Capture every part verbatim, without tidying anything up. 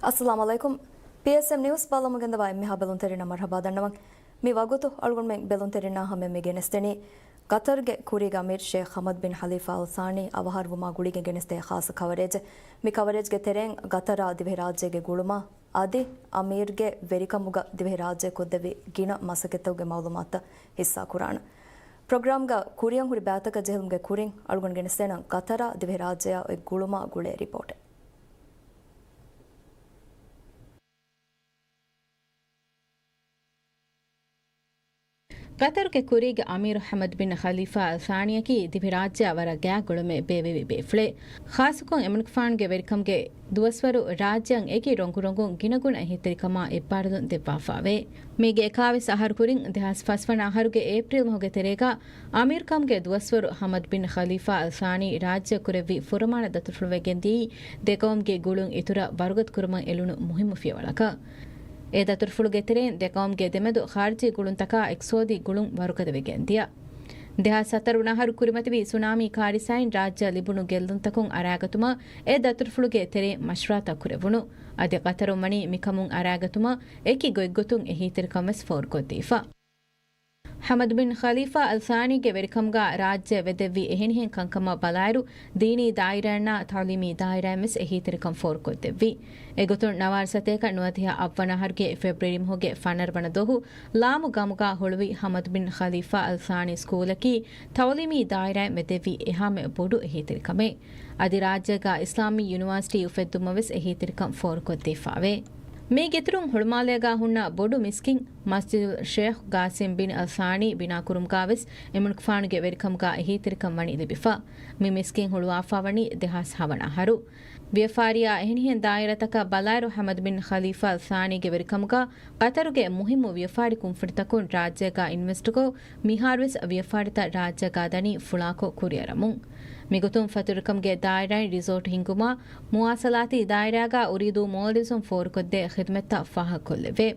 އައްސަލާމު ޢަލައިކުމް. ޕީއެސްއެމް ނިއުސް ބައްލަމުގެންދަވާ އެންމެހާ ބެލުންތެރިންނަށް މަރުޙަބާ ދަންނަވަން. މި ވަގުތު އަޅުގަނޑުމެން ބެލުންތެރިންނާ ހަމަޔަށް މި ގެނެސްދެނީ، ޤަތަރުގެ ކުރީގެ އަމީރު ޝޭޚް ޙަމަދު ބިން ޚަލީފާ އަލް ޘާނީ އަވަހާރަވުމާ ގުޅިގެން ގެނެސްދޭ ޚާއްޞަ ކަވަރޭޖެއް. މި ކަވަރޭޖްގެ ތެރެއިން ޤަތަރާ ދިވެހިރާއްޖޭގެ ގުޅުމާ އަދި އަމީރުގެ ވެރިކަމުގަ ދިވެހިރާއްޖެ ކޮށްދެއްވި ގިނަ މަސައްކަތްތަކުގެ މަޢުލޫމާތުތައް ޙިއްޞާކުރާނަން. ޕްރޮގްރާމްގަ ކުރިއަށް ހުރި ބައިތަކަށް ޖެހިލުމުގެ ކުރިން އަޅުގަނޑު ގެނެސްދޭނަން ޤަތަރާ ދިވެހިރާއްޖެއާ އޮތް ގުޅުމާ ގުޅޭ ރިޕޯޓެއް. ޤަތަރުގެ ކުރީގެ އަމީރު ޙަމަދު ބިން ޚަލީފާ އަލް ޘާނީއަކީ ދިވެހިރާއްޖެއާ ވަރަށް ގާތް ގުޅުމެއް ބޭއްވެވި ބޭފުޅެއް. ޚާއްޞަކޮށް އެމަނިކުފާނުގެ ވެރިކަމުގެ ދުވަސްވަރު ރާއްޖެއަށް އެކި ރޮނގުރޮނގުން ގިނަގުނަ އެހީތެރިކަމާ އެއްބާރުލުން ދެއްވާފައެވެ. މީގެ އެކާވީސް އަހަރު ކުރިން ދެހާސް ފަސްވަނަ އަހަރުގެ އޭޕްރީލް މަހުގެ ތެރޭގަ އަމީރުކަމުގެ ދުވަސްވަރު ޙަމަދު ބިން ޚަލީފާ އަލް ޘާނީ ރާއްޖެ ކުރެއްވި ފުރަމާނަ ދަތުރުފުޅުވެގެން ދިޔައީ ދެ ޤައުމުގެ ގުޅުން އިތުރަށް ވަރުގަދަ ކުރުމަށް އެޅުނު މުހިއްމު ފިޔަވަޅަކަށް. އެ ދަތުރުފުޅުގެ ތެރެއިން ދެ ޤައުމުގެ ދެމެދު ޚާރިޖީ ގުޅުންތަކާ އިޤްތިޞާދީ ގުޅުން ވަރުގަދަވެގެން ދިޔަ. ދެހާސް ހަތަރު ވަނަ އަހަރު ކުރިމަތިވި ސުނާމީ ކާރިސާއިން ރާއްޖެއަށް ލިބުނު ގެއްލުންތަކުން އަރާގަތުމަށް އެ ދަތުރުފުޅުގެ ތެރެއިން މަޝްވަރާތައް ކުރެވުނު. އަދި ޤަތަރުން ވަނީ މިކަމުން އަރާގަތުމަށް އެކި ގޮތްގޮތުން އެހީތެރިކަން ވެސް ފޯރުކޮށްދީފަ. ޙަމަދު ބިން ޚަލީފާ އަލް ޘާނީގެ ވެރިކަމުގަ ރާއްޖެ ވެދެއްވި އެހެނިހެން ކަންކަމަށް ބަލާއިރު، ދީނީ ދާއިރާއިންނާ ތަޢުލީމީ ދާއިރާއިން ވެސް އެހީތެރިކަން ފޯރުކޮށްދެއްވި. އެގޮތުން، ނަވާރަ ސަތޭކަ ނުވަދިހަ އަށްވަނަ އަހަރުގެ ފެބްރުއަރީ މަހުގެ ފަނަރަ ވަނަ ދުވަހު ލާމު ގަމުގަ ހުޅުވި ޙަމަދު ބިން ޚަލީފާ އަލް ޘާނީ ސްކޫލަކީ ތަޢުލީމީ ދާއިރާއިން ވެދެއްވި އެހާމެ ބޮޑު އެހީތެރިކަމެއް. އަދި ރާއްޖޭގަ އިސްލާމީ ޔުނިވާސިޓީ އުފެއްދުމަށް ވެސް އެހީތެރިކަން ފޯރުކޮށްދީފައެވެ. މީގެއިތުރުން ހުޅުމާލޭގަ ހުންނަ ބޮޑު މިސްކިތް މަސްޖިދުލް ޝޭޚް ޤާސިމް ބިން އަލް ޘާނީ ބިނާކުރުމުގަ ވެސް އެމަނިކުފާނުގެ ވެރިކަމުގަ އެހީތެރިކަން ވަނީ ލިބިފަ. މި މިސްކިތް ހުޅުވާފަ ވަނީ ދެހާސް ހަވަނަ އަހަރު. ވިޔަފާރިއާ އެހެނިހެން ދާއިރާތަކަށް ބަލާއިރު، ޙަމަދު ބިން ޚަލީފާ އަލް ޘާނީގެ ވެރިކަމުގަ ޤަތަރުގެ މުހިއްމު ވިޔަފާރި ކުންފުނިތަކުން ރާއްޖޭގަ އިންވެސްޓުކޮށް، މިހާރުވެސް ވިޔަފާރިތައް ރާއްޖޭގަ ދަނީ ފުޅާކޮށް ކުރިއަރަމުން. މިގޮތުން ފަތުރުކަމުގެ ދާއިރާއިން ރިސޯޓް ހިންގުމާ، މުވާޞަލާތީ ދާއިރާގަ އުރީދޫ މޯލްޑިވްސުން ފޯރުކޮށްދޭ ޚިދުމަތްތައް ފާހަގަކޮށްލެއްވޭ.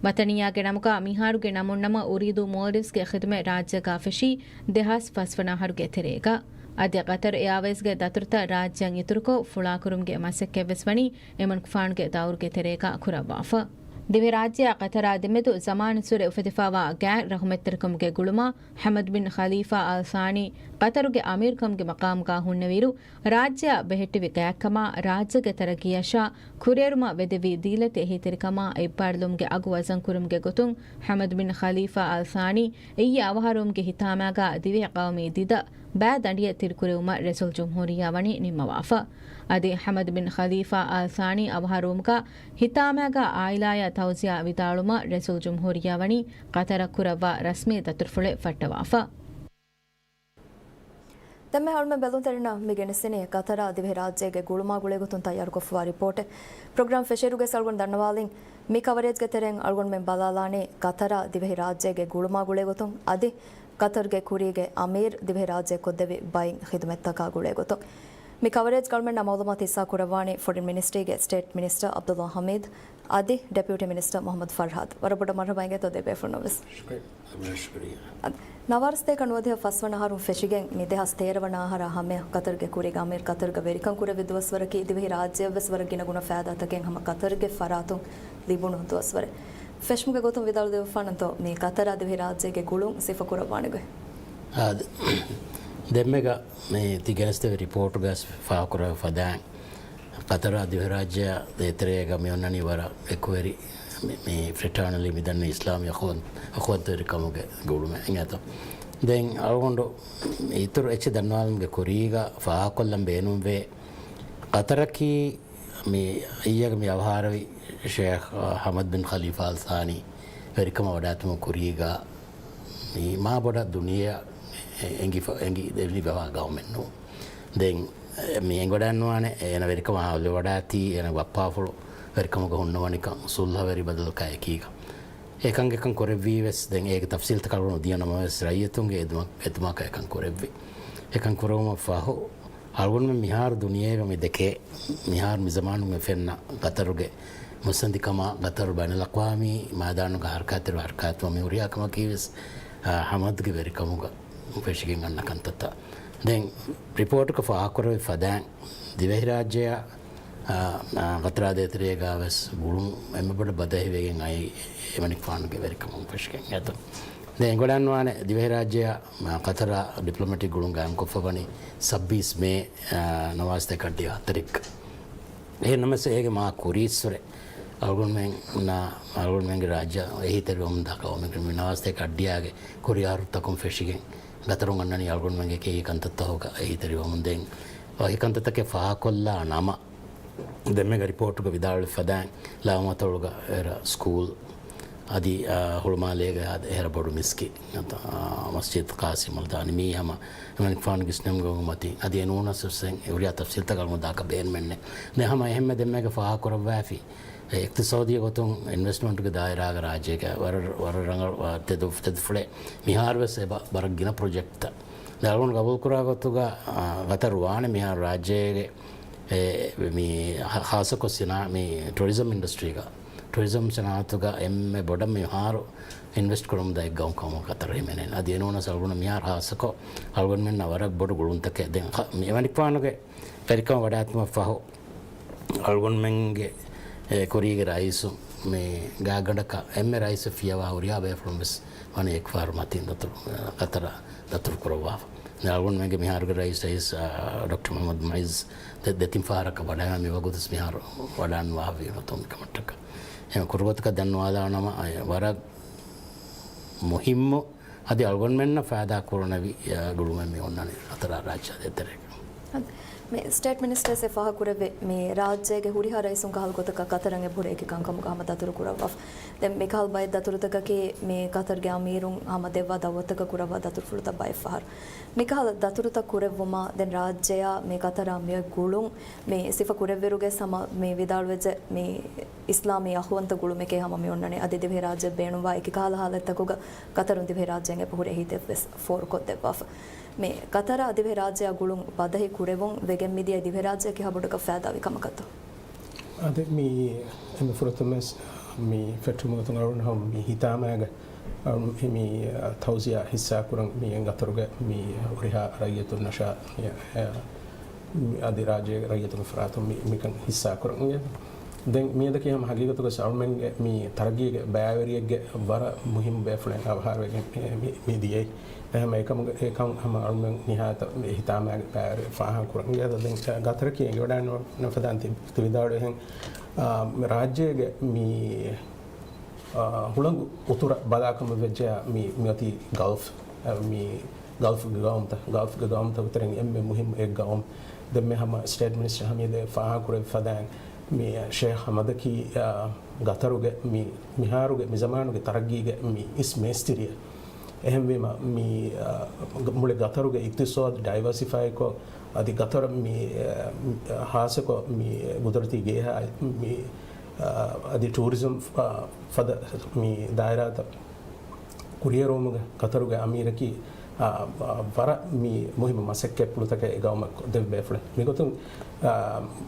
ވަޠަނިއްޔާގެ ނަމުގަ މިހާރުގެ ނަމުން ނަމަ އުރީދޫ މޯލްޑިވްސްގެ ޚިދުމަތް ރާއްޖޭގަ ފެށީ ދެހާސް ފަސްވަނަ އަހަރުގެ ތެރޭގަ. އަދި ޤަތަރު އެއާވޭޒްގެ ދަތުރުތައް ރާއްޖެއަށް އިތުރުކޮށް ފުޅާކުރުމުގެ މަސައްކަތްވެސް ވަނީ އެމަނިކުފާނުގެ ދައުރުގެ ތެރޭގަ ކުރައްވާފަ. ދިވެހިރާއްޖެއާ ޤަތަރާ ދެމެދު ޒަމާނުއްސުރެ އުފެދިފައިވާ ގާތް ރަޙުމަތްތެރިކަމުގެ ގުޅުމާ، ޙަމަދު ބިން ޚަލީފާ އަލް ޘާނީ ޤަތަރުގެ އަމީރުކަމުގެ މަޤާމުގަ ހުންނެވިއިރު، ރާއްޖެއަށް ބެހެއްޓެވި ގާތްކަމާ، ރާއްޖޭގެ ތަރައްގީއަށާ ކުރިއެރުމަށް ވެދެއްވި ދީލަތި އެހީތެރިކަމާ އެއްބާރުލުމުގެ އަގު ވަޒަންކުރުމުގެ ގޮތުން، ޙަމަދު ބިން ޚަލީފާ އަލް ޘާނީ އެއީ އަވަހާރަވުމުގެ ހިތާމައިގާ ދިވެހި ޤައުމީ ދިދަ ބައި ދަނޑިއަށް ތިރިކުރެވުމަށް ރައީސުލްޖުމްހޫރިއްޔާ ވަނީ ނިންމަވާފަ. އަދި ޙަމަދު ބިން ޚަލީފާ އަލް ޘާނީ އަވަހާރަވުމުގަ ހިތާމައިގާ އާއިލާޔަށް ތައުޒިޔާ ވިދާޅުވުމަށް ރައީސުލްޖުމްހޫރިއްޔާ ވަނީ ޤަތަރަށް ކުރައްވާ ރަސްމީ ދަތުރުފުޅެއް ފައްޓަވާފަ. ދެންމެ އަޅުމެން ބެލުންތެރިންނަށް މި ގެނެސްދިނީ ޤަތަރާ ދިވެހިރާއްޖޭގެ ގުޅުމާ ގުޅޭގޮތުން ތައްޔާރުކޮށްފައިވާ ރިޕޯޓެއް. ޕްރޮގްރާމް ފެށިއިރުގަ އަޅުގަނޑު ދަންނަވާލިން، މި ކަވަރޭޖްގެ ތެރެއިން އަޅުގަނޑުމެން ބަލާލާނީ ޤަތަރާ ދިވެހިރާއްޖޭގެ ގުޅުމާ ގުޅޭގޮތުން އަދި ޤަތަރުގެ ކުރީގެ އަމީރު ދިވެހިރާއްޖެ ކޮށްދެއްވި ބައިން ޚިދުމަތްތަކާ ގުޅޭގޮތުން. މި ކަވަރޭޖްގަ އަޅުމެންނާ މައުލޫމާތު ހިއްސާކުރައްވާނީ ފޮރިން މިނިސްޓްރީގެ ސްޓޭޓް މިނިސްޓަރ ޢަބްދުﷲ ޙަމީދު އަދި ޑެޕިއުޓީ މިނިސްޓަރ މުޙައްމަދު ފަރްހާދު. ވަރަށް ބޮޑަށް މަރުޙަބާ އިނގޭތޯ ދެބޭފުޅުންނަށް ވެސް. ޝުކުރިއްޔާ. އަދި، ނަވާރަ ސަތޭކަ ނުވަދިހަ ފަސްވަނަ އަހަރުން ފެށިގެން މި ދެހާސް ތޭރަ ވަނަ އަހަރާ ހަމަޔަށް ޤަތަރުގެ ކުރީގެ އަމީރު ޤަތަރުގަ ވެރިކަން ކުރެއްވި ދުވަސްވަރަކީ، ދިވެހިރާއްޖެއަށް ވެސް ވަރަށް ގިނަގުނަ ފައިދާތަކެއް ހަމަ ޤަތަރުގެ ފަރާތުން ލިބުނު ދުވަސްވަރެއް. ފެށުމުގެ ގޮތުން ވިދާޅުވެދެއްވާނަންތޯ، މި ޤަތަރާ ދިވެހިރާއްޖޭގެ ގުޅުން ސިފަކުރައްވާނެ ގޮތް؟ އާދެ، ދެންމެގަ މި ތި ގެނެސްދެވި ރިޕޯޓުގަ ފާހަގަކުރެވި ފަދައިން، ޤަތަރާ ދިވެހިރާއްޖެއާ ދޭތެރޭގަ މި އޮންނަނީ ވަރަށް އެކުވެރި، މި، މި ފްރެޓާނަލީ މިދަނީ އިސްލާމީ އަޚުވަން-، އަޚުވަންތެރިކަމުގެ ގުޅުމެއް އިނގޭތޯ. ދެން އަޅުގަނޑު އިތުރު އެއްޗެއް ދަންނަވާލުމުގެ ކުރީގަ ފާހަގަކޮށްލަން ބޭނުންވޭ، ޤަތަރަކީ މި އިއްޔެގެ މި އަވަހާރަވި ޝޭޚް ޙަމަދު ބިން ޚަލީފާ އަލް ޘާނީ ވެރިކަމަށް ވަޑާއިގަތުމުގެ ކުރީގަ މި މާ ބޮޑަށް ދުނިޔެއަށް އެނގިފަ-، އެނގި ދެވިފައިވާ ގައުމެއް ނޫން. ދެން މި އެނގިވަޑައިގަންނަވާނެ، އޭނަ ވެރިކަމަށް އަލިވަޑާތީ، އޭނަ ބައްޕާފުޅު ވެރިކަމުގަ ހުންނަވަނިކަން، ސުލްހަވެރި ބަދަލުކާ އެކީގަ. އެކަން އެކަން ކުރެއްވީ ވެސް، ދެން އޭގެ ތަފްސީލްތަކަށް ނުދިޔަ ނަމަވެސް، ރައްޔިތުންގެ އެދުމަ-، އެދުމަކަށް އެކަން ކުރެއްވި. އެކަން ކުރުމަށް ފަހު، އަޅުގަނޑުމެން މިހާރު ދުނިޔޭގަ މި ދެކޭ، މިހާރު މި ޒަމާނުގަ ފެންނަ ޤަތަރުގެ މުއްސަނދިކަމާ، ޤަތަރު ބައިނަލްއަޤްވާމީ މައިދާނުގަ ހަރަކާތްތެރިވާ ހަރަކާތު މި ހުރިހާ ކަމަކީ ވެސް، އާ، ޙަމަދުގެ ވެރިކަމުގަ ފެށިގެން އަންނަ ކަންތައްތައް. ދެން ރިޕޯޓަކަށް ފާހަގަކުރެވި ފަދައިން، ދިވެހިރާއްޖެއަށް އާ، އާ، ގަތަރާ ދޭތެރޭގަ ވެސް ގުޅުން އެންމެ ބޮޑަށް ބަދަހިވެގެން އައީ އެމަނިކުފާނުގެ ވެރިކަމުން ފެށިގެން އެތަން. ދެން އެނގިވަޑަންވާނެ ދިވެހިރާއްޖެއަށް، އާ، ގަތަރާ ޑިޕްލޮމެޓިކް ގުޅުން ގާއިމްކޮށްފަ ވަނީ ސައްބީސް މޭ، އާ، ނަވާސްތޭކަ އަށްޑިހަ ހަތަރެއްގަ. އެހެންނަމަވެސް އޭގެ މާ ކުރީއްސުރެ އަޅުގަނޑުމެންނާ، އަޅުގަނޑުމެންގެ ރާއްޖެ އެހީތެރިވަމުންދާ ޤައުމެއްގެ މި ނަވާސްތޭކަ އަށްޑިހަގެ ކުރިއަހަރުތަކުން ފެށިގެން ގަތަރުން އަންނަނީ އަޅުގަނޑުމެންގެ އެކި ކަންތައްތަކުގަ އެހީތެރިވަމުން. ދެން އެކި ކަންތައްތަކެއް ފާހަގަކޮށްލާ ނަމަ، ދެންމެގެ ރިޕޯޓުގަ ވިދާޅުވި ފަދައިން، ލާމަތޮޅުގަ އެރަ ސްކޫލް އަދި، އާ، ހުޅުމާލޭގަ އަދި އެހެރަ ބޮޑު މިސްކިތް، އާ، މަސްޖިދު ޤާސިމް އަލްދާނީ މީ ހަމަ އެމަނިކުފާނުގެ ސިސްޓަމްގެ މަތިން އަދި އެނޫނަސް ވެސް ހުރިހާ ތަފްސީލްތައް އަޅުގަނޑު ދާކަށް ބޭނުމެއްނެއް. ދެން ހަމަ އެހެންމެ ދެންމެގެ ފާހަގަކުރައްވާފި އެ އިޤްތިޞާދީ ގޮތުން އިންވެސްޓްމަންޓުގެ ދާއިރާގަ ރާއްޖޭގަ ވަރަށް، ވަރަށް ރަނގަޅު، އާ، ތެދު-، ތެދުފުޅެއް މިހާރު ވެސް އެބަ ވަރަށް ގިނަ ޕްރޮޖެކްޓްތައް. ދެން އަޅުގަނޑު ގަބޫލުކުރާ ގޮތުގަ، އާ، ގަތަރު ވާނެ މިހާރު ރާއްޖޭގެ އެ، މި ހާ-، ހާއްސަކޮށް ސިނާ-، މި ޓުރިޒަމް އިންޑަސްޓްރީގަ، ޓުރިޒަމް ސަނާއަތުގަ އެންމެ ބޮޑަށް މިހާރު އިންވެސްޓް ކުރަމުންދާ އެއް ގައުމު ކަމުގަ ގަތަރު ހިމެނޭނެ. އަދި އެނޫނަސް އަޅުގަނޑު މިހާރު ހާއްސަކޮށް އަޅުގަނޑުމެންނަށް ވަރަށް ބޮޑު ގުޅުންތަކެއް ދެން ހަ-، މި އެމަނިކުފާނުގެ ވެރިކަމަށް ވަޑައިގަތުމަށް ފަހު، އަޅުގަނޑުމެންގެ، އެ، ކުރީގެ ރައީސު މި ގާތްގަނޑަކަށް އެންމެ ރައީސެއް ފިޔަވާ ހުރިހާ ބޭފުޅުން ވެސް ވަނީ އެކުފަހަރު މަތީން ދަތުރު، އަ، ގަތަރަށް ދަތުރު ކުރައްވާފަ. ދެން އަޅުގަނޑުމެންގެ މިހާރުގެ ރައީސް، ރައީސް، އާ، ޑޮކްޓަރ މުޙައްމަދު މުޢިއްޒު ދެ-، ދެތިން ފަހަރަކަށް ވަޑައިގަންނަ މިވަގުތު ވެސް މިހާރު ވަޑައިގަންނަވާފަ ވީ ނުވަތަ މިކަމަށްޓަކައި. އެހެން ކުރު ގޮތަކަށް ދަންނަވާލާނަމަ، އަ، ވަރަށް މުހިއްމު އަދި އަޅުގަނޑުމެންނަށް ފައިދާ ކުރުނެވި، އަ، ގުޅުމެއް މި އޮންނަނީ ގަތަރާ ރާއްޖެ ދޭތެރޭގަ. އަދި މި ސްޓޭޓް މިނިސްޓަރސް އެ ފާހަގަކުރެއްވި މި ރާއްޖޭގެ ހުރިހާ ރައީސުން ކަހަލަ ގޮތަކަށް ގަތަރަށް އެބަހުރި އެކި ކަންކަމުގަ ހަމަ ދަތުރު ކުރައްވާފަ. ދެން މިކަހަލަ ބައެއް ދަތުރުތަކަކީ މި ގަތަރުގެ އަމީރުން ހަމަ ދެއްވާ ދައުވަތުތަކަށް ކުރައްވާ ދަތުރުފުޅުތައް ބައެއް ފަހަރު. މިކަހަލަ ދަތުރުތައް ކުރެއްވުމާ ދެން ރާއްޖެއާ މި ގަތަރާ މިއޮތް ގުޅުން މި ސިފަ ކުރެއްވިއިރުގެ ހަމަ މި ވިދާޅުވެއްޖެ މި އިސްލާމީ އަޚުވަންތަ ގުޅުމެކޭ ހަމަ މި އޮންނަނީ. އަދި ދިވެހިރާއްޖެ ބޭނުންވާ އެކި ކަހަލަ ހާލަތްތަކުގަ ގަތަރުން ދިވެހިރާއްޖޭން އެބަހުރި އެހީތެއް ވެސް ފޯރުކޮށްދެއްވާފަ. މި ގަތަރާ ދިވެހިރާއްޖެއާ ގުޅުން ބަދަހި ކުރެވުން ވެގެން މިދިޔައީ ދިވެހިރާއްޖެއަކީ ކިހާ ބޮޑަކަށް ފައިދާވި ކަމަކަށްތޯ؟ އަދި މި އެންމެ ފުރަތަމަވެސް މި ފެށުމުގެ ގޮތުން އަޅުގަނޑު ހަމަ މި ހިތާމައިގެ އަޅު މި ތައުޒިޔާ ހިއްސާކުރަން މި ގަތަރުގެ މި ހުރިހާ ރައްޔިތުންނަށާ މި، އެ، މި އަދި ރާއްޖޭގެ ރައްޔިތުންގެ ފަރާތުން މި، މިކަން ހިއްސާކުރަން. ދެން މިއަދަކީ ހަމަ ހަގީގަތުގަ އަޅުމެންގެ މި ތަރައްގީގެ ބައިވެރިއެއްގެ ވަރަށް މުހިއްމު ބޭފުޅެއް އަވަހާރަވެގެން މި، މި، މި ދިޔައީ. އެހެން އެކަމުގެ އެކަން ހަމަ އަޅުމެން ނިހާތަށް މި ހިތާމައިގެ ބައިވެރި ފާހަގަކުރަން. ދެން ގަތަރަކީ އެނގިވަޑައިގަންނަވާ ފަދައިން ތި، ތި ވިދާޅުވިހެން، އާ، މި ރާއްޖޭގެ މި އާ، ހުޅަނގު އުތުރަށް ބަލާކަމަށް ވެއްޖެޔާ މި، މިއޮތީ ގަލްފް، އާ، މި ގަލްފްގެ ގައުމުތައް، ގަލްފްގެ ގައުމުތަކު ތެރެއިން އެންމެ މުހިއްމު އެއް ގައުމު. ދެންމެ ހަމަ ސްޓޭޓް މިނިސްޓަރ ހަމީދޭ ފާހަގަކުރެއްވި ފަދައިން، މި ޝޭހް ހަމަދަކީ، އާ، ގަތަރުގެ މި، މިހާރުގެ މި ޒަމާނުގެ ތަރައްގީގެ މި އިސް މޭސްތިރިއެއް. އެހެންވީމަ، މި، އާ، މުޅި ގަތަރުގެ އިޤްތިޞާދު ޑައިވާސިފައިކޮށް، އަދި ގަތަރަށް މި، އާ، ހާއްސަކޮށް މި ގުދުރަތީ ގޭހާ މި، އަދި ޓޫރިޒަމް ފަ-، ފަދަ މި ދާއިރާތައް ކުރިއެރުވުމުގެ ގަތަރުގެ އަމީރަކީ، އަ، އަ، ވަރަށް މި މުހިއްމު މަސައްކަތްޕުޅުތަކެއް އެ ގައުމަށް ކޮށްދެއްވި ބޭފުޅެއް. މިގޮތުން، އަ،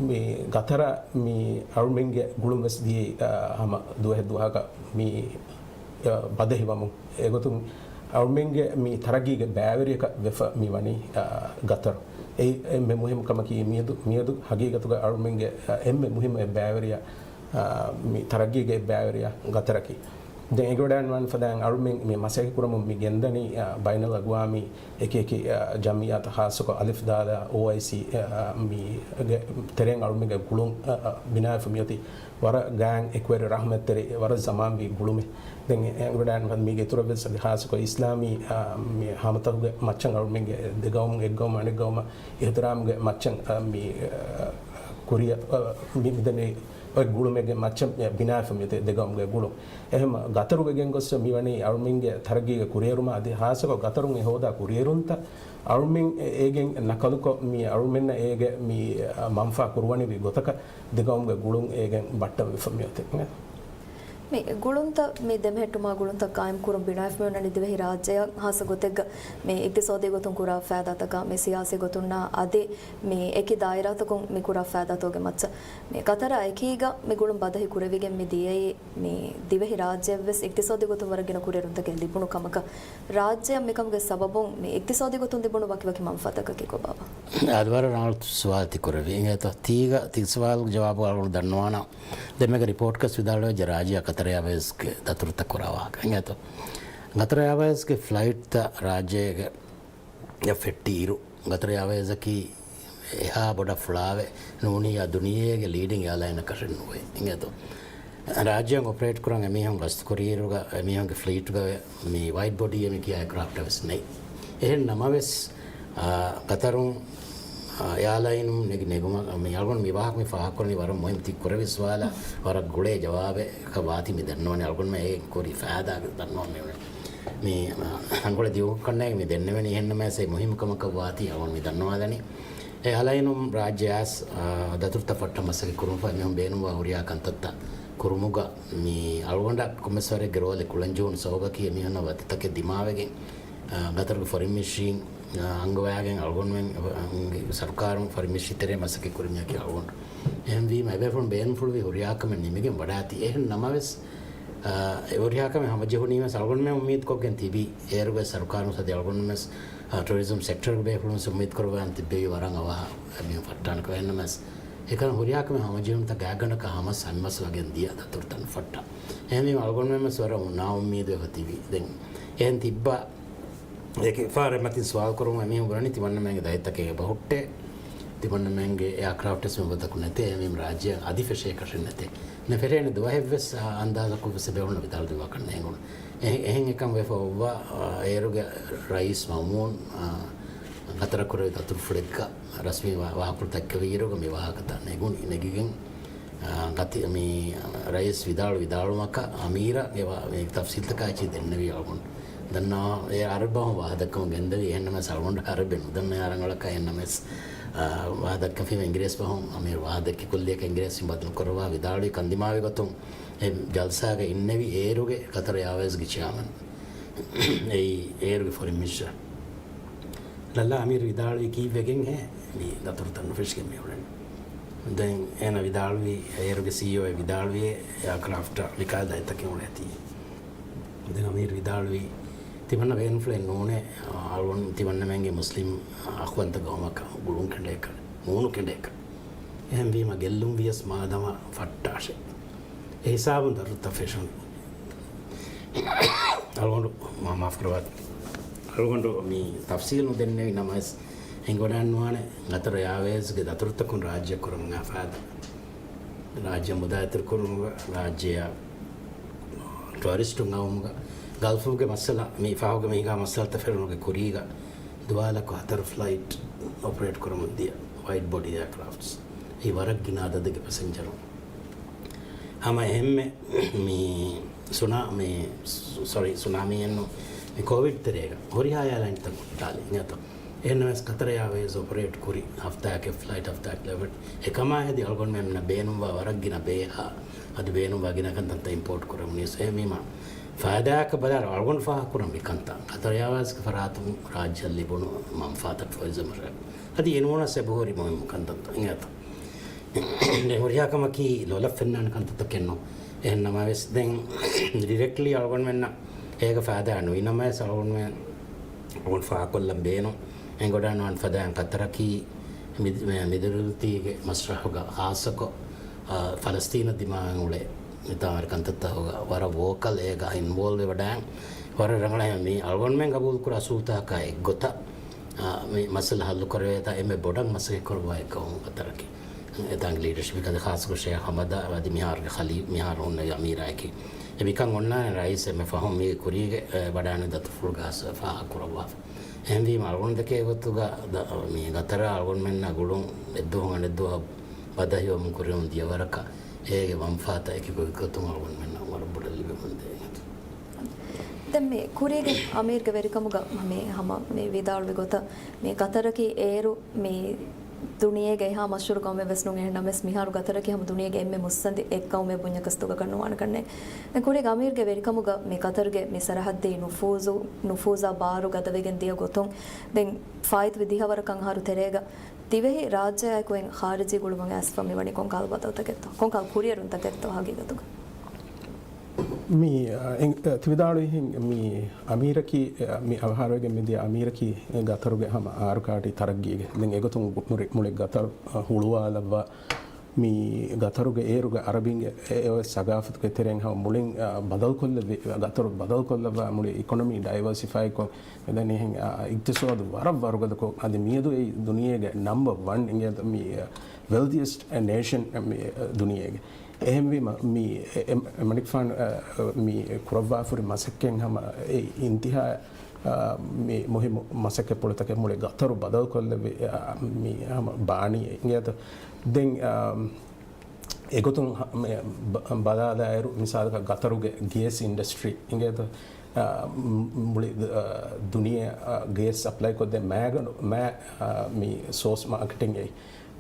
މި ގަތަރަށް މި އަޅުމެންގެ ގުޅުން ވެސް ދިޔައީ، އަ، ހަމަ ދުވަހެއް ދުވަހަކަށް މި، އަ، ބަދަހިވަމުން. އެގޮތުން އަޅުމެންގެ މި ތަރައްގީގެ ބައިވެރިޔަކަށް ވެފަ މި ވަނީ، އަ، ގަތަރު. އެއީ އެންމެ މުހިއްމު ކަމަކީ މިއަދު، މިއަދު ހަގީގަތުގަ އަޅުމެންގެ، އަ، އެންމެ މުހިއްމު އެއް ބައިވެރިޔާ، އާ، މި ތަރައްގީގެ އެއް ބައިވެރިޔާ ގަތަރަކީ. ދެން އެނގިވަޑައިގަންނަވާނެ ފަދައިން އަޅުމެން މި މަސައްކަތް ކުރަމުން މި ގެންދަނީ، އާ، ބައިނަލްއަގްވާމީ އެކި އެކި، އާ، ޖަމްއިއްޔާތައް ހާއްސަކޮށް އަލިފް ދާލާ އޯއައިސީ، އާ، މީގެ ތެރެއިން އަޅުމެންގެ ގުޅުން، އާ، އާ، ބިނާވެފަ މިއޮތީ ވަރަށް ގާތް އެކުވެރި ރަޙްމަތްތެރި ވަރަށް ޒަމާންވީ ގުޅުމެއް. ދެން އެނގިވަޑައިގަންނަވާނެ މީގެ އިތުރަށް ވެސް އަދި ހާއްސަކޮށް އިސްލާމީ، އާ، މި ހަމަތަކުގެ މައްޗަށް އަޅުމެންގެ ދެ ގައުމު އެއް ގައުމު އަނެއް ގައުމަށް އިޙްތިރާމުގެ މައްޗަށް، އާ، މި، އާ، ކުރިއަށް، އަ، މި، މިދެންނެވި އޮތް ގުޅުމެއްގެ މައްޗަށް ބިނާވެފަ މިއޮތީ ދެ ގައުމުގެ ގުޅުން. އެހެން ގަތަރު ވެގެން ގޮސް މި ވަނީ އަޅުމެންގެ ތަރައްގީގެ ކުރިއެރުމަށް އަދި ހާއްސަކޮށް ގަތަރުން އެ ހޯދާ ކުރިއެރުންތައް އަޅުމެން އެ، އޭގެން ނަކަލުކޮށް މި އަޅުމެންނަށް އޭގެ މި، އަ، މަންފާ ކުރުވަނިވި ގޮތަކަށް ދެ ގައުމުގެ ގުޅުން އޭގެން ބައްޓަން ވެފަ މިއޮތީ. މި ގުޅުންތައް، މި ދެމެހެއްޓުމާ ގުޅުންތައް ޤާއިމްކުރުން ބިނާވެފަ މި އޮންނަނީ ދިވެހި ރާއްޖެއަށް ހާއްސަ ގޮތެއްގަ މި އިޤްތިޞާދީ ގޮތުން ކުރާ ފައިދާތަކާ، މި ސިޔާސީ ގޮތުންނާ އަދި މި އެކި ދާއިރާތަކުން މި ކުރާ ފައިދާތަކުގެ މައްޗަށް. މި ގަތަރާ އެކީގަ މި ގުޅުން ބަދަހި ކުރެވިގެން މި ދިޔައީ މި ދިވެހި ރާއްޖެއަށްވެސް އިޤްތިޞާދީ ގޮތުން ވަރަށް ގިނަ ކުރިއެރުންތަކެއް ލިބުނު ކަމަކަށް. ރާއްޖެއަށް މިކަމުގެ ސަބަބުން މި އިޤްތިޞާދީ ގޮތުން ލިބުނު ވަކިވަކި މަންފާތަކަކީ ކޮބާބާ؟ އަދި ވަރަށް ރަނގަޅު ސުވާލު ތި ކުރެއްވި. އިނގޭތޯ، ތީގަ ތި ސުވާލުގެ ޖަވާބު އަޅުގަނޑު ދަންނަވާނަން. ދެންމެގަ ރިޕޯޓްކަސް ވިދާޅުވެއްޖެ ރާއްޖެއާ ޤަތަރު އެއާވޭޒްގެ ދަތުރުތައް ކުރާ ވާހަކަ. އިނގޭތޯ، ޤަތަރު އެއާވޭޒްގެ ފްލައިޓްތައް ރާއްޖޭގެ ފެއްޓި އިރު، ޤަތަރު އެއާވޭޒަކީ އެހާ ބޮޑަށް ފުޅާވެ ނޫނިއްޔާ ދުނިޔޭގެ ލީޑިން އެއާލައިނަކަށެއް ނުވޭ. އިނގޭތޯ، ރާއްޖެއަށް އޮޕަރޭޓް ކުރަން އެމީހުން ގަސްތުކުރިއިރުގަ އެމީހުންގެ ފްލީޓްގަ މި ވައިޑް ބޮޑީ އެ މި ކިޔާ އެކްރާފްޓެއް ވެސް ނެތް. އެހެން ނަމަވެސް، އާ، ޤަތަރުން، އާ، އެއާލައިނުން ނެގި ނެގުމަށް މި އަޅުގަނޑު މި ވާހަކަ މި ފާހަގަކުރަނީ ވަރަށް މުހިންމު ތި ކުރެއްވި ސުވާލަށް ވަރަށް ގުޅޭ ޖަވާބެއް ވާތީ މި ދަންނަވަނީ. އަޅުގަނޑުމެން އެ ކުރި ފައިދާ ދަންނަވަން މި މި ތަންކޮޅެއް ދިޔުމަކަށް ނޭނގެ މި ދެންނެވެނީ. އެހެންނަމަވެސް އެ މުހިއްމު ކަމަކަށް ވާތީ އަޅުގަނޑު މި ދަންނަވާލަނީ. އެ އެއާލައިނުން ރާއްޖެ އައިސް، އާ، ދަތުރުތައް ފައްޓަން މަސައްކަތް ކުރުމަށް ފަހު އެމީހުން ބޭނުންވާ ހުރިހާ ކަންތައްތައް ކުރުމުގަ މި އަޅުގަނޑަށް ކޮންމެސް ވަރެއްގެ ރޯލެއް ކުޅަން ޖެހުނު ސަބަބަކީ އެމީހުންނަށް ވަތަތަކެއް ދިމާވެގެން، އާ، ގަތަރުގެ ފޮރިން މިނިސްޓްރީން، އާ، އަންގަވައިގެން އަޅުގަނޑުމެން، އާ، ސަރުކާރުން ފޮރިން މިނިސްޓްރީ ތެރޭ މަސައްކަތް ކުރި މިއަކީ އަޅުގަނޑު. އެހެންވީމަ އެބޭފުޅުން ބޭނުންފުޅުވި ހުރިހާ ކަމެއް ނިމިގެން ވަޑާތީ. އެހެން ނަމަވެސް، އާ، އެ ހުރިހާ ކަމެއް ހަމަޖެހުނީމަސް އަޅުގަނޑުމެން އުއްމީދުކޮށްގެން ތިބީ. އޭރުގެ ސަރުކާރުން ސަދެ އަޅުގަނޑުމެން ވެސް، އާ، ޓޫރިޒަމް ސެކްޓަރުގެ ބޭފުޅުން ވެސް އުއްމީދު ކުރައްވާން ތިއްބެވި ވަރަށް އަވަހަށް އެމީހުން ފައްޓާނެކަމަށް. އެހެންނަމަވެސް އެކަން ހުރިހާ ކަމެއް ހަމަޖެހުންތަ ގާތްގަނޑަކަށް ހަމަ ސަންމަސް ވަގެން ދިޔަ ދަތުރުތައް ނުފައްޓާ. އެހެންވީމަ އަޅުގަނޑުމެން ވެސް ވަރަށް ނާއުއްމީދުވެފަ ތިބި. ދެން އެހެން ތިއްބާ އެކި ފާރެއް މަތިން ސުވާލު ކުރުމުން އެމީހުން ބުނަނީ ތިމަންނަމެންގެ ދަތިތަކެއް އެބަ ހުއްޓޭ. ތިމަންނަމެންގެ އެއާކްރާފްޓް ވެސް މި ވަގުތަކު ނެތޭ. އެމީހުން ރާއްޖެއަށް އަދި ފެށޭކަށެއް ނެތޭ. ނެ ފެށޭނެ ދުވަހެއް ވެސް އަ-، އަންދާޒަކު ވެސް އެބޭފުޅުންނަށް ވިދާޅު ދިއުމަކަށް ނޭނގުނު. އެ-، އެހެން އެކަން ވެފަ އޮއްވާ، އ، އޭރުގެ ރައީސް މައުމޫން، އ، ގަތަރަށް ކުރެވި ދަތުރުފުޅެއްގަ ރަސްމީ ވާ-، ވާހަކަފުޅު ދައްކެވިއިރުގަ މި ވާހަކަތައް ނެގުނީ. ނެގިގެން، އާ، ގަތި-، މި ރައީސް ވިދާޅު ވިދާޅުވުމަކަށް އަމީރަށް އެ ވާ-، މި ތަފްސީލްތަކާ އެއްޗެއް ދެންނެވި އަޅުގަނޑު. ދަންނަވާ އެ އަރަބަހުން ވާހަކަދައްކަމުން ގެންދެވި. އެހެންނަމަވެސް އަޅުގަނޑު އަރަބެއް ނުދަންނަ ރަނގަޅަކަށް އެހެންނަމަވެސް، އާ، ވާހަކަދައްކަފީމަ އިނގިރޭސި ބަހުން އަމީރު ވާހަކަދެއްކި ކުއްލިއަކަށް އިނގިރޭސިން ބަދަލު ކުރައްވާ ވިދާޅުވި ކަންދިމާވި ގޮތުން އެ ޖަލްސާގަ އިންނެވި އޭރުގެ ޤަތަރު އެއާވޭޒްގެ ޗެއާމަން އެއީ އޭރުގެ ފޮރިން މިނިސްޓަރ ލައްލާ އަމީރު ވިދާޅުވީ ކީއްވެގެންހޭ މި ދަތުރުތައް ނުފެށިގެން މި އުޅެނީ. ދެން އޭނަ ވިދާޅުވީ، އޭރުގެ ސީއީއޯ ވިދާޅުވި އެއާކްރާފްޓަށް ވިކާލަ ދަތިތަކެއް އުޅޭތީ. ދެން އަމީރު ވިދާޅުވީ، ތިމަންނަ ބޭނުންފުޅެއް ނޫނޭ، އަޅުގަނޑު ތިމަންނަމެންގެ މުސްލިމް އަޚުވަންތަ ގައުމަކަށް ގުޅުން ކެނޑޭކަށް، މޫނު ކެނޑޭކަށް. އެހެންވީމަ ގެއްލުން ވިޔަސް މާދަމާ ފައްޓާށޭ. އެ ހިސާބުން ދަތުރުތައް ފެށުނީ. އަޅުގަނޑު މާ-، މާފު ކުރައްވާތި. އަޅުގަނޑު މި ތަފްސީލު ނުދެންނެވި ނަމަވެސް، އެނގިވަޑައިގަންނަވާނެ ޤަތަރު އެއާވޭޒްގެ ދަތުރުތަކުން ރާއްޖެ ކުރަމުން އާ ފާއިދާ. ރާއްޖެ މުދާ އިތުރު ކުރުމުގަ، ރާއްޖެއަށް ޓުއަރިސްޓުން އައުމުގަ، ގަލްފުގެ މައްސަލަ، މި ފަހުގެ މީގާ މައްސަލަތައް ފެށުމުގެ ކުރީގަ، ދުވާލަކު ހަތަރު ފްލައިޓް އޮޕަރޭޓް ކުރަމުން ދިޔަ ވައިޑް ބޮޑީ އެއާކްރާފްޓްސް. އެއީ ވަރަށް ގިނަ އަދަދެއްގެ ޕެސެންޖަރުން. ހަމަ އެހެންމެ މި ސުނާ-، މި ސު-، ސޮރީ، ސުނާމީއެއްނު، މި ކޯވިޑް ތެރޭގަ ހުރިހާ އެއާލައިންތައް ހުއްޓާލި ނިޔަތަ. އެހެންނަމަވެސް ޤަތަރު އެއާވޭޒް އޮޕަރޭޓް ކުރި ހަފްތާއެކެއް ފްލައިޓް ހަފްތާއެކް ލެވެޓް. އެކަމާ ހެދި އަޅުގަނޑުމެންނަށް ބޭނުންވާ ވަރަށް ގިނަ ބޭހާ އަދި ބޭނުންވާ ގިނަ ކަންތައްތައް އިމްޕޯޓް ކުރެވުނީސް. އެހެންވީމަ ފައިދާއަކަށް ބަލާއިރު އަޅުގަނޑު ފާހަގަކުރަން މިކަންތައް ޤަތަރު އެއާވޭޒްގެ ފަރާތުން ރާއްޖެއަށް ލިބުނު މަންފާތައް ޓުއަރިޒަމަށް އަދި އެނޫނަސް އެބަހުރި މުހިއްމު ކަންތައްތައް އިނގޭތަ. ދެން ހުރިހާ ކަމަކީ ލޮލަށް ފެންނާނެ ކަންތައްތަކެއް ނޫން. އެހެން ނަމަވެސް ދެން ޑިރެކްޓްލީ އަޅުގަނޑުމެންނަށް އޭގެ ފައިދާ ނުވި ނަމަވެސް އަޅުގަނޑުމެން އަޅުގަނޑު ފާހަގަކޮށްލަން ބޭނުން. އެނގިވަޑައިގަންނަވާނެ ފަދައިން ޤަތަރަކީ މި-، މި-، މިދުރުތީގެ މަސްރަޙުގަ ޚާއްޞަކޮށް، އާ، ފަލަސްތީނަށް ދިމާވެގެން އުޅޭ މިތާވަރު ކަންތައްތައް ހޯގަ ވަރަށް ވޯކަލް އޭގަ އިންވޯލްވް ވެވަޑައިގެން ވަރަށް ރަނގަޅަށް މި އަޅުގަނޑުމެން ގަބޫލުކުރާ ސޫތަކާ އެއްގޮތަށް، އާ، މި މައްސަލަ ހައްލުކުރެވޭތާ އެންމެ ބޮޑަށް މަސައްކަތް ކުރައްވާ އެއް ޤައުމު ޤަތަރަކީ. އެތާނގެ ލީޑަޝިޕް އަދި ޚާއްޞަކޮށް ޝޭޚް ޙަމަދާ އަދި މިހާރުގެ ޚަލީ-، މިހާރު ހުންނެވި އަމީރާއެކީ. އެ މިކަން އޮންނާނެ ރައީސް އެންމެ ފަހުން މީގެ ކުރީގެ، އެ، ވަޑާނެ ދަތުރުފުޅުގަ ފާހަގަކުރައްވާފަ. އެހެންވީމަ އަޅުގަނޑު ދެކޭ ގޮތުގަ ދަ-، މި ގަތަރާ އަޅުގަނޑުމެންނަށް ގުޅުން އެއްދުވަހުން އަނެއްދުވަހަށް ބަދަހިވަމުން ކުރެވުނު ދިޔަވަރަކަށް އޭގެ މަންފާތައް އެކި ގޮތްގޮތުން އަޅުގަނޑުމެންނަށް ވަރަށް ބޮޑަށް ލިބެމުންދޭ. ދެން މި ކުރީގެ އަމީރުގެ ވެރިކަމުގަ މި ހަމަ މި ވިދާޅުވި ގޮތަށް މި ޤަތަރަކީ އޭރު މި ދުނިޔޭގެ އެހާ މަޝްހޫރު ޤައުމެއް ވެސް ނޫން. އެހެންނަމަވެސް މިހާރު ޤަތަރަކީ ހަމަ ދުނިޔޭގެ އެންމެ މުއްސަނދި އެއް ޤައުމެއް ބުންޏަކަސްތުގަ ގަންނަވާނެކަންނޭ. ދެން ކުރީގެ އަމީރުގެ ވެރިކަމުގަ މި ޤަތަރުގެ މި ސަރަޙައްދީ ނުފޫޒު، ނުފޫޒާ ބާރު ގަދަވެގެން ދިޔަ ގޮތުން ދެން ފާއިތުވި ދިހަވަރަކަށް އަހަރު ތެރޭގަ ދިވެހި ރާއްޖެއާއެކު އެން ޚާރިޖީ ގުޅުމުން އައިސްފަ މިވަނީ ކޮންކަހަލަ ބަދަލުތަކެއްތޯ؟ ކޮންކަހަލަ ކުރިއެރުންތަކެއްތޯ ހަގީގަތުގަ؟ މި، އ، އެ، ތި ވިދާޅުވިހެން މި އަމީރަކީ، އ، މި އަވަހާރަވެގެން މިދިޔަ އަމީރަކީ ގަތަރުގެ ހަމަ އާރު ކާޓީ ތަރައްގީގެ. ދެން އެގޮތުން ގު-، މުޅި، މުޅި ގަތަރު، އ، ހުޅުވާލައްވާ މި ގަތަރުގެ އޭރުގެ އަރަބިންގެ އެ، އެ ސަގާފަތުގެ ތެރެއިން ހަމަ މުޅިން، އ، ބަދަލުކޮށްލެއްވި، ގަތަރު ބަދަލުކޮށްލައްވާ މުޅި އިކޮނޮމީ ޑައިވަރސިފައިކޮށް މިދަނީހެން، އ، އިގްތިސޯދު ވަރަށް ވަރުގަދަކޮށް އަދި މިއަދު އެއީ ދުނިޔޭގެ ނަމްބަ ވަން އިނގޭތޯ މި، އ، ވެލްތިއެސްޓް ނޭޝަން މި، އ، ދުނިޔޭގެ. އެހެންވީމަ، މި އެ-، އެ-، އެމަނިކުފާނު، އަ، މި ކުރައްވާފުރި މަސައްކަތް ހަމަ އެ އިންތިހާ، އަ، މި މުހިއްމު މަސައްކަތްޕުޅުތަކެއް މުޅި ގަތަރު ބަދަލުކޮށްލެއްވި، އަ، މި ހަމަ ބާނީ އިނގޭތޯ. ދެން، އަ، އެގޮތުން ހަ-، މެ ބަ-، ބަލާލާއިރު، މިސާލަކަށް ގަތަރުގެ ގޭސް އިންޑަސްޓްރީ އިނގޭތޯ، އަ، މު-، މުޅި، އަ، ދުނިޔެ، އަ، ގޭސް ސަޕްލައިކޮށްދޭ މާގަނޑު، މާ، އަ، މި ސޯސް މާކެޓިން އެއީ.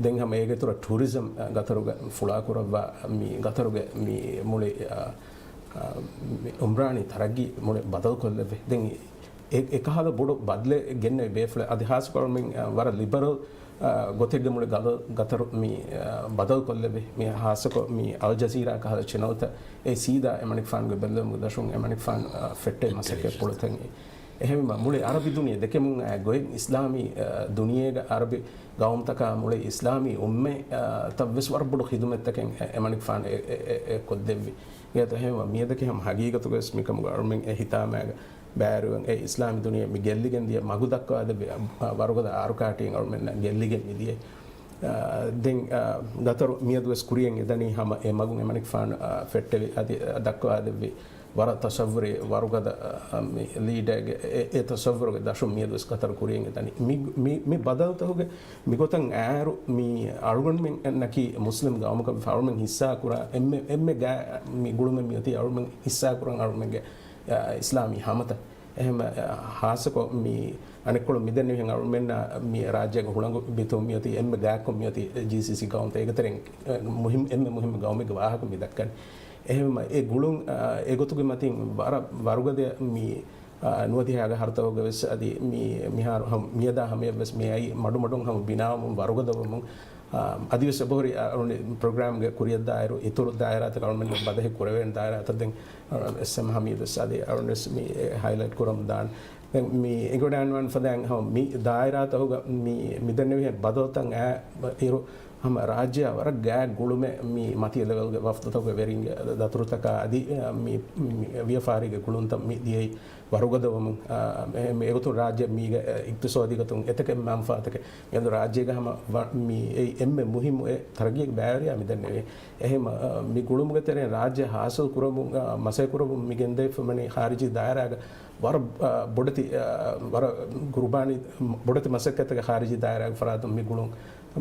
ދެން ހަމަ އޭގެ އިތުރަށް ޓޫރިޒަމް، އަ، ގަތަރުގަ ފުޅާކުރައްވާ، މި ގަތަރުގެ މި މުޅި، އަ، އަ، މި އުމްރާނީ ތަރައްގީ މުޅި ބަދަލުކޮށްލެއްވި. ދެން އެ-، އެކަހަލަ ބޮޑު ބަދަލެއް ގެންނެވި ބޭފުޅެއް. އަދި ހާއްސަކޮށް މި، އަ، ވަރަށް ލިބަރަލް، އަ، ގޮތެއްގެ މުޅި ގަލަ-، ގަތަރު މި، އަ، ބަދަލުކޮށްލެއްވި. މި ހާއްސަކޮށް މި އަލް ޖަޒީރާ ކަހަލަ ޗެނަލްތައް އެ ސީދާ އެމަނިކުފާނުގެ ބެއްލެވުމުގެ ދަށުން އެމަނިކުފާނު، އަ، ފެއްޓެވި މަސައްކަތްޕުޅުތައް އެ. އެހެންވީމަ މުޅި އަރަބި ދުނިޔެ ދެކެމުން އައި ގޮތް އިސްލާމީ، އަ، ދުނިޔޭގަ އަރަބި ގައުމުތަކާ މުޅި އިސްލާމީ އުއްމަތް، އަ، ތައްވެސް ވަރަށް ބޮޑު ޚިދުމަތްތަކެއް އެ-، އެމަނިކުފާނު އެ-، އެ-، އެ-، އެ ކޮށްދެއްވި. އެހެންވީމަ މިއަދަކީ ހަމަ ހަގީގަތުގަވެސް މިކަމުގަ އަޅުމެން އެ ހިތާމައިގަ ބައިވެރިވަން އެ އިސްލާމީ ދުނިޔެ މި ގެއްލިގެން ދިޔަ މަގު ދައްކަވާދެއްވި، އަ، ވަރުގަދަ އާރު ކާޓީން އަޅުމެންނަށް ގެއްލިގެން މިދިޔަ. އަ، ދެން، އަ، ގަތަރު މިއަދުވެސް ކުރިޔަށް އެދަނީ ހަމަ އެ މަގުން އެމަނިކުފާނު، އަ، ފެއްޓެވި އަދި، އަ، ދައްކަވާދެއްވި ވަރަށް ތަސައްވުރެއް ވަރުގަދަ، އަ، މި ލީޑަރެއްގެ އެ، އެ ތަސައްވުރުގެ ދަށުން މިއަދުވެސް ގަތަރު ކުރިޔަށް އެދަނީ. މި، މި، މި ބަދަލުތަކުގެ މިގޮތަށް އައިރު މި އަޅުގަނޑުމެންނަކީ މުސްލިމް ގައުމަކަށް ވެފަ އަޅުމެން ހިއްސާކުރާ އެންމެ، އެންމެ ގާތް މި ގުޅުމެއް މިއޮތީ އަޅުމެން ހިއްސާކުރަން އަޅުމެންގެ، އަ، އިސްލާމީ ހަމަތައް. އެހެން، އަ، ހާއްސަކޮށް މި އަނެއްކޮޅު މިދެންނެވިހެން އަޅުމެންނަށް މި ރާއްޖޭގެ ހުޅަނގު ބިތުން މިއޮތީ އެންމެ ގާތްކޮށް މިއޮތީ ޖީސީސީ ގައުމުތައް. އޭގެތެރެއިން، އަ، މުހިން، އެންމެ މުހިންމު ގައުމެއްގެ ވާހަކަ މި ދައްކަނީ. އެހެންވީމަ އެ ގުޅުން، އަ، އެގޮތުގެ މަތިން ވަރަށް ވަރުގަދަ މި، އަ، ނުވަދިހަ އަހަރުތަކުގަވެސް އަދި މި، މިހާރު ހަމަ، މިއަދާ ހަމަޔަށްވެސް މި އައީ މަޑުމަޑުން ހަމަ ބިނާވަމުން ވަރުގަދަވަމުން. އަ، އަދިވެސް އެބަހުރި، އަ، އަޅުގަނޑު ޕްރޮގްރާމްގެ ކުރިއަށްދާއިރު އިތުރު ދާއިރާތަކަށް އަޅުގަނޑު ބަދަހި ކުރެވޭނެ ދާއިރާތައް ދެން، އަ، އެސްއެމް ހަމީދުވެސް އަދި އަޅުގަނޑުވެސް މި ހައިލައިޓް ކުރަމުން ދާން. ދެން މި އެނގިވަޑައިގަންނަވާނެ ފަދައިން ހަމަ މި ދާއިރާތަކުގަ މި، މިދެންނެވިހެން ބަދަލުތައް އައި އިރު ހަމަ ރާއްޖެއާ ވަރަށް ގާތް ގުޅުމެއް މި މަތި ލެވެލްގެ ވަފްދުތަކުގެ ވެރިންގެ ދަތުރުތަކާ އަދި، އަ، މި، މި ވިޔަފާރީގެ ގުޅުންތައް މި ދިޔައީ ވަރުގަދަވަމުން، އަ، އެ، މި އެގޮތުން ރާއްޖެ މީގެ، އެ، އިގްތިސޯދީ ގޮތުން އެތަކެއް މަންފާތަކެއް މިއަދު ރާއްޖޭގަ ހަމަ ވަ-، މި އެއީ އެންމެ މުހިއްމު އެއް ތަރައްގީގެ ބައިވެރިޔާ މިދެންނެވީ. އެހެން، އަ، މި ގުޅުމުގެ ތެރެއިން ރާއްޖެ ހާސިލް ކުރަމުން، އަ، މަސައްކަތް ކުރަމުން މި ގެންދެވިފަ ވަނީ ޚާރިޖީ ދާއިރާގަ ވަރަށް، އަ، ބޮޑެތި، އަ، ވަރަށް ގުރުބާނީ ބޮޑެތި މަސައްކަތްތަކެއް ޚާރިޖީ ދާއިރާގެ ފަރާތުން މި ގުޅުން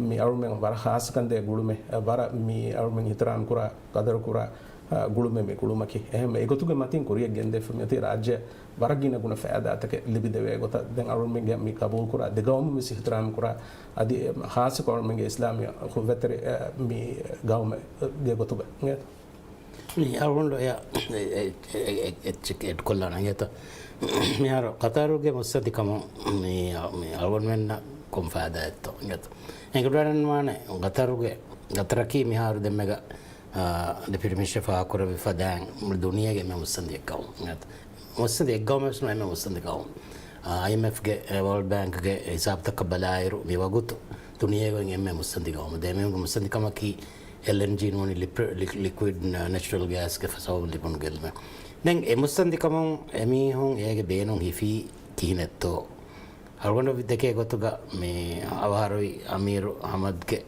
މި އަޅުމެން ވަރަށް ހާއްސަކަންދޭ ގުޅުމެއް، އަ، ވަރަށް މި އަޅުމެން އިޙްތިރާމް ކުރާ، ޤަދަރު ކުރާ، އަ، ގުޅުމެއް މި ގުޅުމަކީ. އެހެން އެގޮތުގެ މަތިން ކުރިޔަށް ގެންދެވިފަ މިއޮތީ ރާއްޖެ ވަރަށް ގިނަ ގުނަ ފައިދާތަކެއް ލިބިދެވޭ ގޮތަށް. ދެން އަޅުމެންގެ މި ޤަބޫލުކުރާ ދެ ގައުމުން ވެސް އިޙްތިރާމް ކުރާ، އަދި ހާއްސަކޮށް އަޅުމެންގެ އިސްލާމީ އުޚުވަތްތެރި، އަ، މި ގައުމެއްގެ ގޮތުގަ. މި އަޅުގަނޑު އެ، އެ، އެ، އެ، އެ، އެއްޗެއް އެޑްކޮށްލާނަން އިނގޭތޯ. މިހާރު ޤަތަރުގެ މުއްސަނދިކަމުން މި، މި އަޅުގަނޑުމެންނަށް ކޮން ފައިދާއެއްތޯ އިނގޭތޯ. އެނގިވަޑައިގަންނަވާނެ ޤަތަރުގެ، ޤަތަރަކީ މިހާރު ދެންމެގަ، އާ، ދެ ޕްރައިމް މިނިސްޓަރ ފާހަގަކުރެއްވި ފަދައިން މުޅި ދުނިޔޭގެ އެންމެ މުއްސަނދި އެއް ގައުމު. މުއްސަނދި އެއް ގައުމެއް ވެސް ނޫން، އެންމެ މުއްސަނދި ގައުމު. އާ، އައިއެމްއެފްގެ، އެ، ވޯލްޑް ބޭންކްގެ ހިސާބުތަކަށް ބަލާއިރު، މި ވަގުތު ދުނިޔޭގަ އެންމެ މުއްސަނދި ގައުމު. ދެން މި މުއްސަނދިކަމަކީ އެލްއެންޖީ ނޫނީ ލިޕް-، ލި-، ލިކުއިޑް ނެ-، ނެޗުރަލް ގޭސްގެ ސަބަބުން ލިބުނު ގެއްލުމެއް. ދެން އެ މުއްސަނދިކަމުން އެމީހުން އޭގެ ބޭނުން ހިފީ ކިހިނެއްތޯ؟ އަޅުގަނޑު ދެކޭ ގޮތުގަ މި އަވަހާރަވި އަމީރު އަޙްމަދުގެ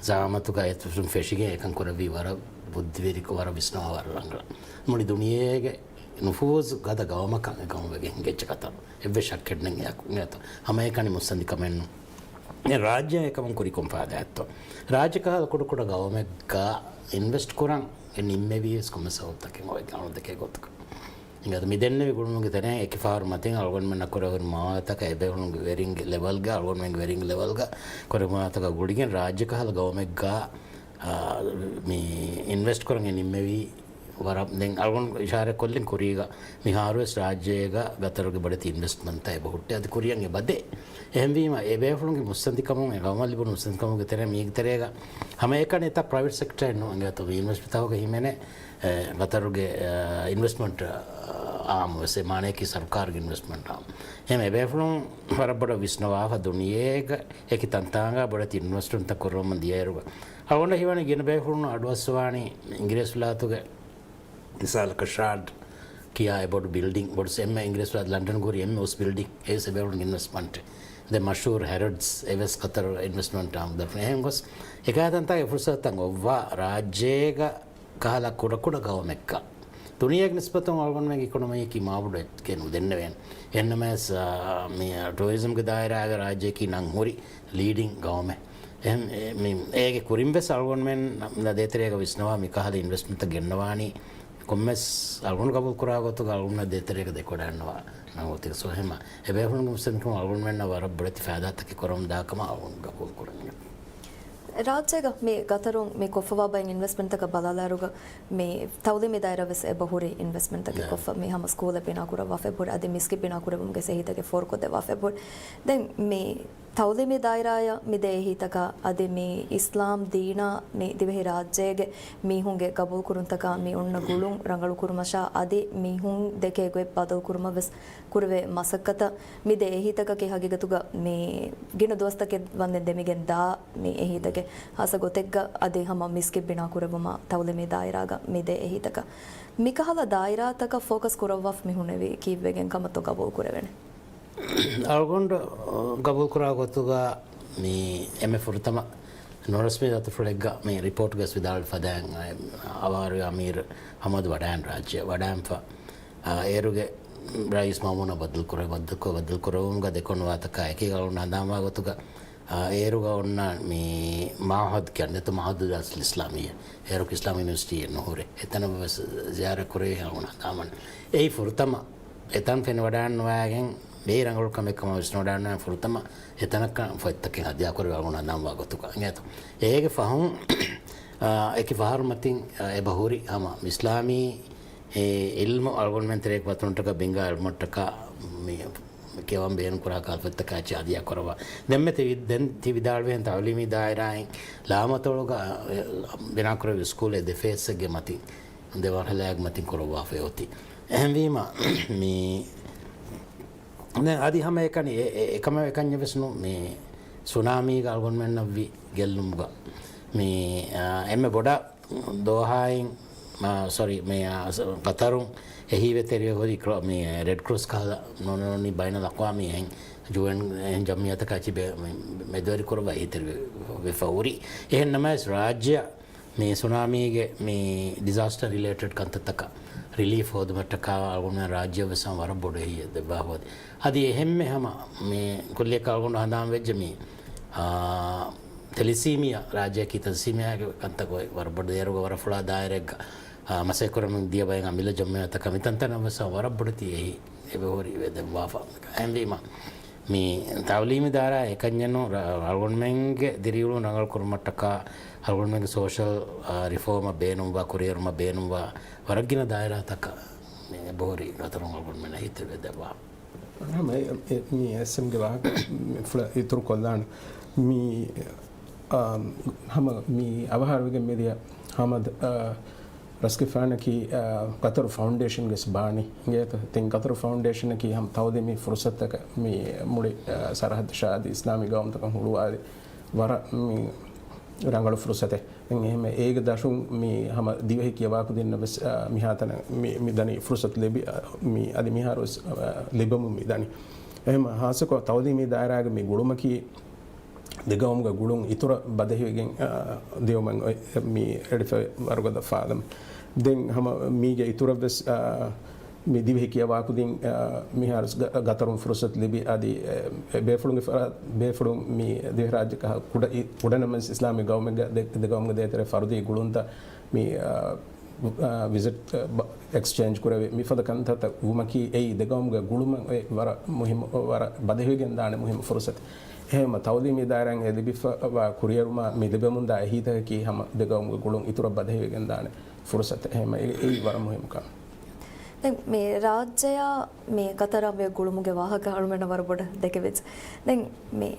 ޒަޢާމަތުގަ އެތަނުން ފެށިގެން އެކަން ކުރެއްވީ ވަރަށް ބުއްދިވެރިކޮށް، ވަރަށް ވިސްނާ ވަރަށް ރަނގަޅަށް. މުޅި ދުނިޔޭގެ ނުފޫޒު ގަދަ ގައުމަކަށް އެ ގައުމު ވެގެން ހިނގައްޖެ ޤަތަރު. އެއްވެސް ޝައްކެއް ނެތް އެއަކު އިނގޭތޯ. ހަމައެކަނި މުއްސަނދި ކަމެއް ނޫން. ދެން ރާއްޖެ އެކަމުން ކުރި ކޮން ފައިދާއެއްތޯ؟ ރާއްޖެ ކަހަލަ ކުޑަކުޑަ ގައުމެއްގަ އިންވެސްޓް ކުރަން އެ ނިންމެވީ ވެސް ކޮންމެ ސަބަބުތަކެއް އޮތް އަޅު ދެކޭ ގޮތަކަށް. އިނގޭތޯ މި ދެންނެވި ގުޅުމުގެ ތެރެއިން އެކި ފަހަރު މަތިން އަޅުގަނޑުމެންނަށް ކުރެވުނު މާތަކަށް އެބޭފުޅުންގެ ވެރިންގެ ލެވެލްގަ، އަޅުގަނޑުމެންގެ ވެރިންގެ ލެވެލްގަ ކުރެވުނު މާތަކަށް ގުޅިގެން ރާއްޖެ ކަހަލަ ގައުމެއްގަ، އާ، މި އިންވެސްޓް ކުރަން އެ ނިންމެވީ ވަރަށް ދެން އަޅުގަނޑު އިޝާރަތް ކޮށްލިން ކުރީގަ މިހާރުވެސް ރާއްޖޭގަ ގަތަރުގެ ބޮޑެތި އިންވެސްޓްމަންޓްތައް އެބަހުއްޓޭ. އަދި ކުރިއަށް އެބަދޭ. އެހެންވީމަ، އެބޭފުޅުންގެ މުއްސަނދިކަމުން، އެ ގައުމަށް ލިބުނު މުއްސަނދިކަމުގެ ތެރޭ މީގެ ތެރޭގަ ހަމައެކަނި އެތައް ޕްރައިވެޓް ސެކްޓަރެއް ނޫން އިނގޭތޯ މި އިންވެސްޓް ތަހުގަ ހިމެނޭ، އެ، ގަތަރުގެ، އެ، އިންވެސްޓްމަންޓް އާއްމުވެސް އެ މާނަޔަކީ ސަރުކާރުގެ އިންވެސްޓްމަންޓް އާއްމު. އެހެން އެބޭފުޅުން ވަރަށް ބޮޑަށް ވިސްނަވާފަ ދުނިޔޭގަ އެކި ތަންތާނގާ ބޮޑެތި އިންވެސްޓްމަންޓްތައް ކުރަމުން ދިޔައިރުގަ އަޅުގަނޑަށް ހީވަނީ ގިނަ ބޭފުޅުން އަޑުއައްސަވާނީ އިނގިރޭސިވިލާތުގެ މިސާލަކަށް ޝާޑް ކިޔާ އެ ބޮޑު ބިލްޑިން، ބޮޑު އެންމެ އިނގިރޭސިވިލާތު ލަންޑަން ހުރި އެންމެ އުސް ބިލްޑިން އެވެސް އެބޭފުޅުން އިންވެސްޓްމަންޓް. ދެން މަޝްހޫރު ހެރޮޑްސް އެވެސް ގަތަރު އިންވެސްޓްމަންޓް އާއްމު ދަރުފުން. އެހެން ގޮސް އެކާތަންތާގެ ފުރުސަތުތައް އޮއްވާ ރާއްޖޭގަ ކަހަލަ ކުޑަކުޑަ ގައުމެއްގަ ދުނިޔޭގެ ނިސްބަތުން އަޅުގަނޑުމެންގެ އިކޮނޮމީއަކީ މާބޮޑު އެއްޗެއް ނުދެންނެވޭނެ. އެހެންނަމަވެސް، އާ، މި ޓޫރިޒަމްގެ ދާއިރާގަ ރާއްޖެއަކީ ނަން ހުރި ލީޑިން ގައުމެއް. އެހެން، އެ، މި، އޭގެ ކުރިން ވެސް އަޅުގަނޑުމެން ދޭތެރޭގަ ވިސްނަވާ މިކަހަލަ އިންވެސްޓްމަންޓްތައް ގެންނަވާނީ ކޮންމެސް އަޅުގަނޑު ގަބޫލު ކުރާ ގޮތުގަ އަޅުގަނޑުމެން ދޭތެރޭގަ ދެކޮޅަށް އަންނަވާ ނަން އޮތީ. ސޯ އެހެން އެބޭފުޅުންގެ މުއްސަނދިކަމުން އަޅުގަނޑުމެންނަށް ވަރަށް ބޮޑެތި ފައިދާތަކެއް ކުރަމުން ދާކަމަށް އަޅުގަނޑު ގަބޫލު ކުރަން. ރާއްޖޭގަ މި ގަތަރުން މި ކޮށްފަވާ ބައެއް އިންވެސްޓްމަންޓްތަކަށް ބަލާލާއިރުގަ، މި ތައުލީމީ ދާއިރާ ވެސް އެބަހުރި އިންވެސްޓްމަންޓްތަކެއް ކޮށްފަ، މި ހަމަ ސްކޫލެއް ބިނާ ކުރައްވާފަ އެބަހުރި، އަދި މިސްކިތް ބިނާ ކުރެއްވުމުގެ އެހީތަކެއް ފޯރުކޮށްދެއްވާފަ އެބަހުރި. ދެން މި ތައުލީމީ ދާއިރާއަށް މި ދޭ އެހީތަކާ އަދި މި އިސްލާމް ދީނާ މި ދިވެހި ރާއްޖޭގެ މީހުންގެ ގަބޫލުކުރުންތަކާ މި އޮންނަ ގުޅުން ރަނގަޅުކުރުމަށާ އަދި މީހުން ދެކޭ ގޮތް ބަދަލުކުރުމަށް ވެސް ކުރެވޭ މަސައްކަތަށް މި ދޭ އެހީތަކަކީ ހަގީގަތުގަ މި ގިނަ ދުވަސްތަކެއް ވަންދެން ދެމިގެން ދާ މި އެހީތަކެއް. ހާއްސަ ގޮތެއްގަ އަދި ހަމަ މިސްކިތް ބިނާ ކުރެއްވުމާ ތައުލީމީ ދާއިރާގަ މި ދޭ އެހީތަކަށް. މިކަހަލަ ދާއިރާތަކަށް ފޯކަސް ކުރައްވާފަ މި ހުންނެވީ ކީއްވެގެން ކަމަށްތޯ ގަބޫލު ކުރެވޭނެ؟ އަޅުގަނޑު ގަބޫލުކުރާ ގޮތުގަ މި އެންމެ ފުރަތަމަ ނުރަސްމީ ދަތުފުޅެއްގަ މި ރިޕޯޓްގަސް ވިދާޅުވި ފަދައިން އަވާރު އަމީރު ހަމަދު ވަޑައިން ރާއްޖެ ވަޑައިންފަ، އާ، އޭރުގެ ރައީސް މައުމޫނަށް ބައްދަލުކުރެ-، ބައްދަލުކޮށް، ބައްދަލުކުރެވުމުގަ ދެކޮނު ވާތަކާ އެކީގަ އަޅުގަނޑު ހަނދާންވާ ގޮތުގަ، އާ، އޭރުގަ އޮންނަ މި މައުހަދު ކިޔަން ދެތު މައުހަދު ދާސް އިސްލާމިއްޔާ، އޭރު އިސްލާމިކް ޔުނިވަރސިޓީއެއް ނުހުރޭ. އެތަނަށް ވެސް ޒިޔާރަތް ކުރެވި އަޅުގަނޑު ހަނދާންވަން. އެއީ ފުރަތަމަ އެތަން ފެނިވަޑައިންނަވާގެން ވޭ ރަނގަޅު ކަމެއް ކަމަށް ވިސްނަވަޑައިންނަވާ ފުރަތަމަ އެތަނަކަށް ފޮތްތަކެއް ހަދިޔާކުރެވި އަޅުގަނޑު ހަނދާންވާ ގޮތުގަ އިނގޭތޯ. އޭގެ ފަހުން، އާ، އެކި ފަހަރު މަތިން، އާ، އެބަ ހުރި ހަމަ އިސްލާމީ އެ އިލްމު އަޅުގަނޑުމެން ތެރޭގަ ފަތުރުމަށްޓަކާ ބިންގާ އިލްމަށްޓަކާ މި ކިޔަވަން ބޭނުން ކުރާ ކަހަލަ ފޮތްތަކާ އެއްޗެއް ހަދިޔާ ކުރައްވާ. ދެންމެ ތި ވި-، ދެން ތި ވިދާޅުވިހެން ތައުލީމީ ދާއިރާއިން ލާމަތޮޅުގަ، އެ، ބިނާކުރެއްވި ސްކޫލެއް ދެ ފޭސްއެއްގެ މަތިން، ދެ މަރުހަލާއެއްގެ މަތިން ކުރައްވާފައި އޮތީ. އެހެންވީމަ، މި، ދެން އަދި ހަމައެކަނި އެ-، އެ-، އެކަމަށް އެކަންޏެއް ވެސް ނޫން. މި ސުނާމީގަ އަޅުގަނޑުމެންނަށްވި ގެއްލުމުގަ، މި، އާ، އެންމެ ބޮޑަށް ދޯހާއިން، އާ، ސޮރީ، މި، އާ، ސ-، ޤަތަރުން އެހީވެތެރިވެ ހުރި ކްރޮ-، މި ރެޑް ކްރޮސް ކަހަލަ ނޫނީ ބައިނަލްއަޤްވާމީ އެހެން ޔޫއެން އެހެން ޖަމްޢިއްޔާތަކާ އެއްޗެއް ބެ-، މި މެދުވެރި ކުރައްވާ އެހީތެރިވެ ވެފަ ހުރި. އެހެން ނަމަވެސް ރާއްޖެއަށް މި ސުނާމީގެ މި ޑިޒާސްޓަރ ރިލޭޓެޑް ކަންތައްތަކަށް ރިލީފް ހޯދުމަށްޓަކާ އަޅުގަނޑުމެން ރާއްޖެއަށް ވެސް ވަރަށް ބޮޑު އެހީއެއް ދެއްވާފަ އޮތީ. އަދި އެހެންމެ ހަމަ މި ކުއްލިއަކަށް އަޅުގަނޑު ހަނދާން ވެއްޖެ މި، އާ، ތެލިސީމިއާ، ރާއްޖެއަކީ ތެލިސީމިއާގެ ކަންތައް ގޮތް ވަރަށް ބޮޑު ދޭރުގަ ވަރަށް ފުޅާ ދާއިރާއެއްގަ، އާ، މަސައްކަތް ކުރަމުން ދިޔަ ބައެއް އަމިއްލަ ޖަމްޢިއްޔާތަކަށް މިތަންތަނަށް ވެސް ވަރަށް ބޮޑެތި އެހީ އެބަހުރި ދެއްވާފަ. އެހެންވީމަ، މި ތައުލީމީ ދާއިރާ އެކަންޏެއް ނޫން، ރަ-، އަޅުގަނޑުމެންގެ ދިރިއުޅުން ރަނގަޅު ކުރުމަށްޓަކާ އަޅުގަނޑުމެންގެ ސޯޝަލް، އާ، ރިފޯމަށް ބޭނުންވާ، ކުރިއެރުމަށް ބޭނުންވާ ވަރަށް ގިނަ ދާއިރާތަކަށް މި އެބަހުރި ގަތަރުން އަޅުގަނޑުމެންނަށް ހިތެއް ދެއްވާ. ހަމަ އެ-، އެ-، މި އެސްއެމްގެ ވާހަކަ މި ފުޅަށް އިތުރު ކޮށްލާނަ. މި، އާ، ހަމަ މި އަވަހާރަވެގެން މިދިޔަ ހަމަ، އާ، ރަސްގެފާނަކީ، އާ، ގަތަރު ފައުންޑޭޝަންގެ ބާނީ އިނގޭތަ؟ ތިން ގަތަރު ފައުންޑޭޝަނަކީ ހަމަ ތައުލީމީ ފުރުސަތަކަށް މި މުޅި، އާ، ސަރަހައްދު ޝާދި އިސްލާމީ ގައުމުތަކަށް ހުޅުވާލި ވަރަށް މި ރަނގަޅު ފުރުސަތެއް. ދެން އެހެންމެ އޭގެ ދަށުން މި ހަމަ ދިވެހި ކިޔަވާކުދިންނަށް ވެސް، އާ، މިހާތަނަށް މި، މި ދަނީ ފުރުސަތު ލިބި، އާ، މި އަދި މިހާރު ވެސް، އާ، ލިބެމުން މި ދަނީ. އެހެންމަ ހާއްސަކޮށް ތައުލީމީ ދާއިރާގެ މި ގުޅުމަކީ ދެގައުމުގެ ގުޅުން އިތުރަށް ބަދެހިވެގެން، އާ، ދިޔުމަށް އޮތް މި އެޅިފައި ވަރުގަދަ ފާލަމެއް. ދެން ހަމަ މީގެ އިތުރަށް ވެސް، އާ، މި ދިވެހި ކިޔަވާކުދިން، އާ، މިހާރު ގަ-، ގަތަރުން ފުރުސަތު ލިބި، އަދި، އެ، އެ ބޭފުޅުންގެ ފަރާތް، ބޭފުޅުން މި ދިވެހިރާއްޖެ ކަހަލަ ކުޑަ އި-، ކުޑަނަމަވެސް އިސްލާމީ ގައުމެއްގަ ދެ-، ދެގައުމުގެ ދޭތެރޭ ފަރުދީ ގުޅުންތައް މި، އާ، އާ، ވިޒިޓް، އާ، ބަ-، އެކްސްޗޭންޖް ކުރެވި މިފަދަ ކަންތައްތައް ވުމަކީ އެއީ ދެގައުމުގެ ގުޅުމަށް އޮތް ވަރަށް މުހިއްމު، ވަރަށް ބަދެހިވެގެންދާނެ މުހިއްމު ފުރުސަތެއް. އެހެންމަ ތައުލީމީ ދާއިރާއިން އެ ލިބިފަވާ ކުރިއެރުމާ މި ލިބެމުންދާ އެހީތަކަކީ ހަމަ ދެގައުމުގެ ގުޅުން އިތުރަށް ބަދެހިވެގެންދާނެ. ފުރުސަތެއް. އެހެން އެ-، އެއީ ވަރަށް މުހިއްމު ކަމެއް. ދެން މި ރާއްޖެއާ މި ގަތަރާ މި ގުޅުމުގެ ވާހަކަ އަޅުމެންނަށް ވަރަށް ބޮޑަށް ދެކެވިއްޖެ. ދެން މި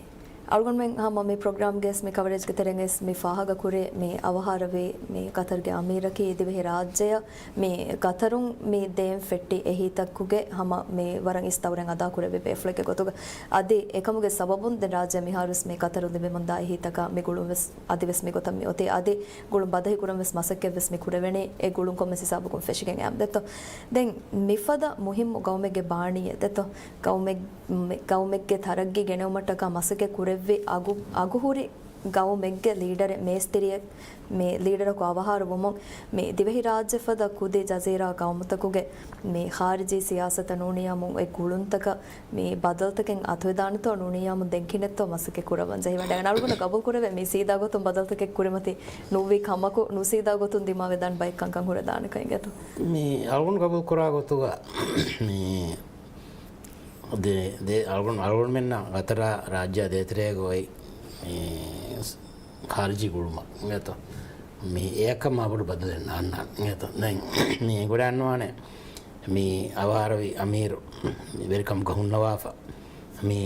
އަޅުގަނޑުމެން ހަމަ މި ޕްރޮގްރާމްގެ ވެސް މި ކަވަރޭޖްގެ ތެރެއިން ވެސް މި ފާހަގަ ކުރޭ މި އަވަހާރަވި މި ގަތަރުގެ އަމީރަކީ ދިވެހި ރާއްޖެއަށް މި ގަތަރުން މި ދޭން ފެއްޓި އެހީތަކުގެ ހަމަ މި ވަރަށް އިސް ދައުރެއް އަދާ ކުރެއްވި ބޭފުޅެއްގެ ގޮތުގަ. އަދި އެކަމުގެ ސަބަބުން ދެން ރާއްޖެ މިހާރުވެސް މި ގަތަރު ލިބެމުންދާ އެހީތަކާ މި ގުޅުން ވެސް އަދިވެސް މިގޮތަށް މި އޮތީ. އަދި ގުޅުން ބަދަހި ކުރަން ވެސް މަސައްކަތް ވެސް މި ކުރެވެނީ އެ ގުޅުން ކޮންމެސް ހިސާބަކުން ފެށިގެން އައި ދެއްތޯ. ދެން މިފަދަ މުހިއްމު ގައުމެއްގެ ބާނީއެއް ދެއްތޯ. ގައުމެއް-، މެ-، ގައުމެއްގެ ތަރައްގީ ގެނެވުމަށްޓަކާ މަސައްކަތް ކުރެއްވި އަގު-، އަގުހުރި ގައުމެއްގެ ލީޑަރެއް މޭސްތިރިއެއް މި ލީޑަރަކު އަވަހާރަވުމުން މި ދިވެހިރާއްޖެފަދަ ކުދި ޖަޒީރާ ގައުމުތަކުގެ މި ޚާރިޖީ ސިޔާސަތަށް ނޫނިޔާމުން އެ ގުޅުންތަކަށް މި ބަދަލުތަކެއް އަތުވެދާނެތޯ ނޫނިޔާމުން ދެން ކިހިނެއްތޯ މަސައްކަތް ކުރައްވަން ޖެހިވަޑައިގަންނަ. އަޅުގަނޑަށް ގަބޫލު ކުރެވޭ މި ސީދާ ގޮތުން ބަދަލުތަކެއް ކުރިމަތި ނުވި ކަމަކު ނުސީދާ ގޮތުން ދިމާވެދާނެ ބައެއް ކަންކަން ހުރެދާނެ ކަން އިނގޭތޯ. މި އަޅުގަނޑު ގަބޫލު ކުރާ ގޮތުގަ މި ދެ-، ދެ-، އަޅުގަނޑު-، އަޅުގަނޑުމެންނަށް ގަތަރާ ރާއްޖެއާ ދޭތެރޭގަ އޮތް މި ޚާރިޖީ ގުޅުމަށް އިނގޭތޯ. މި އެއަކަށް މާބޮޑު ބަދަލެއް ނާންނާނެ އިނގޭތޯ. ދެން މި އެނގިވަޑައިގަންނަވާނެ މި އަވަހާރަވި އަމީރު މި ވެރިކަމުގަ ހުންނަވާފަ. މި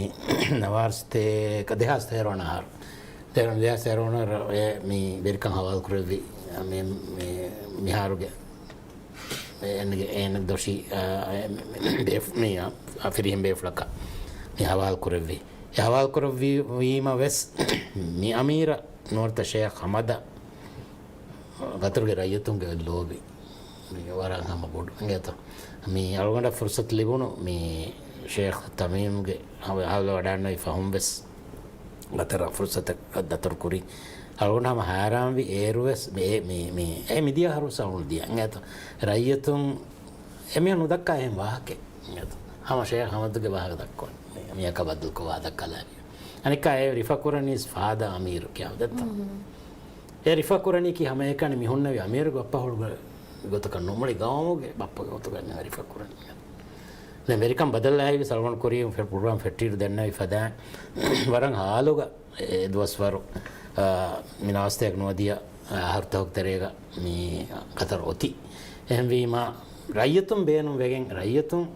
ނަވާރަސްތޭކަ ދެހާސް ތޭރަ ވަނަ އަހަރު. ދެހާސް ތޭރަ ވަނަ އަހަރު އެ މި ވެރިކަން ހަވާލު ކުރެއްވި މި، މި މިހާރުގެ އޭނަގެ، އޭނަ ދޮށީ، އާ، ބޭފު-، މި، އާ، ފިރިހެން ބޭފުޅަކަށް މި ހަވާލު ކުރެއްވި. އެ ހަވާލު ކުރެއްވީމަ ވެސް މި އަމީރަށް ނުވަތަ ޝޭޚް ހަމަދަށް ގަތަރުގެ ރައްޔިތުންގެ ލޯބި މި ވަރަށް ހަމަ ބޮޑު އިނގޭތޯ. މި އަޅުގަނޑަށް ފުރުސަތު ލިބުނު މި ޝޭޚް ތަމީމްގެ ހަވާލު ވަޑައިގަންނަވި ފަހުން ވެސް ގަތަރަށް ފުރުސަތަށް ދަތުރު ކުރި. އަޅުގަނޑު ހަމަ ހައިރާންވި އޭރުވެސް މި، މި، މި، އެ މިދިޔަ އަހަރު ސައުން ދިޔަ އިނގޭތޯ. ރައްޔިތުން އެމީހުން ނުދައްކާ އެހެން ވާހަކައެއް އިނގޭތޯ. ހަމަ ޝޭޚް ހަމަދުގެ ވާހަކަ ދައްކަވަން. މި، މިއަކަށް ބަދަލުކޮށް ވާހަކަ ދައްކާލާ. އަނެއްކާ އެ ރިފަ ކުރަނީސް ފާދަ އަމީރު ކިޔާ ދެއްތޯ. އެ ރިފަ ކުރަނީކީ ހަމައެކަނި މި ހުންނެވި އަމީރުގެ ބައްޕަ ހުޅުގަ ގޮތަކަށް ނޫން، މުޅި ގައުމުގެ ބައްޕަގެ ގޮތުގަ ރިފަ ކުރަނީ. ދެން ވެރިކަން ބަދަލު އައިވީސް އަޅުގަނޑު ކުރީ ޕްރޮގްރާމް ފެއްޓިއިރު ދެންނެވި ފަދަ ވަރަށް ހާލުގަ އެ ދުވަސްވަރު، އާ، މި ނަވާރަސްތޭކަ ނުވަދިހަ އަހަރުތަކުގެ ތެރޭގަ މި ގަތަރު އޮތީ. އެހެންވީމަ ރައްޔިތުން ބޭނުން ވެގެން ރައްޔިތުން،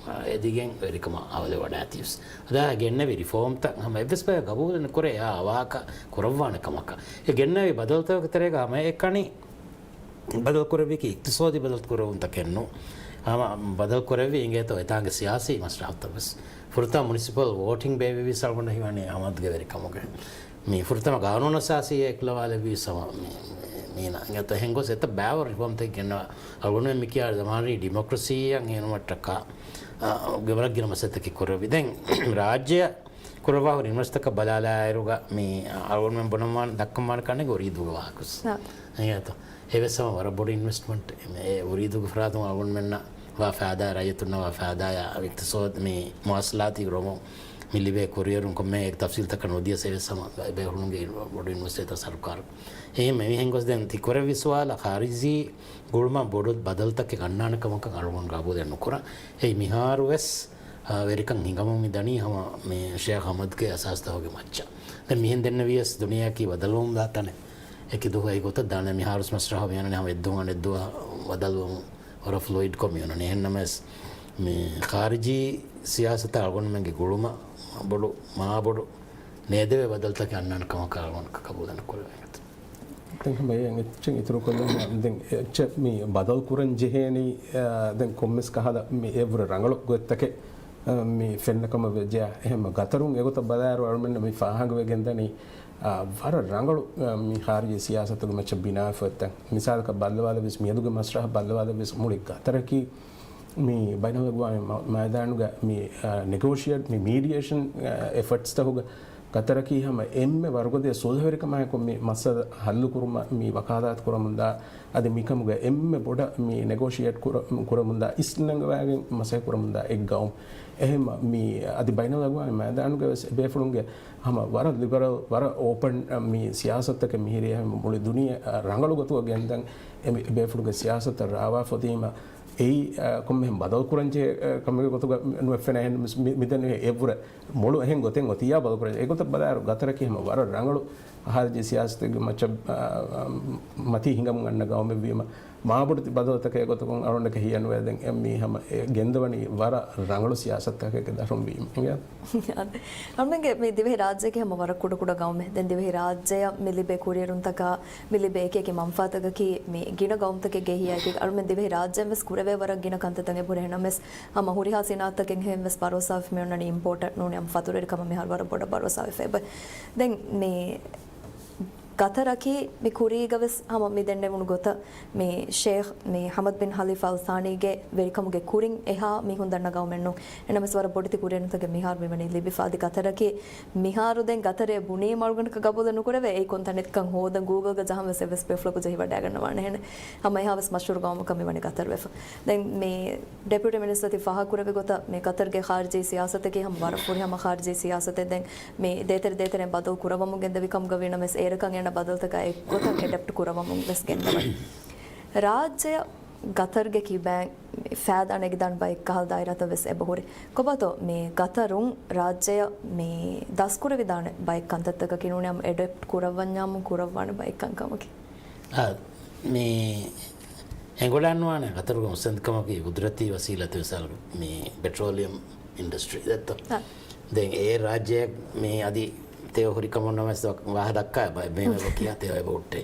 އާ، އެދިގެން ވެރިކަމަށް އަވަލެވަޑައިތީވެސް. އަދާ ގެންނެވި ރިފޯމްތައް ހަމަ އެއްވެސް ބަޔަކު ގަބޫލެއް ނުކުރޭ. އާ، ވާހަކަ ކުރައްވާނެ ކަމަކަށް. އެ ގެންނެވި ބަދަލުތަކުގެ ތެރޭގަ ހަމައެކަނި ބަދަލުކުރެއްވީކީ އިޤްތިޞާދީ ބަދަލުކުރެވުންތަކެއް ނޫން. ހަމަ ބަދަލުކުރެއްވީ އިނގޭތޯ އެތާނގެ ސިޔާސީ މަސްރަހަތަށް ވެސް. ފުރަތަމަ މުނިސިޕަލް ވޯޓިން ބޭއްވިވީސް އަޅުގަނޑަށް ހީވަނީ ހަމަދުގެ ވެރިކަމުގަ. މި ފުރަތަމަ ގާނޫނުއަސާސީ އެކުލަވާލެއްވީސް ހަމަ މި، މީނަ. އިނގޭތޯ އެހެން ގޮސް އެތައް ބައިވަރު ރިފޯމްތައް ގެންނަވާ. އަޅުގަނޑުމެން މި ކިޔާ ޒަމާނީ ޑިމޮކްރަސީއަށް ހޭނުމަށްޓަކާ، އާ، ގެ ވަރަށް ގިނަ މަސައްކަތް ކުރެއްވި. ދެން ރާއްޖެއަށް ކުރައްވާ ހުރި އިންވެސްޓްތަކަށް ބަލާލާއިރުގަ މި އަޅުގަނޑުމެން ބުނަންވާން ދައްކަންވާނެ ކަންނޭނގެ އުރީދޫގެ ވާހަކަސް. އާ. އެހެންތޯ؟ އެވެސް ހަމަ ވަރަށް ބޮޑު އިންވެސްޓްމަންޓް. އެ އުރީދޫގެ ފަރާތުން އަޅުގަނޑުމެންނަށް ވާ ފައިދާ، ރައްޔިތުންނަށް ވާ ފައިދާ، އިޤްތިޞާދު މި މުވާޞަލާތީ ރޮމު މި ލިބޭ ކުރިއެރުން ކޮންމެ ތަފްސީލްތަކަށް ނުދިޔަސް އެވެސް ހަމަ ބޭފުޅުންގެ ބޮޑު އިންވެސްޓް ސަރުކާރު. އެހެން މިހެން ގޮސް ދެން ތި ކުރެއްވި ސުވާލަށް ޚާރިޖީ ގުޅުމަށް ބޮޑު ބަދަލުތަކެއް އަންނާނެ ކަމަކަށް އަޅުގަނޑު ގަބޫލެއް ނުކުރަން. އެއީ މިހާރު ވެސް، އާ، ވެރިކަން ހިނގަމުން މި ދަނީ ހަމަ މި ޝޭޚް އަޙްމަދުގެ އަސާސްތަކުގެ މައްޗަށް. ދެން މިހެން ދެންނެވިޔަސް ދުނިޔެއަކީ ބަދަލުވަމުންދާ ތަނެއް. އެކި ދުވަހު އެއީ ގޮތަށް ދާނެ. މިހާރުސް މަސްރަހަ މިއޮންނަނީ ހަމަ އެއްދުވަހު އަނެއްދުވަހަށް ބަދަލުވަމުން ވަރަށް ފްލުއިޑްކޮށް މިއޮންނަނީ. އެހެންނަމަވެސް މި ޚާރިޖީ ސިޔާސަތަށް އަޅުގަނޑުމެންގެ ގުޅުމަށް ބޮޑު، މާ ބޮޑު ނޭދެވޭ ބަދަލުތަކެއް އަންނާނެ ކަމަކަށް އަޅުގަނޑު ގަބޫލެއް ނުކުރަން. ދެން ހަމަ އެއަށް އެއްޗެއް އިތުރުކޮށްލަން. ދެން އެއްޗެއް މި ބަދަލު ކުރަން ޖެހޭނީ، އާ، ދެން ކޮންމެސް ކަހަލަ މި އެއްވުރެ ރަނގަޅު ގޮތްތަކެއް، އާ، މި ފެންނަ ކަމަށް ވެއްޖެޔާ. އެހެން ގަތަރުން އެގޮތަށް ބަލާއިރު އަޅުމެންނަށް މި ފާހަގަވެގެން ދަނީ، އާ، ވަރަށް ރަނގަޅު، އާ، މި ޚާރިޖީ ސިޔާސަތުގެ މައްޗަށް ބިނާވެފަ އޮތްތަން. މިސާލަކަށް ބައްލަވާލައްވިޔަސް، މިއަދުގެ މަސްރަހަ ބައްލަވާލައްވިޔަސް، މުޅި ގަތަރަކީ މި ބައިނަލްއަގުވާމީ މަ-، މައިދާނުގަ މި، އާ، ނެގޯޝިއޭޓް، މި މީޑިއޭޝަން، އާ، އެފަޓްސްތަކުގަ ގަތަރަކީ ހަމަ އެންމެ ވަރުގަދަ ސުލްހަވެރިކަމާއެކު މި މައްސަލަ ހައްލުކުރުމަށް މި ވަކާލާތު ކުރަމުންދާ، އަދި މިކަމުގަ އެންމެ ބޮޑަށް މި ނެގޯޝިއޭޓް ކުރަ-، ކުރަމުންދާ، އިސްނަންގަވާގެން މަސައްކަތް ކުރަމުންދާ އެއް ގައުމު. އެހެންމަ މި އަދި ބައިނަލްއަގުވާމީ މައިދާނުގަ ވެސް އެބޭފުޅުންގެ ހަމަ ވަރަށް ލިބަރަލް، ވަރަށް އޯޕަން، އަ، މި ސިޔާސަތުތަކެއް މިހިރީ އެހެން މުޅި ދުނިޔެ، އަ، ރަނގަޅު ގޮތުގަ ގެންދަން އެ މި ބޭފުޅުންގެ ސިޔާސަތަށް ރާވާފަ އޮތީމަ އެއީ، އަ، ކޮންމެހެން ބަދަލު ކުރަންޖެހޭ، އަ، ކަމެއް ގޮތުގަ ނުވެފެނެ އެހެން މި-، މި-، މިދެން އެ އެއްވުރެ މޮޅު އެހެން ގޮތެއް އޮތިއްޔާ ބަދަލު ކުރަން. އެގޮތަށް ބަލާއިރު ގަތަރަކީ ހަމަ ވަރަށް ރަނގަޅު ޚާރިޖީ ސިޔާސަތެއްގެ މައްޗަށް، އަ، އަ، މަތީ ހިނގަމުން އަންނަ ގައުމެއްވީމަ މާބޮޑު ބަދަލުތަކެއް ގޮތަކުން އަޅުގަނޑަކަށް ހިޔަނުވޭ ދެން މީ ހަމަ ގެންދަވަނީ ވަރަށް ރަނގަޅު ސިޔާސަތުތަކެއްގެ ދަށުން ވީމަ. އަޅުމެންގެ މި ދިވެހި ރާއްޖޭގެ ހަމަ ވަރަށް ކުޑަ ކުޑަ ގައުމެއް. ދެން ދިވެހި ރާއްޖެއަށް މި ލިބޭ ކުރިއެރުންތަކާ، މި ލިބޭ އެކި އެކި މަންފާތަކަކީ މި ގިނަ ގައުމުތަކެއްގެ އެހީއާއެކީ އަޅުމެން ދިވެހި ރާއްޖެއިން ވެސް ކުރެވޭ ވަރަށް ގިނަ ކަންތައްތައް އެބަހުރި. އެހެންނަމަވެސް ހަމަ ހުރިހާ ސިނާއަތުތަކެއް ހެން ވެސް ބަރޯސާވެފަ މި އޮންނަނީ އިމްޕޯޓަށް ނޫނީ ހަމަ ފަތުރުވެރިކަމަށް މިހާރު ވަރަށް ބޮޑަށް ބަރޯސާވެފަ އެބަ. ދެން މި ގަތަރަކީ މި ކުރީގަ ވެސް ހަމަ މި ދެންނެވުނު ގޮތަށް މި ޝޭޚް މި ޙަމަދު ބިން ޚަލީފާ އަލް ޘާނީގެ ވެރިކަމުގެ ކުރިން އެހާ މީހުން ދަންނަ ގައުމެއް ނޫން. އެހެންނަމަވެސް ވަރަށް ބޮޑެތި ކުރިއެރުންތަކެއް މިހާރު މިވަނީ ލިބިފަ. އަދި ގަތަރަކީ މިހާރު ދެން ގަތަރޭ ބުނީމަ އަޅުގަނޑަކަށް ގަބޫލެއް ނުކުރެވޭ. އެއީ ކޮން ތަނެއްކަން ހޯދަން ގޫގަލްގަ ޖަހަން ވެސް އެއްވެސް ބޭފުޅަކު ޖެހިވަޑައިގަންނަވާނެ. އެހެން ހަމަ އެހާ ވެސް މަޝްހޫރު ގައުމަކަށް މިވަނީ ގަތަރު ވެފަ. ދެން މި ޑެޕިއުޓީ މިނިސްޓަރ ތި ފާހަގަކުރެއްވި ގޮތަށް މި ގަތަރުގެ ޚާރިޖީ ސިޔާސަތަކީ ހަމަ ވަރަށް ފުރިހަމަ ޚާރިޖީ ސިޔާސަތެއް. ދެން މި ދޭތެރެ ދޭތެރެއިން ބަދަލު ކުރައްވަމުން ގެންދެވި ކަމުގަ ވީނަމަވެސް އޭރަކަށް އޭނަ ބަދަލުތަކާ އެއްގޮތަށް އެޑަޕްޓް ކުރައްވަމުން ވެސް ގެންދަވަނީ. ރާއްޖެއަށް ގަތަރުގެ ކިބައިން ފައިދާ ނެގިދާނެ ބައެއް ކަހަލަ ދާއިރާތައް ވެސް އެބަހުރި. ކޮބާތޯ މި ގަތަރުން ރާއްޖެއަށް މި ދަސްކުރެވިދާނެ ބައެއް ކަންތައްތަކަކީ ނޫނީ ހަމަ އެޑަޕްޓް ކުރައްވަންޏާމު ކުރައްވާނެ ބައެއް ކަންކަމަކީ. އާ، މި އެނގުންނާނެ ގަތަރުގެ މުއްސަނދިކަމަކީ ގުދުރަތީ ވަސީލަތު މިސާލު މި ޕެޓްރޯލިއަމް އިންޑަސްޓްރީ ދެއްތޯ. އާ. ދެން އެ ރާއްޖެއަށް މި އަދި ތެޔޮ ހުރި ކަމުން ނަމަވެސް ވާހަ ދައްކާ ބަ-، ބޭނުމެއް ކިޔާ ތެޔޮ އެބަ ހުއްޓޭ.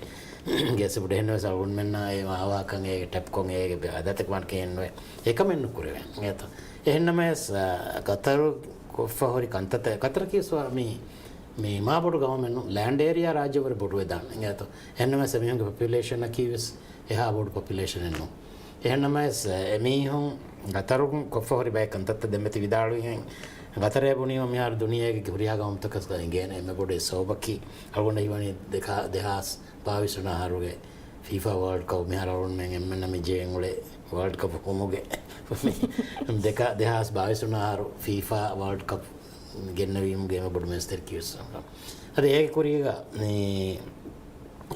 ގޭސް ބުޑެ ހެންނަވެސް އަޅުގަނޑުމެންނާ އެ މާވާކަން އޭގެ ޓެޕްކޮން އޭގެ ބެ-، އަދަތެއް ވާން ކެއެއްނުވޭ. އެކަމެއް ނުކުރެވޭނެ. އެތޯ. އެހެންނަމަވެސް، އާ، ގަތަރު ކޮށްފަ ހުރި ކަންތައްތައް ގަތަރަކީ ސުވާ މި މި މާބޮޑު ގައުމެއް ނޫން، ލޭންޑް އޭރިއާ ރާއްޖެ ވަރަށް ބޮޑުވެދާނެ. އެނގޭތޯ؟ އެހެންނަމަވެސް އެމީހުންގެ ޕޮޕިއުލޭޝަނަކީ ވެސް އެހާ ބޮޑު ޕޮޕިއުލޭޝަނެއް ނޫން. އެހެންނަމަވެސް އެމީހުން ގަތަރުން ކޮށްފަ ހުރި ބައެއް ކަންތައްތައް ދެންމެ ތި ވިދާޅުވިހެން، ގަތަރޭ ބުނީމަ މިހާރު ދުނިޔޭގެ ހުރިހާ ގައުމުތަކަސް އެނގޭނެ. އެންމެ ބޮޑު އެއް ސަބަބަކީ އަޅުގަނޑަށް ހީވަނީ ދެކާ-، ދެހާސް ބާވީސް ވަނަ އަހަރުގެ ފީފާ ވާލްޑް ކަޕް މިހާރު އަޅުގަނޑުމެން އެންމެންނަށް މި ޖެހެން އުޅޭ ވާލްޑް ކަޕް ހޮމުގެ ދެކާ-، ދެހާސް ބާވީސް ވަނަ އަހަރު ފީފާ ވާލްޑް ކަޕް ގެންނެވީމުގެ އެންމެ ބޮޑު މޭސްތެރިކީ ވެސް. އަދި އޭގެ ކުރީގަ މި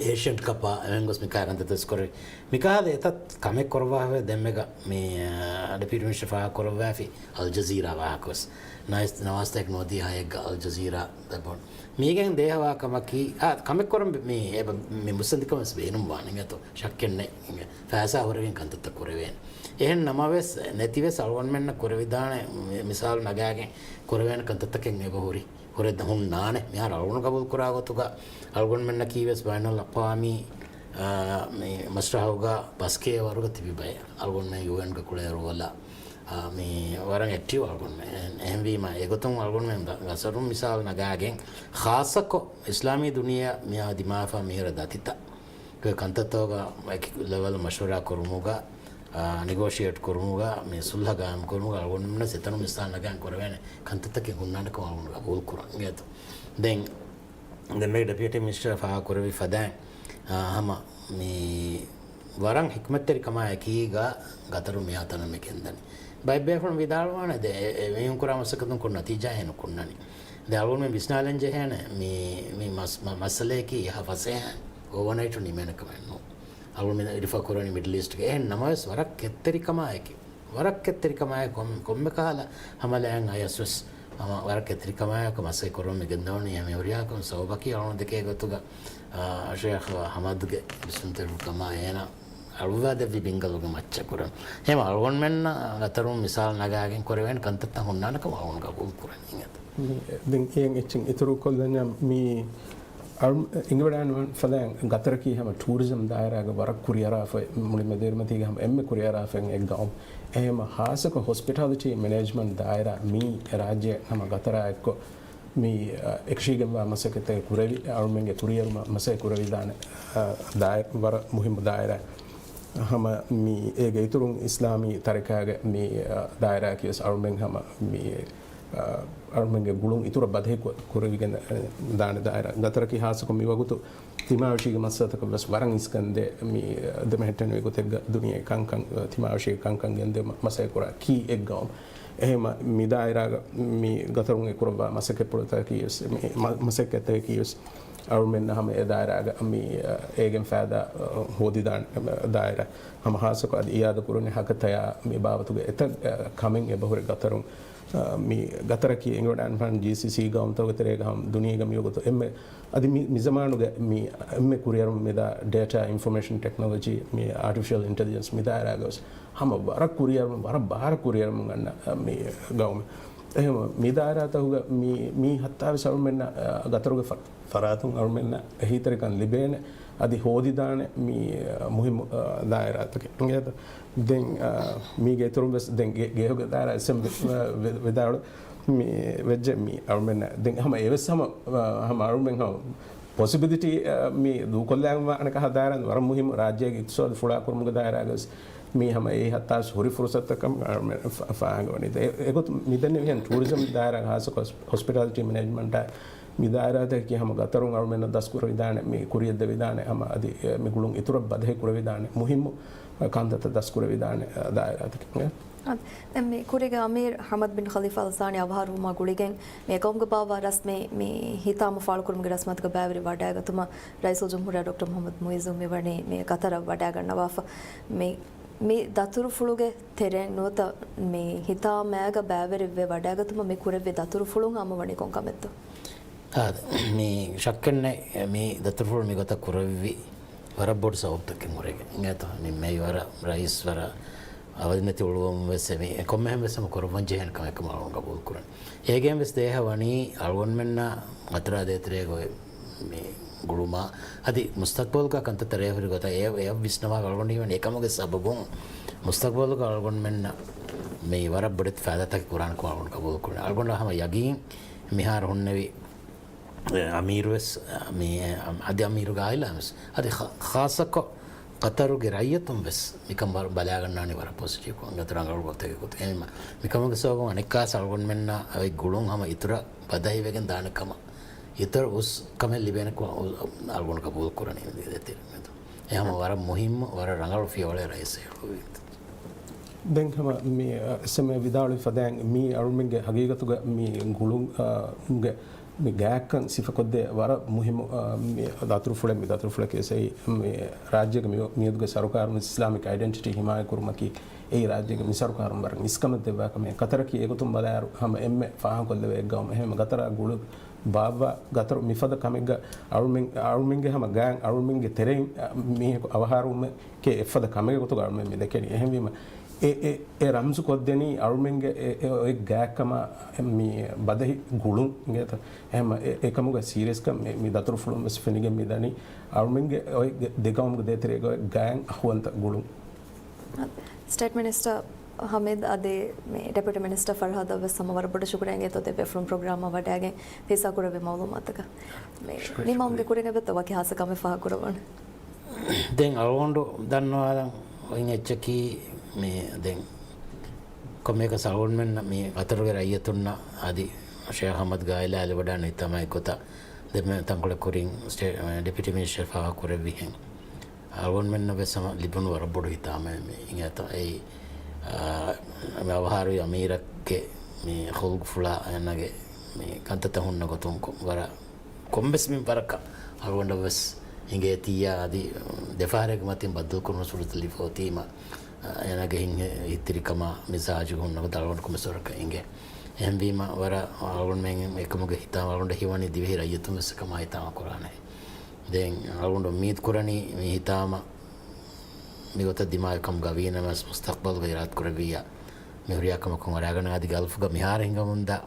އޭޝިއަން ކަޕާ އެހެން ގޮސް މިކާ ކަންތައްތައް ވެސް ކުރެވި. މިކާ އަދި އެތައް ކަމެއް ކުރައްވާފައި ދެންމެގަ މި، އަ، ޑެޕިއުޓީ މިނިސްޓަރ ފާހަގަކުރައްވާފި އަލްޖަޒީރާ ވާހަކަ ވެސް. ނަވާސް-، ނަވާސްތައެއް ނުވަދިހައެއްގަ އަލްޖަޒީރާ ދަބޮން. މީގެން ދޭހަވާ ކަމަކީ، އާ، ކަމެއް ކުރަން މި، އެބަ-، މި މުއްސަނދިކަމަށް ވެސް ބޭނުންވާނެ އިނގޭތޯ. ޝައްކެއް ނެތް އިނގޭ. ފައިސާ ހުރެގެން ކަންތައްތައް ކުރެވޭނެ. އެހެން ނަމަވެސް، ނެތިވެސް އަޅުގަނޑުމެންނަށް ކުރެވިދާނެ މި-، މިސާލު ނަގާގެން ކުރެވޭނެ ކަންތައްތަކެއް އެބަ ހުރި. ހުރެ ހުންނާނެ. މިހާރު އަޅުގަނޑު ގަބޫލު ކުރާ ގޮތުގަ އަޅުގަނޑުމެންނަކީ ވެސް ބައިނަލްއަޤްވާމީ، އާ، މި މަސްރަޙުގަ ބަސްކެޔަށް ވަރުގަ ތިބި ބައެއް. އަޅުގަނޑުމެން ޔޫއެންގެ ކުޅޭ ރޯލަށް، އާ، މި ވަރަށް އެކްޓިވް އަޅުގަނޑުމެން. އެހެންވީމަ އެގޮތުން އަޅުގަނޑުމެން ގަ-، ގަތަރުން މިސާލު ނަގާގެން ޚާއްޞަކޮށް އިސްލާމީ ދުނިޔެއަށް މިއާ ދިމާވެފަ މިހިރަ ދަތިތައް ގެ ކަންތައްތަކުގަ އެކި ލެވެލް މަޝްވަރާ ކުރުމުގަ، އާ، ނެގޯޝިއޭޓް ކުރުމުގަ، މި ސުލްހަ ގާއިމް ކުރުމުގަ އަޅުގަނޑުމެންނަށް އެތަނުން މިސާލު ނަގާން ކުރެވޭނެ ކަންތައްތަކެއް ހުންނާނެކަމަށް އަޅުގަނޑު ގަބޫލު ކުރަން އިނގޭތޯ. ދެން، ދެން މި ޑެޕިއުޓީ މިނިސްޓަރ ފާހަގަކުރެއްވި ފަދައިން، އާ، ހަމަ މި ވަރަށް ހިކްމަތްތެރިކަމާ އެކީގަ ގަތަރު މިހާތަނަށް މި ގެންދަނީ. ބައެއް ބޭފުޅުން ވިދާޅުވާނެ ދެ-، އެ-، އެ މީހުން ކުރާ މަސައްކަތުން ކުރު ނަތީޖާއެއް ނުކުންނަނީ. ދެ އަޅުގަނޑުމެން ވިސްނާލަން ޖެހޭނެ މި، މި މަސް-، މަ-، މައްސަލަޔަކީ އެހާ ފަސޭހައިން އޯވަރނައިޓު ނިމޭނެ ކަމެއް ނޫން. އަޅުގަނޑުމެން ރިފަ ކުރަނީ މިޑްލް އީސްޓްގެ. އެހެން ނަމަވެސް ވަރަށް ކެތްތެރިކަމާއެކީ، ވަރަށް ކެތްތެރިކަމާއެކު ކޮން-، ކޮންމެ ކަހަލަ ހަމަލައެއް އަޔަސް ވެސް ހަމަ ވަރަށް ކެތްތެރިކަމާއެކު މަސައްކަތް ކުރަމުން މި ގެންދަވަނީ. އެ މި ހުރިހާ ކަމެއް ސަބަބަކީ އަޅުގަނޑު ދެކޭ ގޮތުގަ، އާ، ޝޭޚް ހަމަދުގެ ބިސްނުތެރިކަމާ އޭނާ އަޅުވާދެއްވި ބިންގަލުގެ މައްޗަށް ކުރަން. އެހެން އަޅުގަނޑުމެންނަށް ގަތަރުން މިސާލު ނަގާގެން ކުރެވޭނެ ކަންތައްތައް ހުންނާނެކަމަށް އަޅުގަނޑު ގަބޫލު ކުރަން އިނގޭތޯ. ދެން އެއިން އެއްޗެއް އިތުރު ކޮށްލަންޏާ މި އަޅު-، އެނގިވަޑައިގަންނަވާނެ ފަދައިން ގަތަރަކީ ހަމަ ޓޫރިޒަމް ދާއިރާގެ ވަރަށް ކުރިއަރާފަ މުޅިންމެ ދޭރުމަތީގެ ހަމަ އެންމެ ކުރިއަރާފައި އެއް ގައުމު. އެހެންމަ ހާއްސަކޮށް ހޮސްޕިޓާލިޓީ މެނޭޖްމަންޓް ދާއިރާ މީ ރާއްޖެ ހަމަ ގަތަރާ އެއްކޮށް މި، އަ، އެކަށީގެންވާ މަސައްކަތެއް ކުރެވި، އަޅުމެންގެ ކުރިއެރުމަށް މަސައްކަތް ކުރެވިދާނެ، އަ، ދާއި-، ވަރަށް މުހިއްމު ދާއިރާ. ހަމަ މި އޭގެ އިތުރުން އިސްލާމީ ތަރިކާގެ މި، އަ، ދާއިރާއަކީ ވެސް އަޅުމެން ހަމަ މި، އަ، އަޅުމެންގެ ގުޅުން އިތުރަށް ބަދަހި ކު-، ކުރެވިގެން، އަ، ދާނެ ދާއިރާ. ގަތަރަކީ ހާއްސަކޮށް މި ވަގުތު ތިމާވެށީގެ މައްސަލަތަކަށް ވެސް ވަރަށް އިސްކަންދޭ މި، އަ، ދެމެހެއްޓެނިވި ގޮތެއްގަ ދުނިޔޭ ކަންކަން، އަ، ތިމާވެށީގެ ކަންކަން ގެންދޭ މަ-، މަސައްކަތް ކުރާ ކީ އެއް ގައުމު. އެހެންމަ މި ދާއިރާގަ މި ގަތަރުން އެ ކުރައްވާ މަސައްކަތްޕުޅުތަކަކީ ވެސް، މި މަ-، މަސައްކަތްތަކަކީ ވެސް އަޅުމެންނަށް ހަމަ އެ ދާއިރާގަ މި، އަ، އޭގެން ފައިދާ، އަ، ހޯދިދާނެ ދާއިރާ. ހަމަ ހާއްސަކޮށް އަދި އިއާދަ ކުރަނީ ހަކަތަޔާ މި ބާވަތުގެ އެތައް، އަ، ކަމެއް އެބަހުރި ގަތަރުން މި ގަތަރަކީ އެނގިވަޑައިގަންނަވާނެ ޖީސީސީ ގައުމުތަކުގެ ތެރޭގަ ހަމަ ދުނިޔޭގަ މިވަގުތު އެންމެ، އަދި މި، މި ޒަމާނުގެ މި އެންމެ ކުރިއެރުމަށް މިދާ ޑޭޓާ އިންފޮމޭޝަން ޓެކްނޮލޮޖީ، މި އާޓިފިޝަލް އިންޓެލިޖެންސް މި ދާއިރާގަ ވެސް ހަމަ ވަރަށް ކުރިއެރުމަށް، ވަރަށް ބާރަށް ކުރިއެރުމަށް އަންނަ މި ގައުމެއް. އެހެން މި ދާއިރާތަކުގަ މި، މީ ހައްތާވީސް އަޅުމެންނަށް ގަތަރުގެ ފަ-، ފަރާތުން އަޅުމެންނަށް އެހީތެރިކަން ލިބޭނެ، އަދި ހޯދިދާނެ މި މުހިއްމު ދާއިރާތަކެއް. އިނގޭތަ؟ ދެން، މީގެ އިތުރުން ވެސް ދެން ގެ-، ގޭހުގެ ދާއިރާ އެސްއެމް ވެ-، ވެދާޅު މި ވެއްޖެ މި އަޅުމެންނަށް. ދެން ހަމަ އެވެސް ހަމަ، ހަމަ އަޅުމެން ހަމަ ޕޮސިބިލިޓީ މި ދޫކޮށްލާން ވާނެ ކަހަލަ ދާއިރާ ވަރަށް މުހިއްމު ރާއްޖޭގެ އިޤްތިޞާދު ފުޅާކުރުމުގެ ދާއިރާގަ ވެސް މީ ހަމަ އެއީ ހައްތާވީސް ހުރި ފުރުސަތަކަށް ފާހަގަވަނީ. އެ-، އެގޮތުން މިދެންނެވިހެން ޓޫރިޒަމް ދާއިރާ ހާއްސަކޮށް ހޮސްޕިޓާލިޓީ މެނޭޖްމަންޓާ މި ދާއިރާތަކަކީ ހަމަ ގަތަރުން އަޅުމެންނަށް ދަސްކުރެވިދާނެ، މި ކުރިއަށް ދެވިދާނެ، ހަމަ އަދި މި ގުޅުން އިތުރަށް ބަދަހި ކުރެވިދާނެ މުހިއްމު ކަންތައްތައް ދަސްކުރެވިދާނެ ދާއިރާތަކެއް. އަދި ދެން މި ކުރީގެ އަމީރު ޙަމަދު ބިން ޚަލީފާ އަލް ސާނީ އަވަހާރަވުމާ ގުޅިގެން މި އެކަމުގެ ބާއްވާ ރަސްމީ މި ހިތާމަ ފާޅުކުރުމުގެ ރަސްމަތުގަ ބައިވެރި ވަޑައިގަތުމަށް ރައީސުލްޖުމްހޫރިއްޔާ ޑޮކްޓަރ މުޙައްމަދު މުޢިއްޒު މިވަނީ މި ގަތަރަށް ވަޑައިގަންނަވާފަ. މި، މި ދަތުރުފުޅުގެ ތެރެއިން ނުވަތަ މި ހިތާމައިގަ ބައިވެރިވެ ވަޑައިގަތުމަށް މި ކުރެއްވި ދަތުރުފުޅުން ހަމަވަނީ ކޮން ކަމެއްތޯ؟ އާދެ، މި ޝައްކެއްނެތް، މި ދަތުރުފުޅު މިގޮތަށް ކުރެއްވި ވަރަށް ބޮޑު ސަބަބުތަކެއް ހުރެގެން. އިނގޭތޯ؟ މި މެޔަރ ރައީސް ވަރަށް އަވަދިނެތި އުޅުއްވަމުން ވެސް މި ކޮންމެހެން ވެސް ހަމަ ކުރައްވަން ޖެހޭނެ ކަމެއްކަމަށް އަޅުގަނޑު ގަބޫލުކުރަން. އޭގެން ވެސް ދޭހަ ވަނީ އަޅުގަނޑުމެންނަށް ގަތަރާ ދޭތެރޭގަ އޮތް މި ގުޅުމާ އަދި މުސްތަޤްބަލުގަ ކަންތައްތައް ރޭވި ގޮތަށް އެ، އެއަށް ވިސްނަވާ އަޅުގަނޑު ހީވަނީ އެކަމުގެ ސަބަބުން މުސްތަޤްބަލުގަ އަޅުގަނޑުމެންނަށް މި ވަރަށް ބޮޑެތި ފައިދާތަކެއް ކުރާނެކަމަށް އަޅުގަނޑު ގަބޫލުކުރަން. އަޅުގަނޑަށް ހަމަ ޔަގީން މިހާރު ހުންނެވި އެ، އަމީރު ވެސް، މި، އަދި އަމީރުގެ އާއިލާ ވެސް، އަދި ޚާ-، ޚާއްޞަކޮށް ޤަތަރުގެ ރައްޔިތުން ވެސް މިކަން ވަރަށް ބަލާގަންނާނީ ވަރަށް ޕޮޒިޓިވްކޮށް، އިނގޭތޯ ރަނގަޅު ގޮތެއްގެ ގޮތުން. އެހެންވީމަ، މިކަމުގެ ސަބަބުން އަނެއްކާސް އަޅުގަނޑުމެންނަށް އޮތް ގުޅުން ހަމަ އިތުރަށް ބަދަހިވެގެން ދާނެ ކަމަށް، އިތުރަށް އުސް ކަމެއް ލިބޭނެ ކަމަށް އަޅުގަނޑު ގަބޫލު ކުރަނީ ދޭތެރޭގަ. އެ ހަމަ ވަރަށް މުހިއްމު، ވަރަށް ރަނގަޅު ފިޔަވަޅެއް ރައީސް ހެޔޮ. ދެން ހަމަ މި، އަ، އެސްއެމްއޭ ވިދާޅުވި ފަދައިން މީ އަޅުމެންގެ ހަގީގަތުގަ މި ގުޅުން، އަ، ގެ މި ގާތްކަން ސިފަކޮށްދޭ ވަރަށް މުހިއްމު، އަ، މި ދަތުރުފުޅެއް، މި ދަތުރުފުޅަކީ އެސްއެމްއޭ މި ރާއްޖޭގެ މި، މިއަދުގެ ސަރުކާރުން އިސްލާމިކް އައިޑެންޓިޓީ ހިމާޔަތްކުރުމަކީ އެއީ ރާއްޖޭގެ މި ސަރުކާރުން ވަރަށް އިސްކަމެއް ދެއްވާ ކަމެއް. ޤަތަރަކީ އެގޮތުން ބަލާއިރު ހަމަ އެންމެ ފާހަގަކޮށްލެވޭ ގައުމެއް. އެހެންވެ ގަތަރާ ގުޅުން ބާއްވާ ގަތަރު މިފަދަ ކަމެއްގަ އަޅުމެން، އަޅުމެންގެ ހަމަ ގާތް އަޅުމެންގެ ތެރެއިން، އަ، މީހަކު އަވަހާރަވުމެއް ކޭ އެއްފަދަ ކަމެއްގެ ގޮތުގަ އަޅުމެން މި ދެކެނީ. އެހެންވީމަ، އެ، އެ، އެ ރަމްޒު ކޮށްދެނީ އަޅުމެންގެ އެ، އެ އޮތް ގާތްކަމާ މި ބަދަހި ގުޅުން އިނގޭތަ؟ އެހެންމަ އެ، އެކަމުގެ ސީރިއަސްކަން މި، މި ދަތުރުފުޅުން ވެސް ފެނިގެން މި ދަނީ އަޅުމެންގެ އޮތް ދެ، ދެ ގައުމުގެ ދޭތެރޭގަ އޮތް ގާތް އަހުވަންތަ ގުޅުން. ސްޓޭޓް މިނިސްޓަރ ހަމީދު އަދި މި ޑެޕިއުޓީ މިނިސްޓަރ ފަރްހާދަށް ވެސް ހަމަ ވަރަށް ބޮޑަށް ޝުކުރިއްޔާ އިނގޭތޯ ދެ ބޭފުޅުން ޕްރޮގްރާމަށް ވަޑައިގެން ހިއްސާ ކުރެއްވި މައުލޫމާތަކަށް. މި، ނިމަވުމުގެ ކުރިން އެބައޮތްތޯ ވަކި ހާއްސަ ކަމެއް ފާހަގަކުރައްވަން؟ ދެން އަޅުގަނޑު ދަންނަވާލަން އޮތް އެއްޗަކީ، މި ދެން ކޮންމެއަކަސް އަޅުގަނޑުމެންނަށް މި ގަތަރުގެ ރައްޔިތުންނަށް އަދި ޝޭޚް އަޙްމަދު ގާއިލާ އެޅިވަޑައިގަތް ހިތާމައިގެ ގޮތަށް ދެންމެ ތަންކޮޅެއް ކުރިން ސްޓޭ-، ޑެޕިއުޓީ މިނިސްޓަރ ފާހަގަކުރެއްވިހެން އަޅުގަނޑުމެންނަށް ވެސް ހަމަ ލިބުނު ވަރަށް ބޮޑު ހިތާމައެއް މި އިނގޭތޯ. އެއީ، އާ، މި އަވަހާރަވި އަމީރެއްގެ މި ޚުލްޤުފުޅާ އޭނާގެ މި ކަންތައްތައް ހުންނަ ގޮތުން ކޮ-، ވަރަށް ކޮންމެސް މިންވަރަކަށް އަޅުގަނޑަށް ވެސް އިނގޭތީއްޔާ އަދި ދެފަހަރެއްގެ މަތިން ބައްދަލުކުރުމަށް ސުރުތަލިފަ އޮތީމަ، އޭނާގެ ހިތް-، ހިތްތިރިކަމާ މިޒާޖުގެ ހުންނަ ގޮތަށް އަޅުގަނޑު ކޮންމެސް ވަރަކަށް އިނގޭ. އެހެންވީމަ ވަރަށް އަޅުގަނޑުމެން އެކަމުގެ ހިތާމަ އަޅުގަނޑަށް ހީވަނީ ދިވެހި ރައްޔިތުން ވެސް އެކަމާ ހިތާމަ ކުރާނެ. ދެން އަޅުގަނޑު އުއްމީދު ކުރަނީ މި ހިތާމަ މިގޮތަށް ދިމާވި ކަމުގަ ވީނަމަވެސް މުސްތަޤްބަލުގަ އިރާދަކުރެއްވިއްޔާ މި ހުރިހާ ކަމަކުން އަރާގަނެ އަދި ގަލްފުގަ މިހާރު ހިނގަމުންދާ،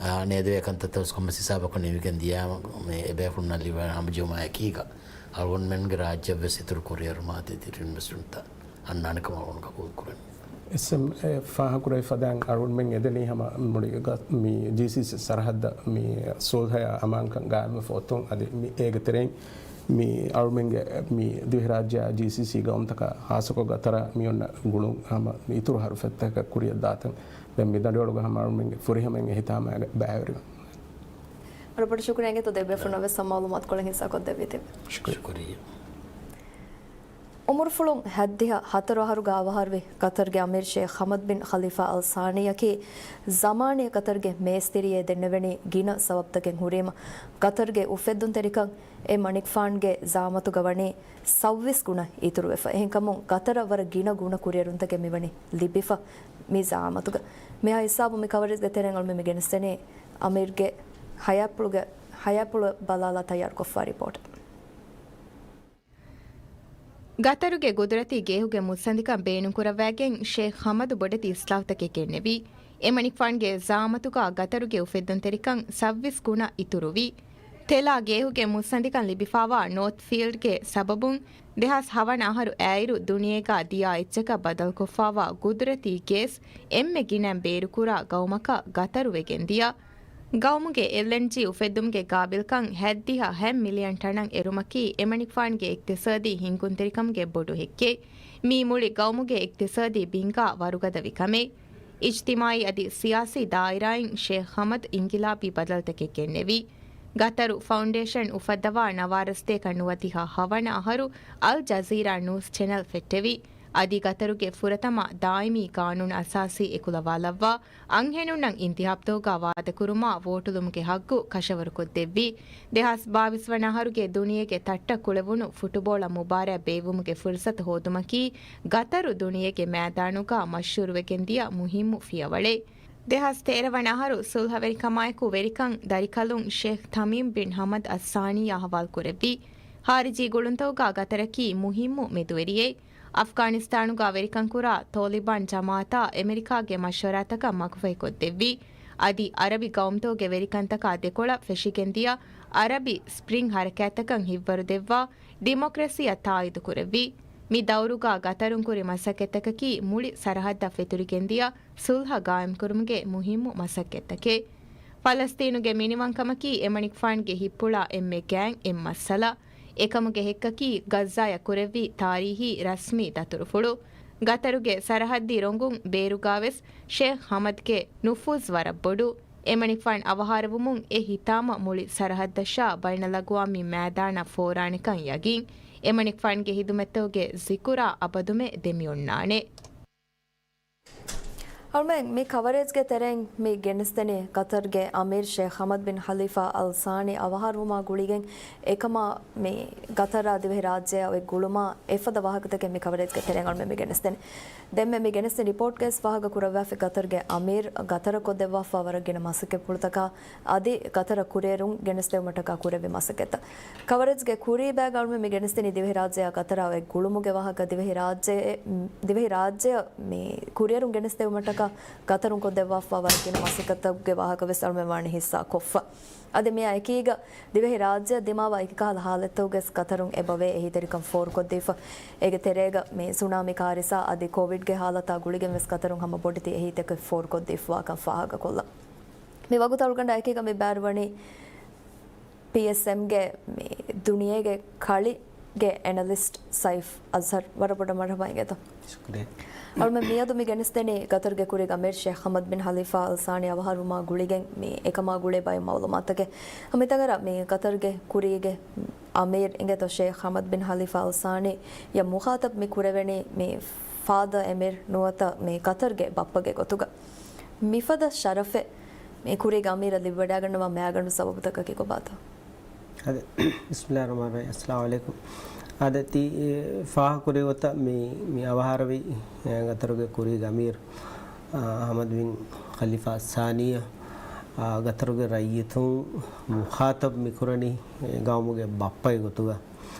އާ، ނޭދެވޭ ކަންތައްތައް ވެސް ކޮންމެސް ހިސާބަކުން ނިމިގެން ދިޔާމަ މި އެބޭފުޅުންނަށް ލިބޭ ހަމަޖެހުމާ އެކީގަ އަޅުގަނޑުމެންގެ ރާއްޖެއަށް ވެސް އިތުރު ކުރިއެރުމާ ދިވެހި އިންވެސްޓްމަންޓްތައް އަންނާނެ ކަމަށް އަޅުގަނޑު ގަބޫލު ކުރަނީ. އެސްއެމްއޭ ފާހަގަކުރެއްވި ފަދައިން އަޅުގަނޑުމެން އެދެނީ ހަމަ މުޅި ގަ-، މި ޖީސީސީ ސަރަހައްދަށް މި ސުލްހަޔާ އަމާންކަން ގާއިމްވެފަ އޮތުން އަދި މި އޭގެ ތެރެއިން މި އަޅުމެންގެ މި ދިވެހިރާއްޖެއާ ޖީސީސީ ގައުމުތަކާ ހާއްސަކޮށް ގަތަރަށް މި އޮންނަ ގުޅުން ހަމަ މި އިތުރު ހަރުފަތްތަކަށް ކުރިއަށް ދާތަން. ދެން މި ދަނޑިވަޅުގަ ހަމަ އަޅުމެންގެ ފުރިހަމައިން އެހިތާމައިގެ ބައިވެރިވަން. ވަރަށް ބޮޑަށް ޝުކުރިއްޔާ އިނގޭތޯ ދެ ބޭފުޅުންނަށް ވެސް ހަމަ މައުލޫމާތުކޮޅެއް ހިއްސާކޮށްދެއްވީތީ. ޝުކުރިއްޔާ. އުމުރުފުޅުން ހައްދިހަ ހަތަރު އަހަރުގަ އަވަހާރަވި ޤަތަރުގެ އަމީރު ޝޭޚް ޙަމަދު ބިން ޚަލީފާ އަލް ސާނީއަކީ ޒަމާނީ ޤަތަރުގެ މޭސްތިރިއޭ ދެންނެވެނީ ގިނަ ސަބަބުތަކެއް ހުރީމަ، ޤަތަރުގެ އުފެއްދުންތެރިކަން އެ މަނިކުފާނުގެ ޒަޢާމަތުގަ ވަނީ ސައުވީސް ގުނަ އިތުރުވެފަ. އެހެންކަމުން ޤަތަރަށް ވަރަށް ގިނަ ގުނަ ކުރިއެރުންތަކެއް މިވަނީ ލިބިފަ. މި ޒައާމަތުގަ. މިހާ ހިސާބު މި ކަވަރޭޖްގެ ތެރެއިން އަޅުމެން މި ގެނެސްދެނީ އަމީރުގެ ހަޔާތްޕުޅުގެ، ހަޔާތްޕުޅު ބަލާލާ ތައްޔާރުކޮށްފާ ރިޕޯޓް. ގަތަރުގެ ގުދުރަތީ ގޭހުގެ މުއްސަނދިކަން ބޭނުންކުރައްވައިގެން ޝޭޚް ހަމަދު ބޮޑެތި އިސްލާހުތަކެއް ގެންނެވި. އެމަނިކުފާންގެ ޒައާމަތުގަ ގަތަރުގެ އުފެއްދުންތެރިކަން ސައްވީސް ގުނަ އިތުރުވި. ތެލާ ގޭހުގެ މުއްސަނދިކަން ލިބިފާވާ ނޯތް ފީލްޑްގެ ސަބަބުން ދެހާސް ހަވަނަ އަހަރު އައިރު ދުނިޔޭގަ ދިޔާ އެއްޗަކަށް ބަދަލުކޮށްފާވާ ގުދުރަތީ ގޭސް އެންމެ ގިނައިން ބޭރުކުރާ ގައުމަކަށް ގަތަރު ވެގެން ދިޔަ. ގައުމުގެ އެލްއެންޖީ އުފެއްދުމުގެ ގާބިލްކަން ހަތްދިހަ ހަތް މިލިއަން ޓަނަށް އެރުމަކީ އެމަނިކުފާންގެ އިޤްތިޞާދީ ހިންގުންތެރިކަމުގެ ބޮޑު ހެއްކެއް. މީ މުޅި ގައުމުގެ އިޤްތިޞާދީ ބިންގާ ވަރުގަދަވި ކަމެއް. އިޖްތިމާޢީ އަދި ސިޔާސީ ދާއިރާއިން ޝޭޚް ހަމަދު އިންޤިލާބީ ބަދަލުތަކެއް ގެންނެވި. ގަތަރު ފައުންޑޭޝަން އުފައްދަވާ ނަވާރަ ސަތޭކަ ނުވަދިހަ ހަވަނަ އަހަރު އަލް ޖަޒީރާ ނޫސް ޗެނަލް ފެއްޓެވި. އަދި ގަތަރުގެ ފުރަތަމަ ދާއިމީ ގާނޫނު އަސާސީ އެކުލަވާލައްވާ، އަންހެނުންނަށް އިންތިހާބުތަކުގަ ވާދަކުރުމާ ވޯޓުލުމުގެ ހައްގު ކަށަވަރުކޮށްދެއްވި. ދެހާސް ބާވީސް ވަނަ އަހަރުގެ ދުނިޔޭގެ ތައްޓަށް ކުޅެވުނު ފުޓުބޯޅަ މުބާރާތް ބޭއްވުމުގެ ފުރުސަތު ހޯދުމަކީ ގަތަރު ދުނިޔޭގެ މައިދާނުގަ މަޝްހޫރުވެގެންދިޔަ މުހިއްމު ފިޔަވަޅެއް. ދެހާސް ތޭރަ ވަނަ އަހަރު ސުލްހަވެރިކަމާއެކު ވެރިކަން ދަރިކަލުން ޝޭޚް ތަމީމް ބިން ހަމަދު އައްސާނީއާ ހަވާލުކުރެއްވި. ޚާރިޖީ ގުޅުންތަކުގަ ގަތަރަކީ މުހިއްމު މެދުވެރިއެއް. އަފްޣާނިސްތާނުގަ ވެރިކަންކުރާ ތޯލިބާން ޖަމާއަތާ އެމެރިކާގެ މަޝްވަރާތަކަށް މަގުފަހިކޮށްދެއްވި. އަދި އަރަބި ގައުމުތަކުގެ ވެރިކަންތަކާ ދެކޮޅަށް ފެށިގެންދިޔަ އަރަބި ސްޕްރިންގް ހަރަކާތްތަކަށް ހިތްވަރުދެއްވާ ޑިމޮކްރަސީއަށް ތާއީދުކުރެއްވި. މި ދައުރުގަ ގަތަރުން ކުރި މަސައްކަތްތަކަކީ މުޅި ސަރަހައްދަށް ފެތުރިގެންދިޔަ ސުލްހަ ގާއިމްކުރުމުގެ މުހިއްމު މަސައްކަތްތަކެއް. ފަލަސްތީނުގެ މިނިވަންކަމަކީ އެމަނިކުފާނުގެ ހިތްޕުޅާ އެންމެ ގާތް އެއް މައްސަލަ. އެކަމުގެ ހެއްކަކީ ޣައްޒާޔަށް ކުރެއްވި ތާރީހީ ރަސްމީ ދަތުރުފުޅު. ގަތަރުގެ ސަރަހައްދީ ރޮނގުން ބޭރުގަވެސް ޝޭޚް ހަމަދުގެ ނުފޫޒު ވަރަށް ބޮޑު. އެމަނިކުފާން އަވަހާރަވުމުން އެ ހިތާމަ މުޅި ސަރަހައްދަށާ ބައިނަލްއަގްވާމީ މައިދާނަށް ފޯރާނެކަން ޔަގީން. އެމަނިކުފާންގެ ހިދުމަތްތަކުގެ ޒިކުރާ އަބަދުމެ ދެމިއޮންނާނެ. އަޅުމެން މި ކަވަރޭޖްގެ ތެރެއިން މި ގެނެސްދެނީ ގަތަރުގެ އަމީރު ޝޭޚް ހަމަދު ބިން ޚަލީފާ އަލް ސާނީ އަވަހާރަވުމާ ގުޅިގެން އެކަމާ މި ގަތަރާ ދިވެހި ރާއްޖެއާ އޮތް ގުޅުމާ އެފަދަ ވާހަކަތަކެއް މި ކަވަރޭޖްގެ ތެރެއިން އަޅުމެން މި ގެނެސްދެނީ. ދެންމެ މި ގެނެސްދިން ރިޕޯޓްގައި ވާހަކަ ކުރައްވާފި ގަތަރުގެ އަމީރު ގަތަރަށް ކޮށްދެއްވާފާ ވަރަށް ގިނަ މަސައްކަތްޕުޅުތަކާ އަދި ގަތަރަށް ކުރިއެރުން ގެނެސްދެވުމަށްޓަކާ ކުރެއްވި މަސައްކަތްތައް. ކަވަރޭޖްގެ ކުރީ ބަޔަކަށް އަޅުމެން މި ގެނެސްދިނީ ދިވެހި ރާއްޖެއާ ގަތަރާ އޮތް ގުޅުމުގެ ވާހަކަ. ދިވެހި ރާއްޖެ، ދިވެހި ރާއްޖެއަށް މި ކުރިއެރުން ގެނެސްދެވުމަށްޓަކާ ގަތަރުން ކޮށްދެއްވާފާ ވަރަށް ގިނަ މަސައްކަތްތަކުގެ ވާހަކަ ވެސް އަޅުމެން ވާނީ ހިއްސާ ކޮށްފަ. އަދި މިއާ އެކީގަ ދިވެހި ރާއްޖެއަށް ދިމާވާ އެކިކަހަލަ ހާލަތްތަކުގަސް ގަތަރުން އެބަވޭ އެހީތެރިކަން ފޯރުކޮށްދީފަ. އޭގެ ތެރޭގަ މި ސުނާމީ ކާރިސާ އަދި ކޯވިޑްގެ ހާލަތާ ގުޅިގެން ވެސް ގަތަރުން ހަމަ ބޮޑެތި އެހީތަކެއް ފޯރުކޮށްދީފަވާކަން ފާހަގަކޮށްލަން. މި ވަގުތު އަޅުގަނޑާ އެކީގަ މި ބައިވެރިވަނީ ޕީއެސްއެމްގެ މި ދުނިޔޭގެ ކަޅިގެ އެނަލިސްޓް ސައިފް އަޒްހަރް. ވަރަށް ބޮޑަށް މަރުޙަބާ އިނގޭތޯ. ޝުކުރިއްޔާ. އަޅުމެން މިއަދު މި ގެނެސްދެނީ ގަތަރުގެ ކުރީގެ އަމީރު ޝޭޚް ހަމަދު ބިން ޚަލީފާ އަލް ސާނީ އަވަހާރަވުމާ ގުޅިގެން މި އެކަމާ ގުޅޭ ބައެއް މައުލޫމާތުތަކެއް. ހަމަ އެތަނުގަ މި ގަތަރުގެ ކުރީގެ އަމީރު އިނގޭތޯ ޝޭޚް ހަމަދު ބިން ޚަލީފާ އަލް ސާނީ އަށް މުޚާޠަބް މި ކުރެވެނީ މި ފާދަ އެމީރު ނުވަތަ މި ގަތަރުގެ ބައްޕަގެ ގޮތުގަ. މިފަދަ ޝަރަފެއް މި ކުރީގެ އަމީރަށް ލިބިވަޑައިގަންނަވާ މައިގަނޑު ސަބަބުތަކަކީ ކޮބާތޯ؟ އާދެ، ބިސްމިﷲ ރަޙްމާނި ރަޙީމް. އައްސަލާމު ޢަލައިކުމް. އާދެ، ތި، އެ، ފާހަގަކުރި ގޮތަށް މި، މި އަވަހާރަވި، އެ، ގަތަރުގެ ކުރީގެ އަމީރު، އާ، ހަމަދު ބިން ޚަލީފާ އައްސާނީއަށް، އާ، ގަތަރުގެ ރައްޔިތުން މުޚާޠަބް މިކުރަނީ، އެ، ގައުމުގެ ބައްޕަގެ ގޮތުގަ.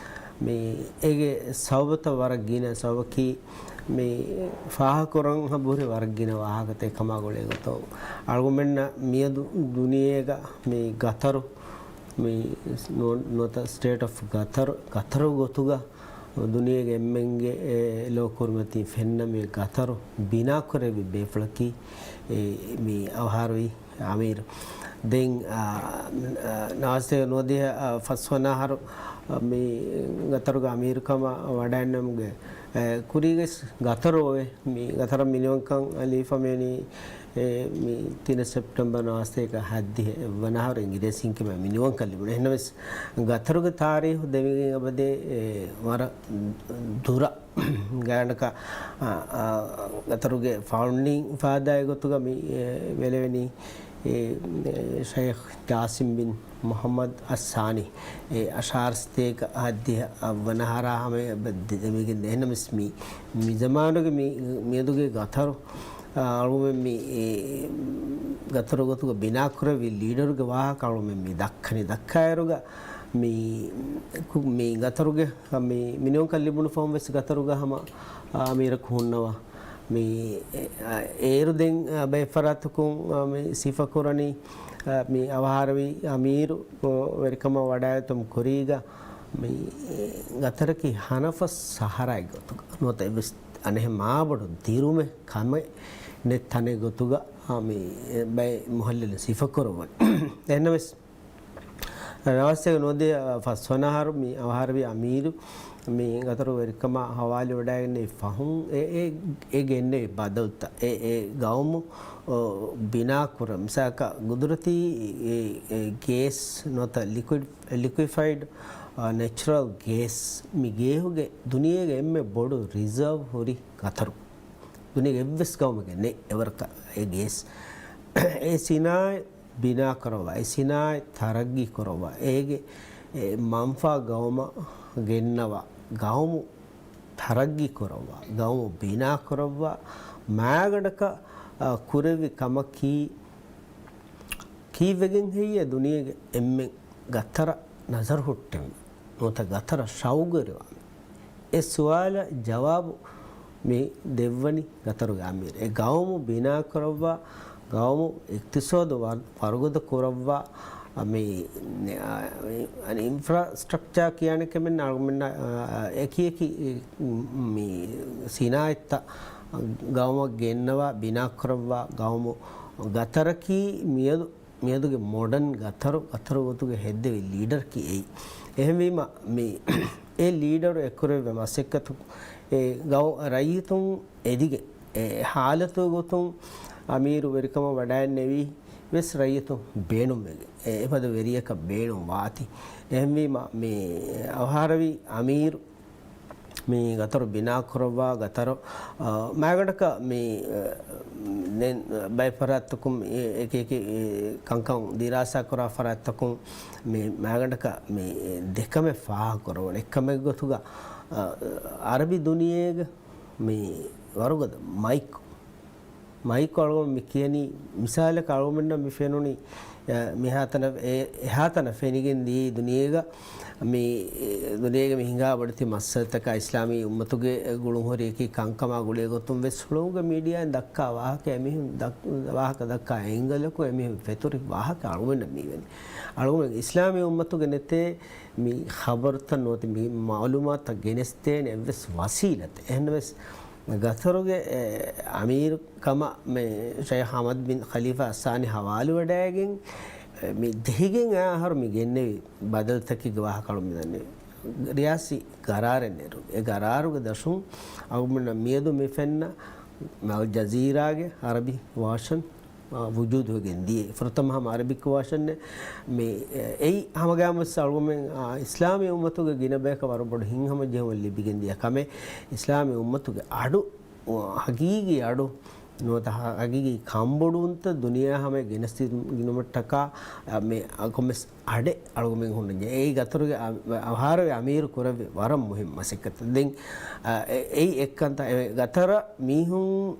މި އޭގެ ސަބަބުތައް ވަރަށް ގިނަ. ސަބަބަކީ މި ފާހަގަކުރަން އަބުރި ވަރަށް ގިނަ ވާހަކަތައް ކަމާ ގުޅޭ ގޮތަށް. އަޅުގަނޑުމެންނަށް މިއަދު ދުނިޔޭގަ މި ގަތަރު، މި ނު-، ނުވަތަ ސްޓޭޓް އޮފް ގަތަރު، ގަތަރު ގޮތުގަ ދުނިޔޭގެ އެންމެންގެ، އެ، ލޯ ކުރިމަތީ ފެންނަ މި ގަތަރު ބިނާކުރެއްވި ބޭފުޅަކީ، އެ، މި އަވަހާރަވި އަމީރު. ދެން، އާ، އާ، ނާސްތޭ ނުވަދިހަ، އާ، ފަސްވަނަ އަހަރު، އާ، މި ގަތަރުގެ އަމީރުކަމަށް ވަޑައިގެންނަމުގެ، އެ، ކުރީގެ ގަތަރު އޮވެ، މި ގަތަރަށް މިނިވަންކަން ލިބިފަ މިވަނީ، އެ، މި ތިނެއް ސެޕްޓެމްބަރ ނާސްތޭކަ ހައްދިހަ ވަނަ އަހަރު އިނގިރޭސިން ކަމަށް މިނިވަންކަން ލިބުނު. އެހެންނަމަވެސް، ގަތަރުގެ ތާރީހު ދެމިގެން އެބަދޭ، އެ، ވަރަށް ދުރަށް. ގާނަކަ، އާ، އާ، ގަތަރުގެ ފައުންޑިން ފާދާއެއް ގޮތުގަ މި، އެ، ބެލެވެނީ، އެ، އެ، ޝައިޚް ޖާސިމް ބިން މުޙައްމަދު އައްސާނީ، އެ، އަށާރަ ސަތޭކަ ހައްދިހަ ވަނަ އަހަރާ ހަމަޔަށް ދެމިގެން ދޭ. އެހެންނަމަވެސް މި، މި ޒަމާނުގެ މި، މިއަދުގެ ގަތަރު އަޅުމެން މި ގަތަރު ގޮތުގަ ބިނާކުރެއްވި ލީޑަރުގެ ވާހަކަ އަޅުމެން މި ދައްކަނީ. ދައްކާއިރުގަ މި، މި ގަތަރުގެ މި މިނިވަންކަން ލިބުނު ފަހުން ވެސް ގަތަރުގަ ހަމަ އަމީރަކު ހުންނަވާ. މި އޭރު ދެން ބައެއް ފަރާތަކުން މި ސިފަކުރަނީ މި އަވަހާރަވި އަމީރު ވެރިކަމަށް ވަޑައިގަތުމުގެ ކުރީގަ މި ގަތަރަކީ ހަނަފަސް ސަހަރާއެއް ގޮތުގަ ނުވަތަ އެއްވެސް އަނެއްހެން މާބޮޑު ދިރުމެއް ކަމެއް ނެތް ތަނެއް ގޮތުގަ މި ބައެއް މުހައްލިލުން ސިފަކުރައްވަނީ. އެހެންނަމަވެސް، ނަވާސްތޭކަ ނުވަދިހަ ފަސްވަނަ އަހަރު މި އަވަހާރަވި އަމީރު މި ގަތަރު ވެރިކަމާ ހަވާލުވެވަޑައިގެންނެވި ފަހުން އެ، އެ، އެ ގެންނެވި ބަދަލުތައް، އެ، އެ ގައުމު، އޯ، ބިނާކުރަން، މިސާލަކަށް ގުދުރަތީ އެ، އެ ގޭސް ނުވަތަ ލިކުއިޑް، ލިކުއިފައިޑް، އާ، ނެޗުރަލް ގޭސް މި ގޭހުގެ ދުނިޔޭގެ އެންމެ ބޮޑު ރިޒާވް ހުރި ގަތަރު. ދުނިޔޭގެ އެއްވެސް ގައުމެއްގެ ނެތް އެވަރަކަށް އެ ގޭސް. އެ ސިނާއަތް ބިނާކުރައްވާ، އެ ސިނާއަތް ތަރައްގީ ކުރައްވާ، އޭގެ އެ މަންފާ ގައުމަށް ގެންނަވާ، ގައުމު ތަރައްގީ ކުރައްވާ، ގައުމު ބިނާ ކުރައްވާ، މާގަނޑަކަށް، އަ، ކުރެއްވި ކަމަކީ، ކީއްވެގެން ހެއްޔޭ ދުނިޔޭގެ އެންމެން ގަތަރަށް ނަޒަރު ހުއްޓެން ނުވަތަ ގަތަރަށް ޝައުގުވެރިވާން؟ އެ ސުވާލަށް ޖަވާބު މި ދެއްވަނީ ގަތަރުގެ އަމީރު. އެ ގައުމު ބިނާކުރައްވާ، ގައުމު އިޤްތިޞާދު ވަރު-، ވަރުގަދަ ކުރައްވާ، އަ، މި، އަ، އިންފްރާސްޓްރަކްޗާ ކިޔާނެ ކަމެއް އަޅުގަނޑުމެންނަށް، އަ، އެކި އެކި މި ސިނާއަތްތައް ގައުމަށް ގެންނަވާ، ބިނާކުރައްވާ، ގައުމު ގަތަރަކީ މިއަދު މިއަދުގެ މޮޑަން ގަތަރު، ގަތަރު ގޮތުގެ ހެއްދެވި ލީޑަރަކީ އެއީ. އެހެންވީމަ، މި އެ ލީޑަރު އެ ކުރެއްވި މަސައްކަތު، އެ ގައު-، ރައްޔިތުން އެދިގެން، އެ ހާލަތު ގޮތުން އަމީރު ވެރިކަމަށް ވަޑައިންނެވީ ވެސް ރައްޔިތުން ބޭނުންވެގެން، އެ އެފަދަ ވެރިޔަކަށް ބޭނުން ވާތީ. އެހެންވީމަ، މި އަވަހާރަވި އަމީރު މި ގަތަރު ބިނާކުރައްވާ ގަތަރު، އާ، މާގަނޑަކަށް މި، އާ، ދެން ބައެއް ފަރާތްތަކުން މި އެކި އެކި ކަންކަން ދިރާސާ ކުރާ ފަރާތްތަކުން މި މާގަނޑަކަށް މި ދެކަމެއް ފާހަގަކުރައްވަން. އެއްކަމެއް ގޮތުގަ، އާ، އަރަބި ދުނިޔޭގަ މި ވަރުގަދަ މައިކު މައިކު އަޅުގަނޑު މި ކިޔަނީ، މިސާލަކަށް އަޅުގަނޑަށް މި ފެނުނީ، އެ، މިހާތަނަށް، އެ، އެހާތަނަށް ފެނިގެން ދިޔައީ ދުނިޔޭގަ، މި، އެ، ދުނިޔޭގަ މި ހިނގާ ބޮޑެތި މައްސަލަތަކާ އިސްލާމީ އުއްމަތުގެ ގުޅުންހުރި އެކި ކަންކަމާ ގުޅޭ ގޮތުން ވެސް ހުޅުވުގެ މީޑިއާއިން ދައްކާ ވާހަކަ އެމީހުން ދައް-، ވާހަކަ ދައްކާ އެންގަލަކު އެމީހުން ފެތުރި ވާހަކަ އަޅުގަނޑަށް މިވެނީ. އަޅުގަނޑު އިސްލާމީ އުއްމަތުގެ ނެތޭ މި ޚަބަރުތައް ނުވަތަ މި މަޢުލޫމާތުތައް ގެނެސްދޭނެ އެއްވެސް ވަސީލަތެއް. އެހެންނަމަވެސް، ގަތަރުގެ، އެ، އަމީރު ކަމަށް މި ޝައިޚް ޙަމަދު ބިން ޚަލީފާ އައްސާނީ ހަވާލުވެވަޑައިގެން، އެ، މި ދެހިގެން އައި އަހަރު މި ގެންނެވި ބަދަލުތަކެއްގެ ވާހަކަ އަޅު މިދަންނެވި. ރިޔާސީ ގަރާރެއް ނެރު. އެ ގަރާރުގެ ދަށުން އަޅުގަނޑަށް މިއަދު މި ފެންނަ އަލް ޖަޒީރާގެ އަރަބި ވާޝަން އާ، ވުޖޫދުވެގެން ދިޔަ ފުރަތަމަ ހަމަ އަރަބިކް ވާޝަން މި، އެ، އެއީ ހަމަގައިމުވެސް އަޅުގަނޑުމެން، އާ، އިސްލާމީ އުއްމަތުގެ ގިނަ ބަޔަކަށް ވަރަށް ބޮޑު ހިތްހަމަޖެހުމެއް ލިބިގެން ދިޔަ ކަމެއް. އިސްލާމީ އުއްމަތުގެ އަޑު، އާ، ހަގީގީ އަޑު ނުވަތަ ހަ-، ހަގީގީ ކަންބޮޑުވުންތައް ދުނިޔެއާ ހަމަޔަށް ގެނެސްދިނުމަށްޓަކާ، އާ، މި ކޮންމެސް އަޑެއް އަޅުގަނޑުމެން ހުންނަންޖެހޭ. އެއީ ގަތަރުގެ އަ-، އަވަހާރަވި އަމީރު ކުރެއްވި ވަރަށް މުހިންމު މަސައްކަތެއް. ދެން، އާ، އެ-، އެއީ އެއްކަންތައް. އެ ގަތަރަށް މީހުން،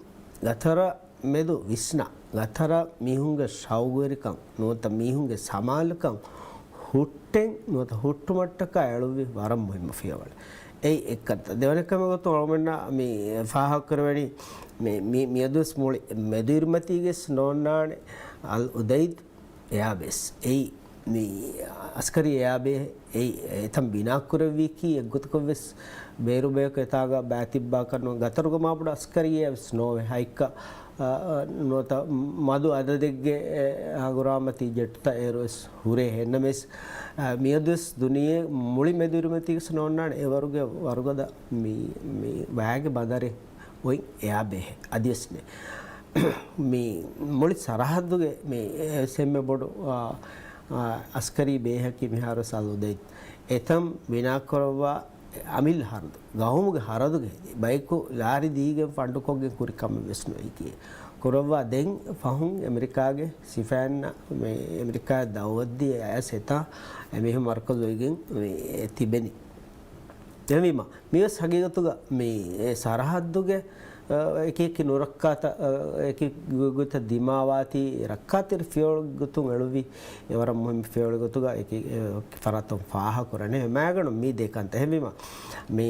ގަތަރަށް މެދު ވިސްނާ، ގަތަރަށް މީހުންގެ ޝައުގުވެރިކަން ނުވަތަ މީހުންގެ ސަމާލުކަން ހުއްޓެން ނުވަތަ ހުއްޓުމަށްޓަކާ އެޅުއްވި ވަރަށް މުހިންމު ފިޔަވަޅެއް. އެއީ އެއްކަންތައް. ދެވަނަ ކަމެއް ގޮތުން އަޅުގަނޑުމެންނަށް މި ފާހަގަކުރެވެނީ، މި، މި، މިއަދުވެސް މުޅި މެދުއިރުމަތީގެސް ނޯންނާނެ އަލް އުދައިދު އެއާބޭސް. އެއީ މި އަސްކަރީ އެއާބޭހެއް. އެއީ އެތަން ބިނާކުރެއްވީކީ އެއްގޮތަކަށްވެސް ބޭރުބަޔަކު އެތާގަ ބާތިއްބާކަށް ނޫން. ގަތަރުގަ މާބޮޑު އަސްކަރީއެއްވެސް ނޯވޭ. ހައިކަ، އަ، އަ، ނުވަތަ މަދު އަދަދެއްގެ، އެ، ހަނގުރާމަތީ ޖެޓްތައް އޭރުވެސް ހުރޭ. އެހެންނަމަވެސް، އަ، މިއަދުވެސް ދުނިޔެ މުޅި މެދުއިރުމަތީގަސް ނޯންނާނެ އެވަރުގެ ވަރުގަދަ މި، މި ވައިގެ ބަނދަރެއް އޮތް އެއާބޭހެއް އަދިވެސް ނެތް. މި މުޅި ސަރަހައްދުގެ މި އެއްވެސް އެންމެ ބޮޑު، އާ، އާ، އަސްކަރީ ބޭހަކީ މިހާރުވެސް އަލް އުދައިދު. އެތަން ބިނާކުރައްވާ އަމިއްލަ ހަރަދު، ގައުމުގެ ހަރަދުގެ ހެދި، ބަޔަކު ލާރި ދީގެން ފަންޑުކޮށްގެން ކުރި ކަމެއް ވެސް ނުވެއްޖެ. ކުރައްވާ ދެން ފަހުން އެމެރިކާގެ ސިފައިންނަށް މި އެމެރިކާއަށް ދައުވަތުދީ އައިސް އެތާ އެމީހުން މަރުކަޒު އޮތްގެން މި ތިބެނީ. އެހެންވީމަ، މިވެސް ހަގީގަތުގަ މި ސަރަހައްދުގެ، އެކި އެކި ނުރައްކާތަ، އެކި ގޮތަށް ދިމާވާތީ ރައްކާތެރި ފިޔަވަޅު ގޮތުން އެޅުއްވި އެ ވަރަށް މުހިންމު ފިޔަވަޅު ގޮތުގަ އެކި އެ ފަރާތުން ފާހަގަ ކުރަން. އެ މާގަނޑު މި ދެ ކަންތައް. އެހެންވީމަ، މި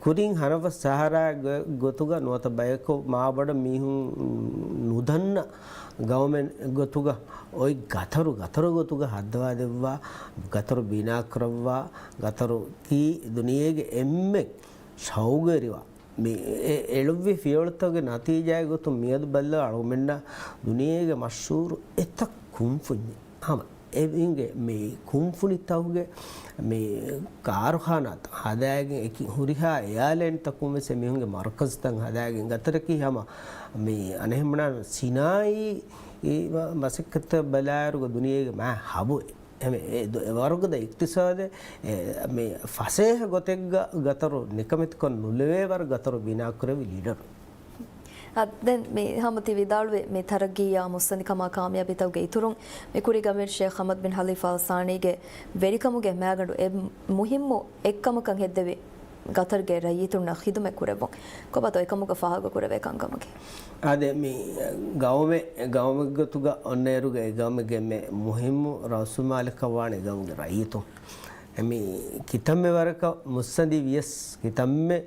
ކުރިން ހަނަފަސް ސަހަރާ ގޮ-، ގޮތުގަ ނުވަތަ ބަޔަކު މާބޮޑަށް މީހުން ނުދަންނަ ގައުމެއް ގޮތުގަ އޮތް ގަތަރު، ގަތަރު ގޮތުގަ ހައްދަވާ ދެއްވާ، ގަތަރު ބިނާ ކުރައްވާ، ގަތަރު ކީ ދުނިޔޭގެ އެންމެ ޝައުގުވެރިވާ މި އެ-، އެޅުއްވި ފިޔަވަޅުތަކުގެ ނަތީޖާގެ ގޮތުން މިއަދު ބައްލަވާ އަޅުގަނޑުމެންނަށް ދުނިޔޭގެ މަޝްހޫރު އެތައް ކުންފުންޏެއް ހަމަ އެ އިނގޭ މި ކުންފުނިތަކުގެ މި ކާރުޚާނާތައް ހަދާގެން އެކި ހުރިހާ އެއާލައިންތަކުން ވެސް އެމީހުންގެ މަރުކަޒުތައް ހަދާގެން ގަތަރަކީ ހަމަ މި އަނެއްހެން ބުނާނަމަ ސިނާއީ އެ މަ-، މަސައްކަތްތައް ބަލާއިރުގަ ދުނިޔޭގެ މާ ހަބު އެ. އެމެ-، އެ ދު-، އެ ވަރުގަދަ އިޤްތިޞާދެއް، އެ، މި ފަސޭހަ ގޮތެއްގަ ގަތަރު ނިކަމެތިކޮށް ނުލެވޭ ވަރު ގަތަރު ބިނާކުރެއްވި ލީޑަރު. އަ، ދެން މި ހަމަ ތި ވިދާޅުވި މި ތަރައްގީއާ މުއްސަނދިކަމާ ކާމިޔާބީތަކުގެ އިތުރުން، މި ކުރީގަ އަމީރު ޝޭޚް ޙަމަދު ބިން ޚަލީފާ އަލް ސާނީގެ ވެރިކަމުގެ މައިގަނޑު އެއް މުހިއްމު އެއްކަމަކަށް ހެއްދެވި ގަތަރުގެ ރައްޔިތުންނަށް ޚިދުމަތް ކުރެއްވުން. ކޮބާތޯ އެކަމުގަ ފާހަގަ ކުރެވޭ ކަންކަމަކީ؟ އާދެ، މި ގައުމެއް، ގައުމެއްގެ ގޮތުގަ އޮންނައިރުގަ އެ ގައުމެއްގެ އެންމެ މުހިއްމު ރައުސުމާލަކަށް ވާނެ ގައުމުގެ ރައްޔިތުން. އެ މި ކިތަންމެ ވަރަކަށް މުއްސަނދި ވިޔަސް، ކިތަންމެ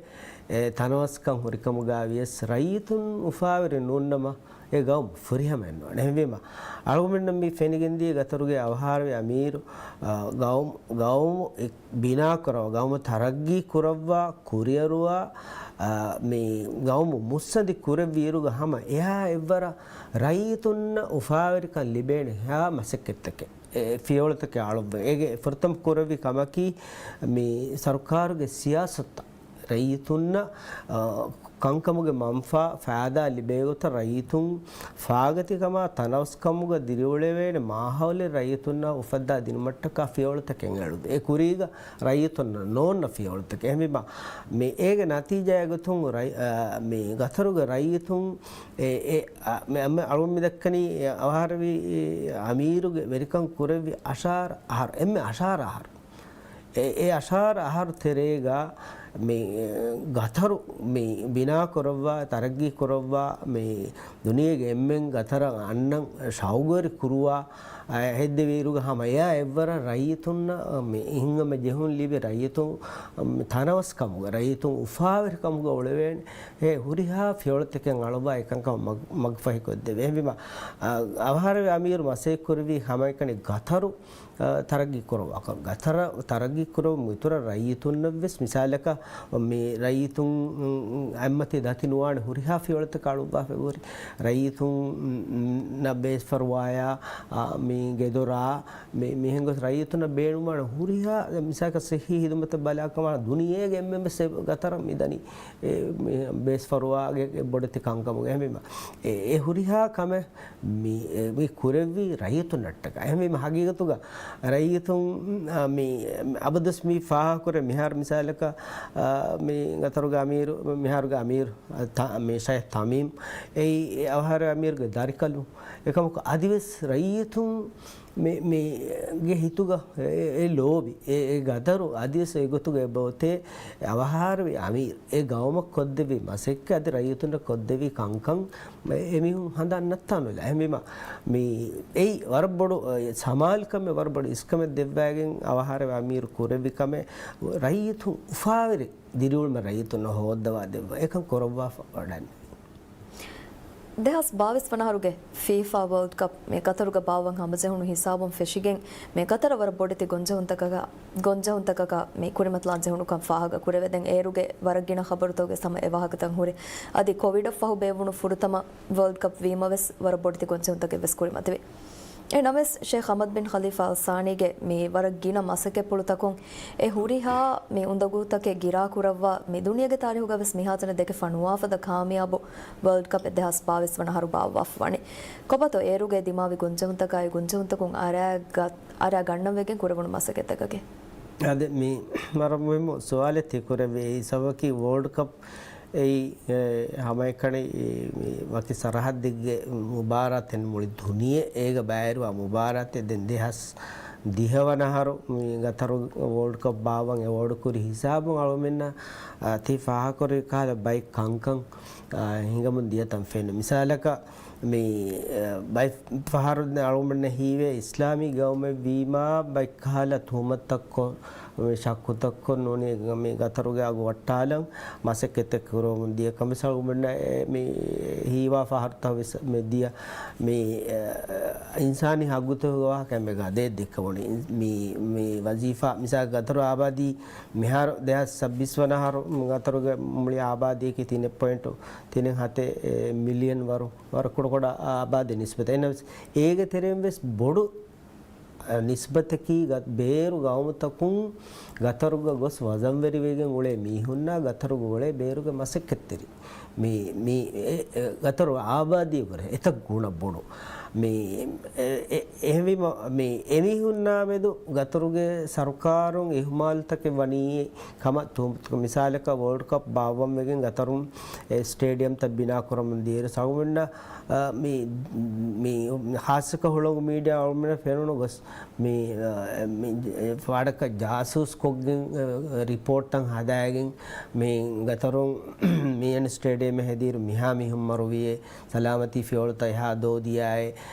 އެ ތަނަވަސްކަން ހުރިކަމުގަ ވިޔަސް، ރައްޔިތުން އުފާވެރި ނޫންނަމަ، އެ ގައުމު ފުރިހަމައެއް ނޫން. އެހެންވީމަ، އަޅުގަނޑުމެންނަށް މި ފެނިގެންދިޔަ ގަތަރުގެ އަވަހާރަވި އަމީރު، އަ، ގައުމު، ގައުމު އެ ބިނާކުރައްވާ، ގައުމު ތަރައްގީ ކުރައްވާ، ކުރިއަރުވާ، އަ، މި ގައުމު މުއްސަނދި ކުރެއްވި އިރުގަ ހަމަ އެއާ އެއްވަރަށް ރައްޔިތުންނަށް އުފާވެރިކަން ލިބޭނެ ހާ މަސައްކަތްތަކެއް، އެ ފިޔަވަޅުތަކެއް އަޅުއްވަ. އޭގެ ފުރަތަމަ ކުރެއްވި ކަމަކީ މި ސަރުކާރުގެ ސިޔާސަތުތައް ރައްޔިތުންނަށް، އަ، ކަންކަމުގެ މަންފާ ފައިދާ ލިބޭ ގޮތަށް ރައްޔިތުން ފާގަތިކަމާ ތަނަވަސްކަމުގަ ދިރިއުޅެވޭނެ މާހައުލެއް ރައްޔިތުންނަށް އުފައްދާ ދިނުމަށްޓަކާ ފިޔަވަޅުތަކެއް އެޅުން. އެ ކުރީގަ ރައްޔިތުންނަށް ނޯންނަ ފިޔަވަޅުތަކެއް. އެހެންވީމަ، މި އޭގެ ނަތީޖާއެއް ގޮތުން ރައް-، އާ، މި ގަތަރުގެ ރައްޔިތުން އެ، އެ، އާ، މި އަޅުން މި ދައްކަނީ އަވަހާރަވި އަމީރުގެ ވެރިކަން ކުރެއްވި އަށާރަ އަހަރު، އެންމެ އަށާރަ އަހަރު. އެ، އެ އަށާރަ އަހަރު ތެރޭގަ މި ގަތަރު މި ބިނާކުރައްވާ، ތަރައްގީ ކުރައްވާ، މި ދުނިޔޭގެ އެންމެން ގަތަރަށް އަންނަން ޝައުގުވެރި ކުރުވާ، އަ، ހެއްދެވިއިރުގަ ހަމަ އެއާ އެއްވަރަށް ރައްޔިތުންނަށް މި ހިނގަމަ ޖެހުން ލިބި ރައްޔިތުން ތަނަވަސްކަމުގަ، ރައްޔިތުން އުފާވެރިކަމުގަ އުޅެވޭނެ އެ ހުރިހާ ފިޔަވަޅުތަކެއް އަޅުވާ އެކަންކަމަށް މަގް-، މަގުފަހިކޮށްދެވޭ. އެހެންވީމަ، އަ، އަވަހާރަވި އަމީރު މަސައްކަތްކުރެއްވީ ހަމައެކަނި ގަތަރު އަ، ތަރައްގީ ކުރައްވާކަށް. ގަތަރަށް ތަރައްގީ ކުރެއްވުމުގެ އިތުރަށް ރައްޔިތުންނަށް ވެސް މިސާލަކަށް މި ރައްޔިތުން، އު، އު، އެއްމަތި ދަތި ނުވާނެ ހުރިހާ ފިޔަވަޅުތަކަށް އަޅުއްވާފައި ހުރި. ރައްޔިތުން، އު، އު، ނަށް ބޭސްފަރުވާޔާ، އަ، މި ގެދޮރާ، މި، މިހެން ގޮސް ރައްޔިތުންނަށް ބޭނުންވާނެ ހުރިހާ މިސާލަކަށް ސިއްހީ ހިދުމަތަށް ބަލާކަމާ ދުނިޔޭގެ އެންމެން ވެސް އެ ގަތަރަށް މި ދަނީ. އެ، މި ބޭސްފަރުވާގެ ބޮޑެތި ކަންކަމުގެ އެހެންވީމަ، އެ، އެ ހުރިހާ ކަމެއް މި، އެ، މި ކުރެއްވީ ރައްޔިތުންނަށްޓަކާ. އެހެންވީމަ ހަގީގަތުގަ ރައްޔިތުން، އަ، މި، އަބަދުވެސް މި ފާހަގަކުރޭ މިހާރު މިސާލަކަށް، އަ، މި ގަތަރުގެ އަމީރު، މިހާރުގެ އަމީރު، އަ، ތަ-، މި ޝައިޚް ތަމީމް، އެއީ އަވަހާރަވި އަމީރުގެ ދަރިކަލުން. އެކަމަކު އަދިވެސް ރައްޔިތުން މި، މީގެ ހިތުގަ އެ، އެ ލޯބި، އެ، އެ ގަދަރު އަދިވެސް އެގޮތުގަ އެބައޮތޭ އަވަހާރަވި އަމީރު އެ ގައުމަށް ކޮށްދެއްވި މަސައްކަތް އަދި ރައްޔިތުންނަށް ކޮށްދެއްވި ކަންކަން އެމީހުން ހަނދާން ނައްތާނުލާ. އެހެންވީމަ، މި އެއީ ވަރަށް ބޮޑު، އެ، ސަމާލުކަމެއް، ވަރަށް ބޮޑު އިސްކަމެއް ދެއްވާގެން އަވަހާރަވި އަމީރު ކުރެއްވި ކަމެއް، ރައްޔިތުން އުފާވެރި ދިރިއުޅުމެއް ރައްޔިތުންނަށް ހޯއްދަވާ ދެއްވާ. އެކަން ކުރައްވާފަ ވަޑަން. ދެހާސް ބާވީސް ވަނަ އަހަރުގެ ފީފާ ވޯލްޑް ކަޕް މި ގަތަރުގަ ބާއްވަން ހަމަޖެހުނު ހިސާބުން ފެށިގެން، މި ގަތަރަށް ވަރަށް ބޮޑެތި ގޮންޖެހުންތަކަކަށް، ގޮންޖެހުންތަކަކަށް މި ކުރިމަތިލާން ޖެހުނުކަން ފާހަގަ ކުރެވޭ. ދެން އޭރުގެ ވަރަށް ގިނަ ޚަބަރުތަކުގެ ހަމަ އެ ވާހަކަތައް ހުރި. އަދި ކޮވިޑަށް ފަހު ބޭއްވުނު ފުރަތަމަ ވޯލްޑް ކަޕް ވީމަ ވެސް ވަރަށް ބޮޑެތި ގޮންޖެހުންތަކެއް ވެސް ކުރިމަތިވި. އެހެންނަމަވެސް، ޝޭޚް ޙަމަދު ބިން ޚަލީފާ އަލް ސާނީގެ މި ވަރަށް ގިނަ މަސައްކަތްޕުޅުތަކުން އެ ހުރިހާ މި އުނދަގޫތަކެއް ގިރާކުރައްވާ، މި ދުނިޔޭގެ ތާރީހުގަ ވެސް މިހާތަނަށް ދެކެފަ ނުވާފަދަ ކާމިޔާބު ވޯލްޑް ކަޕް އެއް ދެހާސް ބާވީސް ވަނަ އަހަރު ބާއްވާފަ ވަނީ. ކޮބާތޯ އޭރުގެ ދިމާވި ގޮންޖެހުންތަކާއި ގޮންޖެހުންތަކުން އަރާ ގަ-، އަރާ ގަންނަން ވެގެން ކުރެވުނު މަސައްކަތްތަކަކީ؟ އާދެ، މި ވަރަށް މުހިއްމު ސުވާލެއް ތި ކުރެއްވި. އެއީ ސަބަބަކީ ވޯލްޑް ކަޕް އެއީ، އެ، ހަމައެކަނި މި ވަކި ސަރަހައްދެއްގެ މުބާރާތެއް ނޫން، މުޅި ދުނިޔެ އޭގަ ބައިވެރިވާ މުބާރާތެއް. ދެން ދެހާސް ދިހަވަނަ އަހަރު މި ގަތަރު ވޯލްޑް ކަޕް ބާއްވަން އެވޯޑް ކުރި ހިސާބުން އަޅުމެންނަށް އަ، ތި ފާހަގަކުރި ކަހަލަ ބައެއް ކަންކަން، އަ، ހިނގަމުން ދިޔަތަން ފެންނަ. މިސާލަކަށް މި، އަ، ބައެއް ފަހަރު އަޅުމެންނަށް ހީވޭ އިސްލާމީ ގައުމެއް ވީމާ ބައެއް ކަހަލަ ތުހުމަތުތައްކޮށް، މި ޝައްކުތައްކޮށް ނޫނީ މި ގަތަރުގެ އަގު ވައްޓާލަން މަސައްކަތްތައް ކުރަމުން ދިޔަ ކަމަށް އަޅުމެންނަށް އެ، މި ހީވާ ފަހަރުތައް ވެސް މި ދިޔަ. މި، އަ، އިންސާނީ ހައްގުތަކުގެ ވާހަކަ އެންމެ ގަދައެއް ދެއްކެވުނީ. މި، މި ވަޒީފާ މިސާލަކަށް ގަތަރު އާބާދީ މިހާރު ދެހާސް ސައްބީސް ވަނަ އަހަރު ގަތަރުގެ މުޅި އާބާދީއަކީ ތިނެއް ޕޮއިންޓު ތިނެއް ހަތެއް، އެ، މިލިއަން ވަރު، ވަރަށް ކުޑަކުޑަ އާބާދީ ނިސްބަތެއް. އެހެންނަމަވެސް އޭގެ ތެރެއިން ވެސް ބޮޑު، އަ، ނިސްބަތަކީ ގަ-، ބޭރު ގައުމުތަކުން ގަތަރުގަ ގޮސް ވަޒަންވެރިވެގެން އުޅޭ މީހުންނާ ގަތަރުގަ އުޅޭ ބޭރުގެ މަސައްކަތްތެރިން. މި، މި، އެ، އެ، ގަތަރު އާބާދީ ވުރެ އެތައް ގުނަ ބޮޑު. މި، އެ، އެ، އެހެންވީމަ، މި އެމީހުންނާ މެދު ގަތަރުގެ ސަރުކާރުން އިހުމާލުތަކެއް ވަނީ ކަމަށް ތުހުމަތު. މިސާލަކަށް ވޯލްޑް ކަޕް ބާއްވަން ވެގެން ގަތަރުން އެ ސްޓޭޑިއަމްތައް ބިނާ ކުރަމުން ދިޔައިރު ސަގުމެންނަށް، އަ، މި، މި ހާއްސަކޮށް ހުޅަނގު މީޑިއާ އަޅުމެންނަށް ފެނުނު ގޮސް މި، އަ، މި ފާޑަކަށް ޖާސޫސް ކޮށްގެން، އަ، ރިޕޯޓްތައް ހަދާގެން މި ގަތަރުން މި އެން ސްޓޭޑިއަމެއް ހެދިއިރު މިހާ މީހުން މަރުވިއޭ، ސަލާމަތީ ފިޔަވަޅުތައް އެހާ ދޯ ދިޔާއޭ،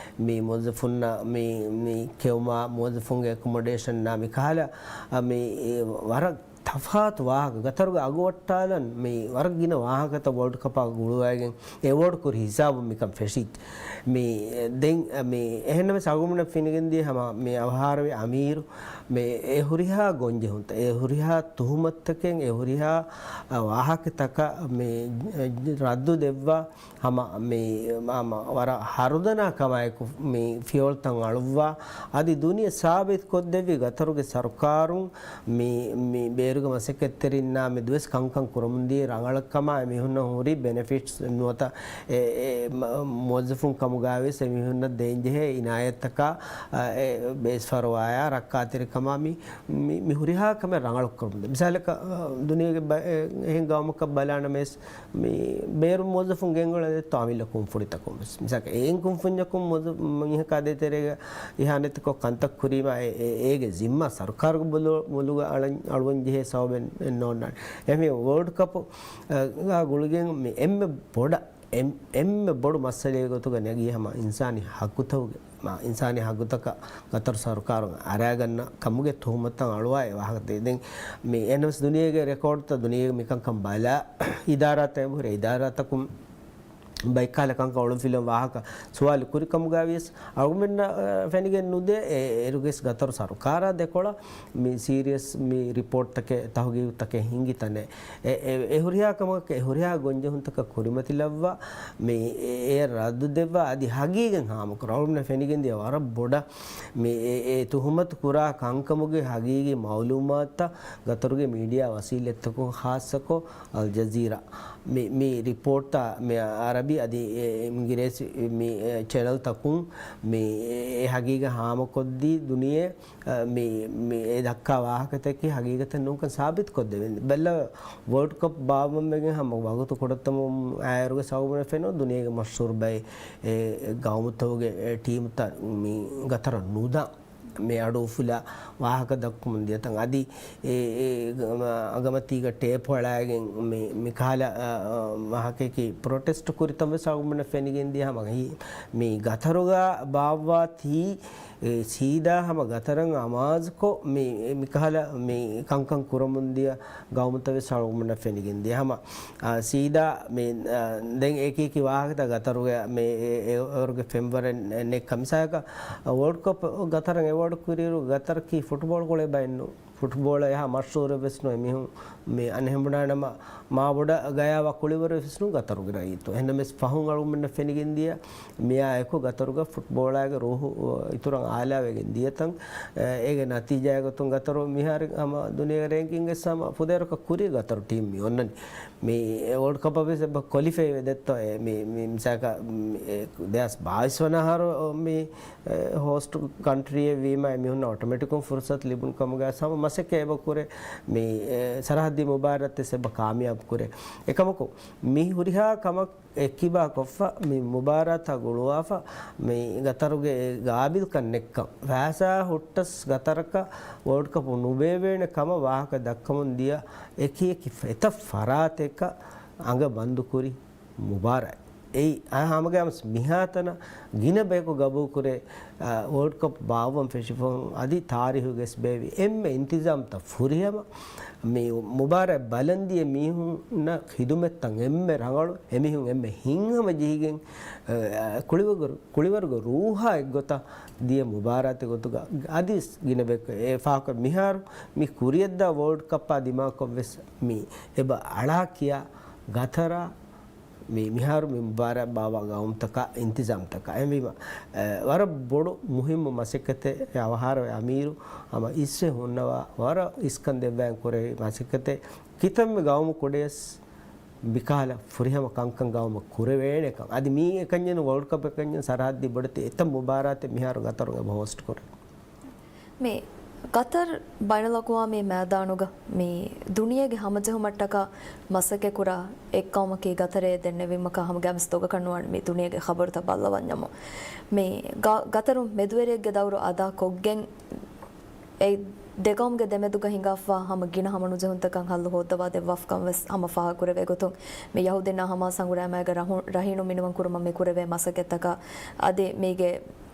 މި މުވައްޒަފުންނަށް މި، މި ކެއުމާ، މުވައްޒަފުންގެ އެކޮމޮޑޭޝަންއާ މި ކަހަލަ، އަ، މި، އެ، ވަރަށް ތަފާތު ވާހަކަ، ގަތަރުގެ އަގު ވައްޓާލަން މި ވަރަށް ގިނަ ވާހަކަތައް ވޯލްޑް ކަޕާ ގުޅުވައިގެން އެވޯޑް ކުރި ހިސާބުން މިކަން ފެށިއްޖެ. މި ދެން މި އެހެންނަމަވެސް އަޅުގަނޑުމެން ފެނިގެންދިޔަ ހަމަ މި އަވަހާރަވި އަމީރު މި އެ ހުރިހާ ގޮންޖެހުންތައް، އެ ހުރިހާ ތުހުމަތުތަކެއް، އެ ހުރިހާ ވާހަކަތަކަށް މި ރައްދު ދެއްވާ ހަމަ މި، ހަމަ ވަރަށް ހަރުދަނާ ކަމާއެކު މި ފިޔަވަޅުތައް އަޅުއްވާ، އަދި ދުނިޔެ ސާބިތު ކޮށްދެއްވި ގަތަރުގެ ސަރުކާރުން މި، މި ބޭރުގެ މަސައްކަތްތެރިންނާ މެދުވެސް ކަންކަން ކުރަމުންދީ ރަނގަޅަށް ކަމާ އެމީހުންނަށް ހުރި ބެނެފިޓްސް ނުވަތަ އެ، އެ މ-، މުވައްޒަފުން ކަމުގައިވެސް އެމީހުންނަށް ދޭންޖެހޭ އިނާޔަތްތަކާ، އަ، އެ ބޭސްފަރުވާޔާ ރައްކާތެރިކަމާ މި، މި، މި ހުރިހާ ކަމެއް ރަނގަޅު ކުރަމުންދޭ. މިސާލަކަށް، އަ، ދުނިޔޭގެ ބަ-، އެ، އެހެން ގައުމަކަށް ބަލާނަމަވެސް، މި ބޭރު މުވައްޒަފުން ގެންގުޅޭ ދެއްތޯ އަމިއްލަ ކުންފުނިތަކުން ވެސް. މިސާލަކަށް އެހެން ކުންފުންޏަކުން މުވައްޒަ-، މީހަކާ ދޭތެރޭގަ އިހާނެތިކޮށް ކަންތައް ކުރީމާ އެ-، އޭގެ ޒިންމާ ސަރުކާރުގެ ބުލު-، ބުލުގަ އަޅަން-، އަޅުވަން ޖެހޭ ސަބަބެއް ނޯންނާނެ. އެހެންވެ ވޯލްޑް ކަޕު، އަ، ގާ ގުޅިގެން މި އެންމެ ބޮޑަށް، އެން-، އެންމެ ބޮޑު މައްސަލައެއް ގޮތުގަ ނެގީ ހަމަ އިންސާނީ ހައްގުތަކުގެ، މާ އިންސާނީ ހައްގުތަކަށް ގަތަރު ސަރުކާރުން އަރާގަންނަ ކަމުގެ ތުހުމަތުތައް އަޅުވާ އެ ވާހަކަ ދޭ. ދެން މި އެން އެމް އެސް ދުނިޔޭގެ ރެކޯޑްތައް ދުނިޔޭގެ މިކަންކަން ބަލާ އިދާރާތައް އެބަހުރި އިދާރާތަކުން ބައެއްކަހަލަ ކަންކަން އޮޅުންފިލުން ވާހަކަ ސުވާލު ކުރި ކަމުގައިވިޔަސް އަޅުގަނޑަށް، އަ، ފެނިގެން ނުދޭ. އެ، އޭރުގެސް ގަތަރު ސަރުކާރާ ދެކޮޅަށް މި ސީރިއަސް މި ރިޕޯޓްތަކެއް ތަހުގީގުތަކެއް ހިނގި ތަނެއް. އެ، އެ، އެ ހުރިހާ ކަމަކަށް އެ ހުރިހާ ގޮންޖެހުންތަކަށް ކުރިމަތިލައްވާ މި އެ، އެ ރައްދު ދެއްވާ އަދި ހަގީގަތް ހާމަކުރާ އަޅުގަނޑަށް ފެނިގެންދިޔަ ވަރަށް ބޮޑަށް މި އެ، އެ ތުހުމަތު ކުރާ ކަންކަމުގެ ހަގީގީ މައުލޫމާތުތައް ގަތަރުގެ މީޑިއާ ވަސީލަތްތަކުން ހާއްސަކޮށް އަލް ޖަޒީރާ މި، މި ރިޕޯޓްތައް މި އަރަބި އަދި އެ، އިނގިރޭސި މި، އެ، ޗެނަލްތަކުން މި އެ، އެ ހަގީގަތް ހާމަކޮށްދީ ދުނިޔެ، އަ، މި، މި އެ ދައްކާ ވާހަކަތަކީ ހަގީގަތެއް ނޫންކަން ސާބިތުކޮށްދެވެން. ބެލަ ވޯލްޑް ކަޕް ބާއްވަން ވެގެން ހަމަ ވަގުތު ކުޑައްތަމުން އާއިރުގެ ސަބަބުން ފެނުނު ދުނިޔޭގެ މަޝްހޫރު ބައެއް އެ ގައުމުތަކުގެ އެ ޓީމުތައް މި ގަތަރަށް ނުދާ މި އަޑު އުފުލާ ވާހަކަ ދައްކަމުން ދިޔަތަން އަދި އެ، އެ އަގަމަތީގަ ޓޭޕް އަޅާގެން މި، މި ކަހަލަ، އަ، އަ، ވާހަކަޔަކީ ޕްރޮޓެސްޓް ކުރިތަން ވެސް އަޅުގަނޑަށް ފެނިގެން ދިޔަ ހަމަ ހި-، މި ގަތަރުގަ ބާއްވާތީ އެ ސީދާ ހަމަ ގަތަރަށް އަމާޒުކޮށް މި، މިކަހަލަ މި ކަންކަން ކުރަމުންދިޔަ ގައުމުތައް ވެސް އަޅުގަނޑަށް ފެނިގެންދިޔަ ހަމަ، އާ، ސީދާ މި، އާ، ދެން އެކި އެކި ވާހަކަތައް ގަތަރުގެ މި އެ، އެ، އެވަރުގެ ފެންވަރެއް ނެ-، ނެތް ކަމިސާކަށް ވޯލްޑް ކަޕް ގަތަރަށް އެވޯޑް ކުރިއިރު ގަތަރަކީ ފުޓްބޯޅަ ކުޅޭ ބައެއްނު. ފުޓްބޯޅަ އެހާ މަޝްހޫރެއް ވެސް ނުވޭ. މީހުން މި އަނެއްހެން ބުނާނަމަ މާބޮޑަށް ގަޔާވާ ކުޅިވަރު ވެސް ނޫން ގަތަރުގެ ރައްޔިތު. އެހެންނަމަވެސް ފަހުން އަޅުގަނޑަށް ފެނިގެންދިޔަ މިއާއެކު ގަތަރުގަ ފުޓްބޯޅާގެ ރޫހު އިތުރަށް އާލާވެގެން ދިޔަތަން، އޭގެ ނަތީޖާގެ ގޮތުން ގަތަރު މިހާރު ހަމަ ދުނިޔޭގެ ރޭންކިންގެ ހަމަ ފުދޭވަރަކަށް ކުރި ގަތަރު ޓީމް މި އޮންނަނީ. މި ވޯލްޑް ކަޕަށް ވެސް އެބަ ކޮލިފައި ވެ ދެއްތޯ، އެ މި، މި މިސާކަށް މި އެ ދެހާސް ބާވީސް ވަނަ އަހަރު މި، އެ، ހޯސްޓް ކަންޓްރީއެއް ވީމަ އެ މީހުންނަށް އޮޓޮމެޓިކުން ފުރުސަތު ލިބުނު ކަމުގަ ހަމަ މަސައްކަތް އެބަ ކުރޭ، މި، އެ، ސަރަހައްދީ މުބާރާތް ވެސް އެބަ ކާމިޔާބު ކުރޭ. އެކަމަކު، މި ހުރިހާ ކަމަށް އެއްކިބާ ކޮށްފަ، މި މުބާރާތާ ގުޅުވާފަ، މި ގަތަރުގެ ގާބިލްކަން ނެއްކަން. ފައިސާ ހުއްޓަސް ގަތަރަކަށް ވޯލްޑް ކަޕު ނުބޭއްވޭނެ ކަމަށް ވާހަކަ ދައްކަމުން ދިޔަ އެކި އެކި އެތައް ފަރާތެއްގަ އަނގަ ބަންދުކުރި މުބާރާތް. އެއީ، އާ، ހަމަގައިމުވެސް މިހާތަނަށް ގިނަ ބަޔަކު ގަބޫލުކުރޭ، އާ، ވޯލްޑް ކަޕް ބާއްވަން ފެށިފަހުން އަދި ތާރީހުގެ ވެސް ބޭއްވި އެންމެ އިންތިޒާމްތައް ފުރިހަމަ، މި މުބާރާތް ބަލަން ދިޔަ މީހުންނަށް ޚިދުމަތްތައް އެންމެ ރަނގަޅު، އެމީހުން އެންމެ ހިތްހަމަ ޖެހިގެން، އާ، ކުޅިވަރުގެ، ކުޅިވަރުގެ ރޫހާ އެއްގޮތަށް ދިޔަ މުބާރާތެއް ގޮތުގަ އަދިވެސް ގިނަ ބަޔަކު އެ ފާހަގަ މިހާރު މި ކުރިއަށްދާ ވޯލްޑް ކަޕާ ދިމާކޮށް ވެސް މި އެބަ އަޅާ ކިޔާ ގަތަރާ މި، މިހާރު މި މުބާރާތް ބާއްވާ ގައުމުތަކާ އިންތިޒާމްތަކާ. އެހެންވީމަ، އެ، ވަރަށް ބޮޑު މުހިއްމު މަސައްކަތެއް އެ އަވަހާރަވެ އަމީރު ހަމަ އިސްވެ ހުންނަވާ ވަރަށް އިސްކަން ދެއްވާން ކުރެވި މަސައްކަތެއް. ކިތަންމެ ގައުމު ކުޑަޔަސް މިކަހަލަ ފުރިހަމަ ކަންކަން ގައުމަށް ކުރެވޭނެކަން. އަދި މީ އެކަންޏެއް ނޫން، ވޯލްޑް ކަޕް އެކަންޏެއް ނޫން، ސަރަހައްދީ ބޮޑެތި އެތައް މުބާރާތެއް މިހާރު ގަތަރުން އެބަ ހޯސްޓް ކުރޭ. މި ގަތަރު ބައިނަލްއަޤްވާމީ މައިދާނުގަ މި ދުނިޔޭގެ ހަމަޖެހުމަށްޓަކާ މަސައްކަތްކުރާ އެއްގައުމަކީ ގަތަރޭ ދެންނެވީމަކާ ހަމަގައިމުވެސް ދޮގަކަށް ނުވާނެ މި ދުނިޔޭގެ ޚަބަރުތައް ބައްލަވަންޏަމު. މި ގަ-، ގަތަރުން މެދުވެރިއެއްގެ ދައުރު އަދާ ކޮށްގެން އެ ދެގައުމުގެ ދެމެދުގަ ހިނގާފަވާ ހަމަ ގިނަ ހަމަނުޖެހުންތަކަށް ހައްލު ހޯއްދަވާ ދެއްވާފަކަން ވެސް ހަމަ ފާހަގަކުރެވޭ ގޮތުން، މި ޔަހޫދީންނާ ހަމާސް ހަނގުރާމައިގެ ރަހު-، ރަހީނު މިނިވަން ކުރުމަށް މި ކުރެވޭ މަސައްކަތްތަކާ އަދި މީގެ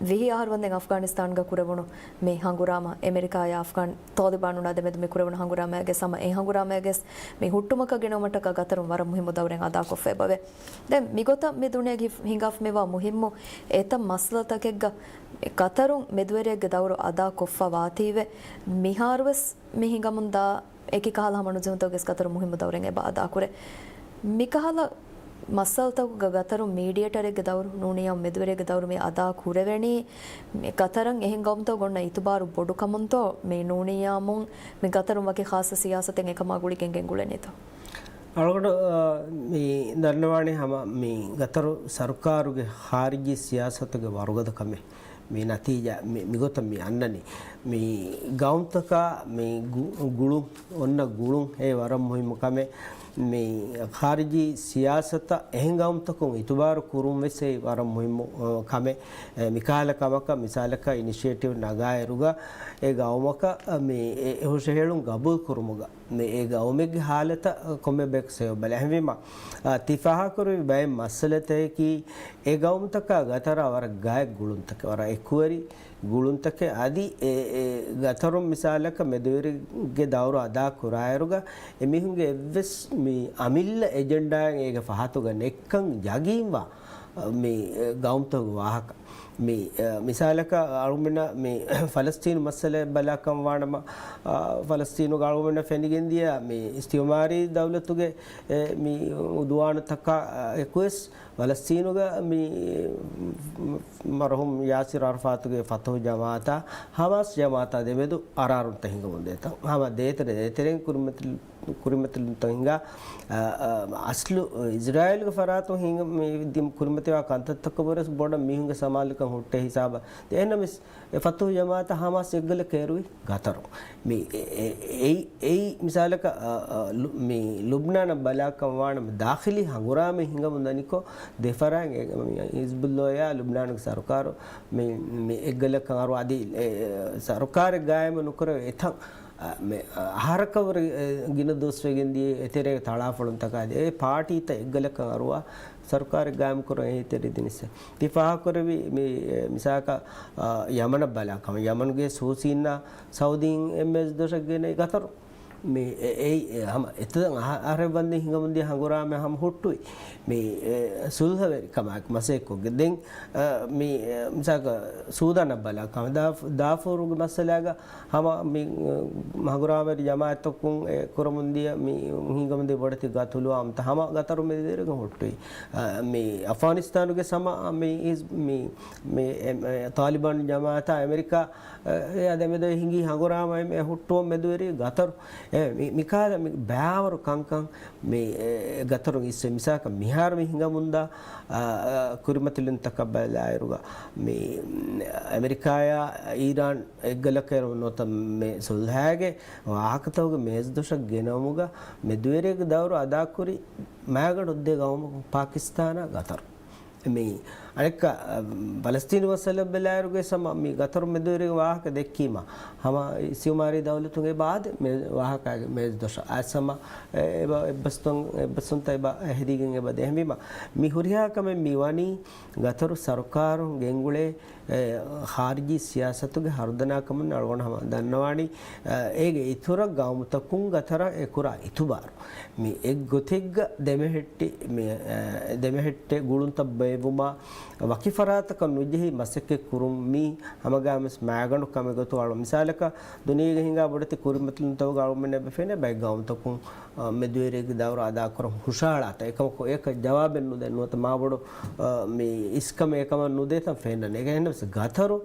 ވިހި އަހަރު ވަންދެން އަފްޣާނިސްތާންގަ ކުރެވުނު މި ހަނގުރާމަ، އެމެރިކާއާ އަފްޣާން ތާލިބާނުންނާ ދެމެދު މި ކުރެވުނު ހަނގުރާމައިގެ ސަމަ އެ ހަނގުރާމައިގެ މި ހުއްޓުމަކަށް ގެނައުމަށްޓަކާ ގަތަރުން ވަރަށް މުހިއްމު ދައުރެއް އަދާކޮށްފަ އެބަވޭ. ދެން މިގޮތަށް މި ދުނިޔޭގެ ހި-، ހިނގާފަ މިވާ މުހިއްމު އެތައް މައްސަލަތަކެއްގަ ގަތަރުން މެދުވެރިއެއްގެ ދައުރު އަދާ ކޮށްފަ ވާތީވެ، މިހާރުވެސް މި ހިނގަމުންދާ އެކި ކަހަލަ ހަމަނުޖެހުންތަކުގެ ގަތަރު މުހިއްމު ދައުރެއް އެބަ އަދާކުރޭ. މިކަހަލަ މައްސަލަތަކުގަ ގަތަރު މީޑިއޭޓަރެއްގެ ދައުރު ނޫނިއްޔާ މެދުވެރިއެއްގެ ދައުރު މި އަދާ ކުރެވެނީ، މި ގަތަރަށް އެހެން ގައުމުތަކުގަ އޮންނަ އިތުބާރު ބޮޑުކަމުންތޯ، މި ނޫނިއްޔާމުން މި ގަތަރުން ވަކި ޚާއްޞަ ސިޔާސަތެއް އެކަމާ ގުޅިގެން ގެންގުޅެނީތޯ؟ އަޅުގަނޑު، އާ، މި ދަންނަވާނެ ހަމަ މި ގަތަރު ސަރުކާރުގެ ޚާރިޖީ ސިޔާސަތުގެ ވަރުގަދަ ކަމެއް. މި ނަތީޖާ މި، މިގޮތަށް މި އަންނަނީ. މި ގައުމުތަކާ މި ގު-، ގުޅުން، އޮންނަ ގުޅުން އެ ވަރަށް މުހިއްމު ކަމެއް. މި ޚާރިޖީ ސިޔާސަތަށް އެހެން ގައުމުތަކުން އިތުބާރު ކުރުން ވެސް އެ ވަރަށް މުހިއްމު، އަ، ކަމެއް. އެ މިކަހަލަ ކަމަކަށް މިސާލަކަށް އިނިޝިއޭޓިވް ނަގާއިރުގަ އެ ގައުމަކަށް މި އެ ހުށަހެޅުން ގަބޫލު ކުރުމުގަ މި އެ ގައުމެއްގެ ހާލަތަށް ކޮންމެ ބަޔަކު ސެބަ ބަލާ. އެހެންވީމަ، އާ، ތި ފާހަގަކުރެއްވި ބައެއް މައްސަލަތަކަކީ އެ ގައުމުތަކާ ގަތަރާ ވަރަށް ގާތް ގުޅުންތަކެއް، ވަރަށް އެކުވެރި ގުޅުންތަކެއް. އަދި އެ، އެ ގަތަރުން މިސާލަކަށް މެދުވެރިގެ ދައުރު އަދާ ކުރާއިރުގަ އެމީހުންގެ އެއްވެސް މި އަމިއްލަ އެޖެންޑާއެއް އޭގެ ފަހަތުގަ ނެއްކަން ޔަގީންވާ މި ގައުމުތަކުގެ ވާހަކަ. މި، އަ، މިސާލަކަށް އަޅުގަނޑަށް މި ފަލަސްތީނު މައްސަލައެއް ބަލާކަން ވާނަމަ، އަ، ފަލަސްތީނުގަ އަޅުގަނޑަށް ފެނިގެންދިޔަ މި އިސްތިއުމާރީ ދައުލަތުގެ، އެ، މި އުދުވާނުތަކާ، އަ، އެކުވެސް ފަލަސްތީނުގަ މި މަރުހޫމް ޔާސިރް އަރަފާތުގެ ފަތުހު ޖަމާއަތާ ހަމާސް ޖަމާއަތާ ދެމެދު އަރާރުންތައް ހިނގަމުންދޭތަ؟ ހަމަ ދޭތެރެ ދޭތެރެއިން ކުރިމަތިލު ކުރިމަތިލުންތައް ހިނގާ، އަ، އަ، އަސްލު އިޒްރާއީލްގެ ފަރާތުން ހިނގ-، މި ދި-، ކުރިމަތިވާ ކަންތައްތަކަށްވުރެސް ބޮޑަށް މީހުންގެ ސަމާލުކަން ހުއްޓޭ ހިސާބަށް. ދެން އެހެންނަމަވެސް އެ ފަތުހު ޖަމާއަތަށް ހަމާސް އެއްގަލަކަށް އެރުވި ގަތަރު. މި އެ-، އެ-، އެއީ، އެއީ މިސާލަކަށް، އަ، އަ، ލު-، މި ލުބްނާނަށް ބަލާކަން ވާނަމަ ދާޚިލީ ހަނގުރާމަ ހިނގަމުން ދަނިކޮށް ދެފަރާތް އެ-، މި ހިޒްބުﷲ އާ ލުބްނާނުގެ ސަރުކާރު މި، މި އެއްގަލަކަށް އަރުވާ އަދި އެ، އެ، ސަރުކާރެއް ގާއިމު ނުކުރެވޭ އެތަން އަ، މި، އަ، އަހަރަކަށްވުރެ، އެ، ގިނަ ދުވަސްވެގެން ދިޔަ އެތެރޭގެ ތަޅާފޮޅުންތަކާ އެ ޕާޓީތައް އެއްގަލަކަށް އަރުވާ ސަރުކާރެއް ގާއިމުކުރަން އެހީތެރި ދިނިއްސެ. ތި ފާހަގަކުރެއްވި މި، އެ، މިސާލަކަށް، އަ، ޔަމަނަށް ބަލާކަމަށް ޔަމަނުގެ ހޫސީންނާ ސައުދީން އެމްއެސް ދޮށަށް ގެނައި ގަތަރު. މި އެ-، އެއީ، އެ، ހަމަ އެތައް އަހަ-، އަހަރެއް ވަންދެން ހިނގަމުންދިޔަ ހަނގުރާމަ ހަމަ ހުއްޓުވި. މި، އެ، ސުލްހަވެރި ކަމާއެކު މަސައްކަތްކޮށްގެން ދެން، އަ، މި، އެ، މިސާލަކަށް ސޫދާނަށް ބަލާކަމަށް ދާ-، ދާފޫރުގެ މައްސަލާގަ ހަމަ މި، އަ، ހަނގުރާމަވެރި ޖަމާއަތްތަކުން އެ ކުރަމުންދިޔަ މި ހިނގަމުންދިޔަ ބޮޑެތި ގަތުލުވާ އަމްތަ ހަމަ ގަތަރު މެދުވެރިގަ ހުއްޓުވި. އަ، މި އަފްޣާނިސްތާނުގެ ސަމަ މި ހިޒް-، މި، މި އެ-، އެ-، ތާލިބާން ޖަމާއަތާ އެމެރިކާ އެ، އެ ދެމެދު ހިނގި ހަނގުރާމަ އެ ހުއްޓުވަން މެދުވެރި ގަތަރު. އެ، މި، މިކާލަ މި ބައިވަރު ކަންކަން މި، އެ، ގަތަރު އިސްވެ މިސާކަށް މިހާރު މި ހިނގަމުންދާ، އާ، އާ، ކުރިމަތިލުންތަކަށް ބަލާއިރުގަ މި، އަމެރިކާޔާ އީރާން އެއްގަލަކަށް ނުވަތަ މި ސުލްހައިގެ ވާހަކަތަކުގެ މޭޒުދޮށަށް ގެނައުމުގަ މެދުވެރިއެއްގެ ދައުރު އަދާކުރި މައިގަނޑު ދެ ގައުމަކު ޕާކިސްތާނާ ގަތަރު. މި އަނެއްކާ، އަ، ފަލަސްތީނު މައްސަލަ ބެލާއިރުގެ ސަމަ މި ގަތަރު މެދުވެރިގެ ވާހަކަ ދެއްކީމަ، ހަމަ އިސްތިއުމާރީ ދައުލަތުން އެބަ އާދެ މެ ވާހަކައިގެ މޭޒު ދޮށަށް އައިސް ހަމަ އެ، އެބަ އެއްބަސްތޮން، އެއްބަސްވުންތައް އެބަ ހެދިގެން އެބަ ދޭ. އެހެންވީމަ، މި ހުރިހާ ކަމެއް މި ވަނީ ގަތަރު ސަރުކާރުން ގެންގުޅޭ، އެ، ޚާރިޖީ ސިޔާސަތުގެ ހަރުދަނާކަމުން އަޅުގަނޑު ހަމަ ދަންނަވާނީ، އެ، އޭގެ އިތުރަށް ގައުމުތަކުން ގަތަރަށް އެ ކުރާ އިތުބާރު. މި އެއްގޮތެއްގަ ދެމެހެއްޓި، މި، އެ، ދެމެހެއްޓެ ގުޅުންތައް ބޭއްވުމާ، ވަކި ފަރާތަކަށް ނުޖެހި މަސައްކަތް ކުރުން މީ ހަމަގައިމުވެސް މައިގަނޑު ކަމެއް ގޮތު އަޅު މިސާލަކަށް ދުނިޔޭގެ ހިނގާ ބޮޑެތި ކުރިމަތިލުންތަކުގަ އަޅުމެންނަށް އެބަ ފެނޭ ބައެއް ގައުމުތަކުން، އަ، މެދުވެރިއެއްގެ ދައުރު އަދާކުރަން ހުށަހަޅާތަން. އެކަމަކު އެކަށް ޖަވާބެއް ނުދޭ ނުވަތަ މާބޮޑު، އަ، މި އިސްކަމެއް އެކަމަށް ނުދޭތަން ފެންނަނީ. އެހެންނަމަވެސް ގަތަރު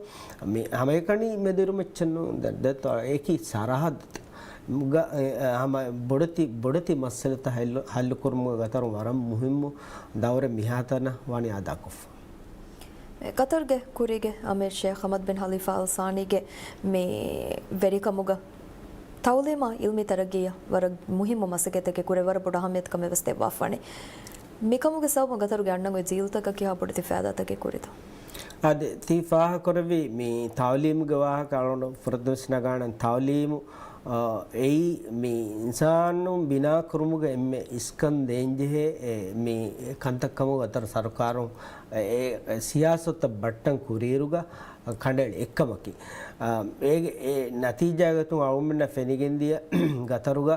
މި ހަމައެކަނި މެދުއިރު މައްޗަށް ނޫން ދެ-، ދެތޯ އެކި ސަރަހައްދު ގަ-، އެ، އެ، ހަމަ ބޮޑެތި، ބޮޑެތި މައްސަލަތައް ހައްލު، ހައްލުކުރުމުގަ ގަތަރު ވަރަށް މުހިއްމު ދައުރެއް މިހާތަނަށް ވަނީ އަދާކޮށްފަ. ގަތަރުގެ ކުރީގެ އަމީރު ޝޭޚް ޙަމަދު ބިން ޚަލީފާ އަލް ސާނީގެ މި ވެރިކަމުގަ ތަޢުލީމާ ޢިލްމީ ތަރައްގީއަށް ވަރަށް މުހިއްމު މަސައްކަތެއްގެ ކުރި ވަރަށް ބޮޑު އަހައްމިޔަތުކަމެއް ވެސް ދެއްވާފާނެ. މިކަމުގެ ސަބަބުން ގަތަރުގެ އަންނަ އޮތް ޖީލުތަކަށް ކިހާ ބޮޑެތި ފައިދާތަކެއް ކުރިތޯ؟ އާދެ، ތި ފާހަގަކުރެއްވީ މި ތަޢުލީމުގެ ވާހަކަ އަޅުގަނޑު ފުރަތަމަވެސް ނަގާނަން. ތަޢުލީމު، އާ، އެއީ މި އިންސާނުން ބިނާކުރުމުގަ އެންމެ އިސްކަން ދޭންޖެހޭ، އެ، މި ކަންތައް ކަމުގަ ގަތަރު ސަރުކާރުން އެ، އެ، ސިޔާސަތުތައް ބައްޓަން ކުރިއިރުގަ ކަނޑައެޅި އެއްކަމަކީ. އާ، އޭގެ އެ ނަތީޖާގެ ގޮތުން އަޅުގަނޑުމެންނަށް ފެނިގެންދިޔަ ގަތަރުގަ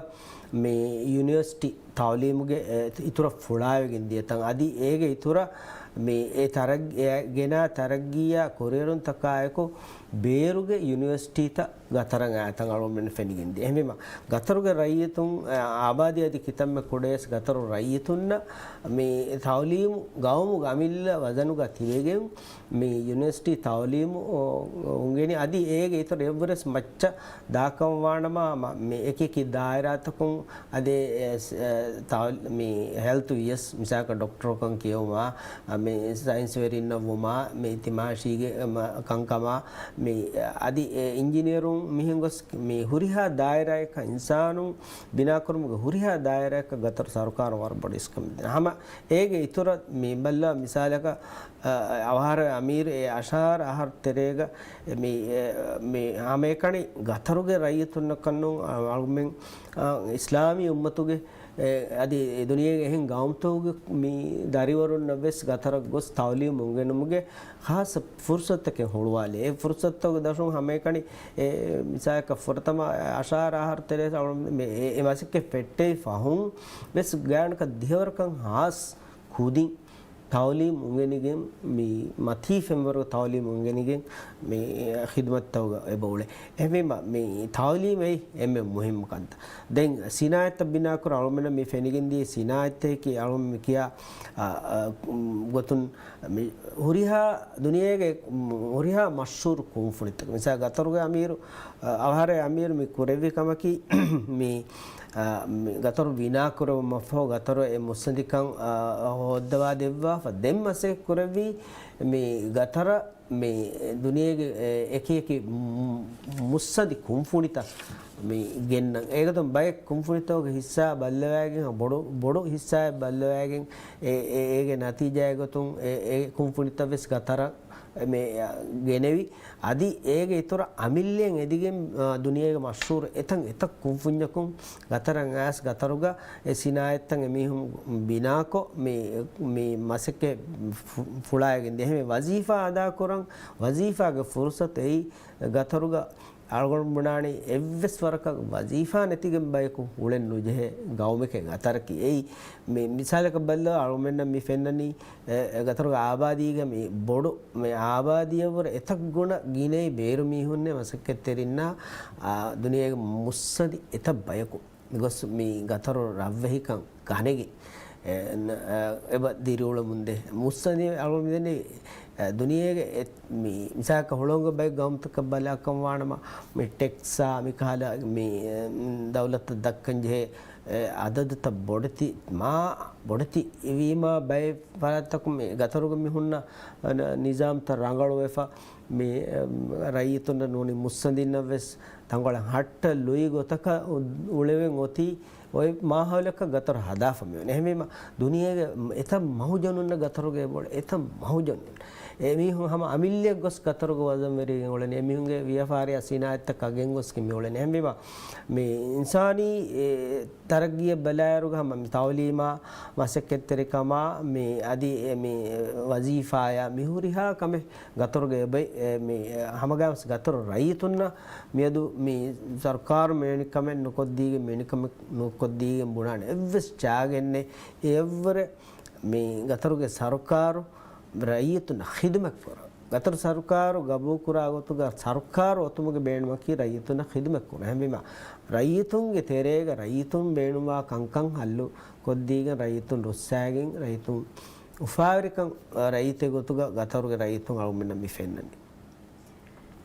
މި ޔުނިވަރސިޓީ ތަޢުލީމުގެ އެ އިތުރަށް ފުޅާވެގެން ދިޔަ ތަން އަދި އޭގެ އިތުރަށް މި އެ ތަރައް-، އެ ގެނާ ތަރައްގީއާ ކުރިއެރުންތަކާއެކު ބޭރުގެ ޔުނިވަރސިޓީތައް ގަތަރަށް އައިތަން އަޅުގަނޑުމެން ފެނިގެންދިޔަ. އެހެންވީމަ، ގަތަރުގެ ރައްޔިތުން، އާ، އާބާދީ އަދި ކިތަންމެ ކުޑަޔަސް ގަތަރު ރައްޔިތުންނަށް މި ތަޢުލީމު ގައުމުގެ އަމިއްލަ ވަޒަނުގަ ތިބެގެން މި ޔުނިވަރސިޓީ ތަޢުލީމު އުނގެނި އަދި އޭގެ އިތުރަށް އެއްވުރެސް މައްޗަށް ދާކަން ވާނަމަ، މަ-، މި އެކިއެކި ދާއިރާތަކުން އަދި އެ، އެ، ތަޢު-، މި ހެލްތު ވިޔަސް މިސާލަކަށް ޑޮކްޓަރުކަން ކިޔެވުމާ، މި ސައިންސްވެރިންނަށް ވުމާ، މި ތިމާޝީގެ، މަ-، ކަންކަމާ، މި އަދި އެ އިންޖިނިއަރުން މިހެން ގޮސް މި ހުރިހާ ދާއިރާއަކަށް އިންސާނުން ބިނާކުރުމުގެ ހުރިހާ ދާއިރާއަކަށް ގަތަރު ސަރުކާރުން ވަރަށް ބޮޑު އިސްކަން ދޭ. ހަމަ އޭގެ އިތުރަށް މި ބައްލަ މިސާލަކަށް، އަ، އަވަހަރަ އަމީރު އެ އަށާރަ އަހަރު ތެރޭގަ މި، އެ، މި ހަމައެކަނި ގަތަރުގެ ރައްޔިތުންނަކަށްނޫން، އަ، އަޅުގަނޑުމެން، އަ، އިސްލާމީ އުއްމަތުގެ އެ، އަދި އެ ދުނިޔޭގެ އެހެން ގައުމުތަކުގެ މި ދަރިވަރުންނަށް ވެސް ގަތަރަށް ގޮސް ތަޢުލީމު އުނގެނުމުގެ ޚާއްޞަ ފުރުޞަތުތަކެއް ހުޅުވާލި. އެ ފުރުޞަތުތަކުގެ ދަށުން ހަމައެކަނި އެ މިސާލަކަށް ފުރަތަމަ އަށާރަ އަހަރު ތެރޭ އަޅު-، މެ-، އެ، އެ މަސައްކަތް ފެއްޓެވި ފަހުން ވެސް ގާތްގަނޑަކަށް ދިހަވަރަކަށް ހާސް ކުދިން ތަޢުލީމު އުނގެނިގެން، މި މަތީ ފެންވަރުގެ ތަޢުލީމު އުނގެނިގެން، މި ޚިދުމަތްތަކުގަ އެބަ އުޅޭ. އެހެންވީމަ، މި ތަޢުލީމެއް އެންމެ މުހިއްމު ކަންތައް. ދެން ސިނާއަތްތައް ބިނާކުރ އަޅުމެންނަށް މި ފެނިގެންދިޔަ ސިނާއަތްތަކެކީ އަޅުމެން މި ކިޔާ، އަ، އަ، ގޮތުން މި ހުރިހާ ދުނިޔޭގެ ހުރިހާ މަޝްހޫރު ކުންފުނިތަކެއް. މިސާ ގަތަރުގެ އަމީރު، އަ، އަވަހަރެ އަމީރު މި ކުރެއްވި ކަމަކީ މި އާ، މި ގަތަރު ބިނާކުރެވުމަށްފަހު ގަތަރު އެ މުއްސަނދިކަން، އާ، ހޯއްދަވާ ދެއްވާފަ. ދެން މަސައްކަތް ކުރެއްވީ މި ގަތަރަށް މި ދުނިޔޭގެ އެ، އެކި އެކި މު-، މުއްސަނދި ކުންފުނިތައް މި ގެންނަން. އޭގަތުން ބައެއް ކުންފުނިތަކުގެ ހިއްސާ ބައްލަވައިގެން، ބޮޑު، ބޮޑު ހިއްސާއެއް ބައްލަވައިގެން އެ، އެ، އޭގެ ނަތީޖާއެއް ގޮތުން އެ، އެ ކުންފުނިތައް ވެސް ގަތަރަށް މި، އަ، ގެނެވި. އަދި އޭގެ އިތުރަށް އަމިއްލައަށް އެދިގެން، އާ، ދުނިޔޭގެ މަޝްހޫރު އެތައް އެތައް ކުންފުންޏަކުން ގަތަރަށް އައިސް ގަތަރުގަ އެ ސިނާއަތްތައް އެމީހުން ބިނާކޮށް މި، މި މަސައްކަތް ފު-، ފުޅާއިގެން ދިޔަ. އެހެންވެ ވަޒީފާ އަދާކުރަން، ވަޒީފާގެ ފުރުސަތު އެއީ ގަތަރުގަ އަޅުގަނޑު ބުނާނީ އެއްވެސް ވަރަކަށް ވަޒީފާ ނެތިގެން ބަޔަކު އުޅެން ނުޖެހޭ ގައުމެކޭ ގަތަރަކީ. އެއީ މި މިސާލަކަށް ބައްލަވާ އަޅުމެންނަށް މި ފެންނަނީ އެ، އެ ގަތަރުގެ އާބާދީގަ މި ބޮޑު، މި އާބާދީއަށްވުރެ އެތައް ގުނަ ގިނައި ބޭރު މީހުންނޭ މަސައްކަތްތެރިންނާ، އާ، ދުނިޔޭގެ މުއްސަނދި އެތައް ބަޔަކު ގޮސް މި ގަތަރު ރަށްވެހިކަން ގަނެގެން، އެ، ނަ-، އަ، އެބަ ދިރިއުޅެމުންދޭ. މުއްސަނދި އަޅުގަނޑު މިދެނީ ދުނިޔޭގެ މި މިސާލަކަށް ހުޅަނގު ބައެއް ގައުމުތަކަށް ބަލާކަން ވާނަމަ، މި ޓެކްސްއާ މިކަހަލަ މި ދައުލަތަށް ދައްކަން ޖެހޭ އެ، އަދަދުތައް ބޮޑެތި، މާ ބޮޑެތި ވީމާ، ބައެއް ފަރާތްތަކުން މި ގަތަރުގެ މި ހުންނަ ނިޒާމްތައް ރަނގަޅުވެފަ، މި ރައްޔިތުންނަށް ނޫނީ މުއްސަނދިންނަށް ވެސް ތަންކޮޅެއް ހައްޓަ ލުއި ގޮތަކަށް އުޅެވެން އޮތީ، އޮތް މާހައުލަކަށް ގަތަރު ހަދާފަ މިވަނީ. އެހެންވީމަ، ދުނިޔޭގެ އެތައް މަހުޖަނުންނަށް ގަތަރުގެ އެބައުޅޭ، އެތައް މަހުޖަނުން. އެމީހުން ހަމަ އަމިއްލައަށް ގޮސް ގަތަރުގެ ވަޒަންވެރިވެގެން އުޅެނީ. އެމީހުންގެ ވިޔަފާރި ސިނާއަތްތަކަށް ގެންގޮސްގެން މި އުޅެނީ. އެހެންވީމަ، މި އިންސާނީ، އެ، ތަރައްގީއަށް ބަލާއިރުގަ ހަމަ މި ތައުލީމާ، މަސައްކަތްތެރިކަމާ، މި އަދި އެ މި ވަޒީފާޔާ، މި ހުރިހާ ކަމެއް ގަތަރުގެ އެބައި، އެ މި ހަމަގައިމުވެސް ގަތަރު ރައްޔިތުންނަށް މިއަދު މި ސަރުކާރު މިވެނި ކަމެއް ނުކޮށްދީގެން، މިވެނި ކަމެއް ނުކޮށްދީގެން ބުނާނެ. އެއްވެސް ޗާގެއް ނެތް. އެއަށްވުރެ މި ގަތަރުގެ ސަރުކާރު ރައްޔިތުންނަށް ޚިދުމަތް ކުރާ. ގަތަރު ސަރުކާރު ގަބޫލުކުރާ ގޮތުގަ ސަރުކާރު އޮތުމުގެ ބޭނުމަކީ ރައްޔިތުންނަށް ޚިދުމަތް ކުރުން. އެހެންވީމަ، ރައްޔިތުންގެ ތެރޭގަ ރައްޔިތުން ބޭނުންވާ ކަންކަން ހައްލު ކޮށްދީގެން، ރައްޔިތުން ރުއްސާގެން، ރައްޔިތުން އުފާވެރިކަން، ރައްޔިތެއް ގޮތުގަ ގަތަރުގެ ރައްޔިތުން އަޅުގަނޑުމެންނަށް މި ފެންނަނީ.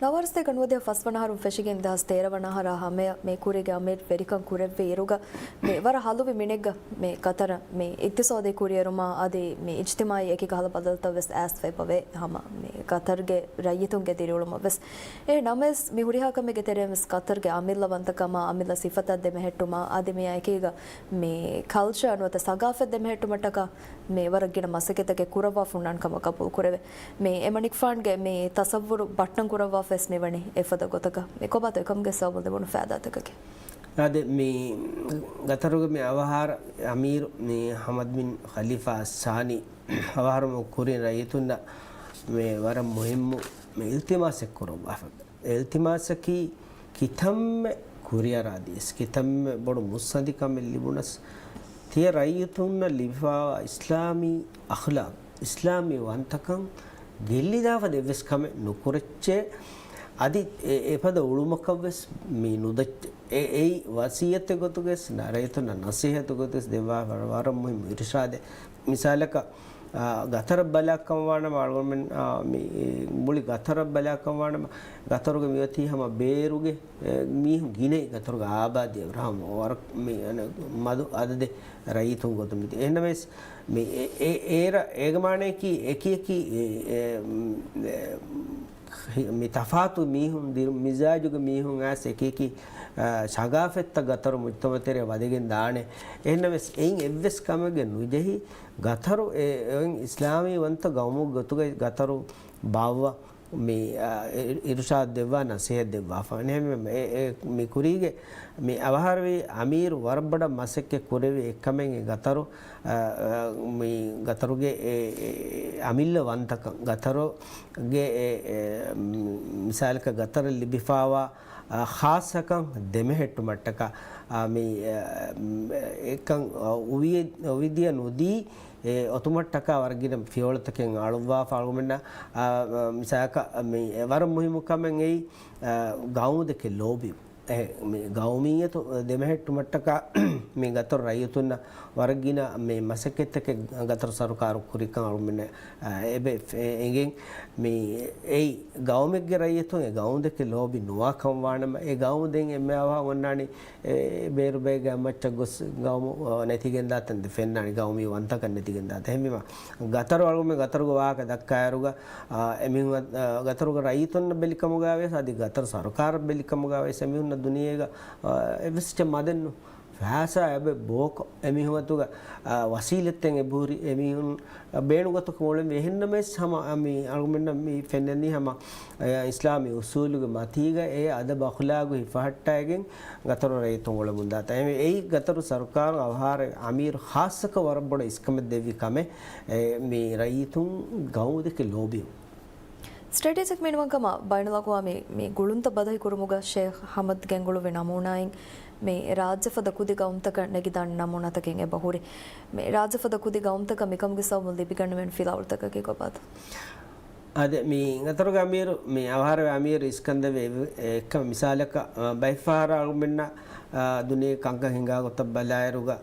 ނަވާރަސްތޭކަ ނުވަދިހަ ފަސްވަނަ އަހަރުން ފެށިގެން ދެހާސް ތޭރަ ވަނަ އަހަރާ ހަމަޔަށް މި ކުރީގެ އަމިއްލަ ވެރިކަން ކުރެއްވި އިރުގަ، މި ވަރަށް ހަލުވި މިނެއްގަ މި ގަތަރަށް މި އިގްތިސޯދީ ކުރިއެރުމާ އަދި މި އިޖްތިމާއީ އެކި ކަހަލަ ބަދަލުތައް ވެސް އައިސްފައިބަވޭ ހަމަ މި ގަތަރުގެ ރައްޔިތުންގެ ދިރިއުޅުމަށް ވެސް. އެ ނަމަވެސް މި ހުރިހާ ކަމެއްގެ ތެރެއިން ވެސް ގަތަރުގެ އަމިއްލަވަންތަކަމާ އަމިއްލަ ސިފަތައް ދެމެހެއްޓުމާ އަދި މިއާ އެކީގަ މި ކަލްޗާ ނުވަތަ ސަގާފަތް ދެމެހެއްޓުމަށްޓަކާ މި ވަރަށް ގިނަ މަސައްކަތްތަކެއް ކުރައްވާފަ ހުންނާނެ ކަމަށް ގަބޫލު ކުރެވޭ. މި އެމަނިކުފާނުގެ މި ތަސައްވުރު ބައްޓަން ކުރައްވާފަވެސް މިވަނީ އެފަދަ ގޮތަކަށް. މި ކޮބާތޯ އެކަމުގެ ސަބަބުން ލިބުނު ފައިދާތަކަކީ؟ އާދެ، މި ގަތަރުގެ މި އަވަހާރަ އަމީރު މި ހަމަދު ބިން ޚަލީފާ އައްސާނީ އަވަހާރަ ކުރިން ރައްޔިތުންނަށް މި ވަރަށް މުހިއްމު މި އިލްތިމާސެއް ކުރައްވާފަ. އިލްތިމާސަކީ ކިތަންމެ ކުރިއަރާ ދިޔަސް، ކިތަންމެ ބޮޑު މުއްސަނދިކަމެއް ލިބުނަސް، ތިޔަ ރައްޔިތުންނަށް ލިބިފާވާ އިސްލާމީ އަޚްލާޤް، އިސްލާމީ ވަންތަކަން ގެއްލިދާފަދަ އެއްވެސް ކަމެއް ނުކުރައްޗޭ. އަދި އެ، އެފަދަ އުޅުމަކަށްވެސް މި ނުދައްޗޭ. އެ، އެއީ ވަސިއްޔަތެއް ގޮތުގަސް ރައްޔިތުންނަށް ނަސޭހަތެއް ގޮތުގަސް ދެއްވާ ވަރަށް މުހިއްމު އިރުޝާދެއް. މިސާލަކަށް، އާ، ގަތަރަށް ބަލާކަމަށް ވާނަމަ އަޅުގަނޑުމެން، އާ، މި މުޅި ގަތަރަށް ބަލާކަމަށް ވާނަމަ ގަތަރުގެ މިއޮތީ ހަމަ ބޭރުގެ، އެ، މީހުން ގިނައި ގަތަރުގެ އާބާދީ އެބަހަމަ ވަރަށް މި އަނެއް މަދު އަދަދެއް ރައްޔިތުން ގޮތުން މިދި. އެހެންނަމަވެސް މި އެ، އެ، އޭރަ އޭގެ މާނަޔަކީ އެކި އެކި އެ، އެ، އެ، މި ތަފާތު މީހުން ދިރު މިޒާޖުގެ މީހުން އައިސް އެކި އެކި، އާ، ސަގާފަތްތައް ގަތަރު މުޖްތަމައު ތެރޭ ވަދެގެން ދާނެ. އެހެންނަމަވެސް އެއިން އެއްވެސް ކަމެއްގެ ނުޖެހި ގަތަރު އެ، އެއިން އިސްލާމީ ވަންތަ ގައުމު ގޮތުގައި ގަތަރު ބާއްވަ މި، އާ، އި-، އިރުޝާދު ދެއްވާ، ނަސޭހަތް ދެއްވާފަ. އެހެންވެ، އެ، އެ، މި ކުރީގެ މި އަވަހާރަވި އަމީރު ވަރަށް ބޮޑަށް މަސައްކަތް ކުރެވި އެއްކަމެއް އެ ގަތަރު، އާ، އާ، މި ގަތަރުގެ އެ، އެ، އަމިއްލަ ވަންތަކަން، ގަތަރުގެ އެ، އެ، މި، މިސާލަކަށް ގަތަރަށް ލިބިފާވާ، އާ، ޚާއްޞަކަން ދެމެހެއްޓުމަށްޓަކާ، އާ، މި، އާ، އެކަން، އާ، އުވި-، އުވިދިޔަ ނުދީ، އެ އޮތުމަށްޓަކާ ވަރަށް ގިނަ ފިޔަވަޅުތަކެއް އަޅުއްވާފަ އަޅުގަނޑަށް، އާ، މިސާލަކަށް މި ވަރަށް މުހިއްމު ކަމެއް އެއީ، އާ، ގައުމުދެކެ ލޯބި. އެ، މި ގައުމިއްޔަތު ދެމެހެއްޓުމަށްޓަކާ މި ގަތަރު ރައްޔިތުންނަށް ވަރަށް ގިނަ މި މަސައްކަތްތަކެއް ގަތަރު ސަރުކާރު ކުރިކަން އަޅުމެން، އާ، އެބެ އެ-، އެނގެން. މި އެއީ ގައުމެއްގެ ރައްޔިތުން އެ ގައުމުދެކެ ލޯބި ނުވާ ކަމަށް ވާނަމަ، އެ ގައުމު ދެން އެންމެ އަވަހަށް އޮންނާނީ އެ ބޭރުބައެއްގެ އަތްމައްޗަށް ގޮސް ގައުމު، އަ، ނެތިގެންދާތަން ދެ ފެންނާނީ، ގައުމީ ވަންތަކަން ނެތިގެންދާތަން. އެހެންވީމަ، ގަތަރު އަޅުގަނޑުމެން ގަތަރުގެ ވާހަކަ ދައްކާއިރުގަ، އާ، އެމީހުން، އާ، ގަތަރުގެ ރައްޔިތުންނަށް ބެލިކަމުގަ ވެސް، އަދި ގަތަރު ސަރުކާރަށް ބެލިކަމުގަ ވެސް، އެމީހުންނަށް ދުނިޔޭގަ، އާ، އެއްވެސް އެއްޗެއް މަދެއްނު. ފައިސާ އެބަ ބޯކޮށް، އެމީހުން އަތުގަ، އާ، ވަސީލަތްތައް އެބަހުރި، އެމީހުން ބޭނުން ގޮތަކަށް އުޅެންވީ. އެހެންނަމަވެސް ހަމަ މި އަޅުގަނޑުމެންނަށް މި ފެންނަނީ ހަމަ އެ އިސްލާމީ އުސޫލުގެ މަތީގަ އެ އަދަބު އަޚުލާގު ހިފަހައްޓައިގެން ގަތަރު ރައްޔިތުން އުޅެމުންދާތަން. އެ، އެއީ ގަތަރު ސަރުކާރު އަވަހާރަވި އަމީރު ޚާއްޞަކޮށް ވަރަށް ބޮޑަށް އިސްކަމެއް ދެއްވި ކަމެއް، އެ، މި ރައްޔިތުން ގައުމުދެކެ ލޯބިވުން. ސްޓްރެޓެޖިކް މިނިވަންކަމާ ބައިނަލްއަގުވާމީ މި ގުޅުންތައް ބަދަހި ކުރުމުގަ ޝޭޚް ހަމަދު ގެންގުޅުއްވި ނަމޫނާއިން މި ރާއްޖެފަދަ ކުދި ގައުމުތަކަށް ނެގިދާނެ ނަމޫނާތަކެއް އެބަހުރި. މި ރާއްޖެފަދަ ކުދި ގައުމުތަކަށް މިކަމުގެ ސަބަބުން ލިބިގަންނަވަން ފިލާވަޅުތަކަކީ ކޮބާތޯ؟ އާދެ، މި ގަތަރުގެ އަމީރު، މި އަވަހާރަވި އަމީރު އިސްކަންދަރު އެ، އެ، އެއްކަމަށް މިސާލަކަށް، އަ، ބައެއްފަހަރަށް އަޅުގަނޑުމެންނަށް، އަ، ދުނިޔޭގެ ކަންކަން ހިނގާ ގޮތަށް ބަލާއިރުގަ،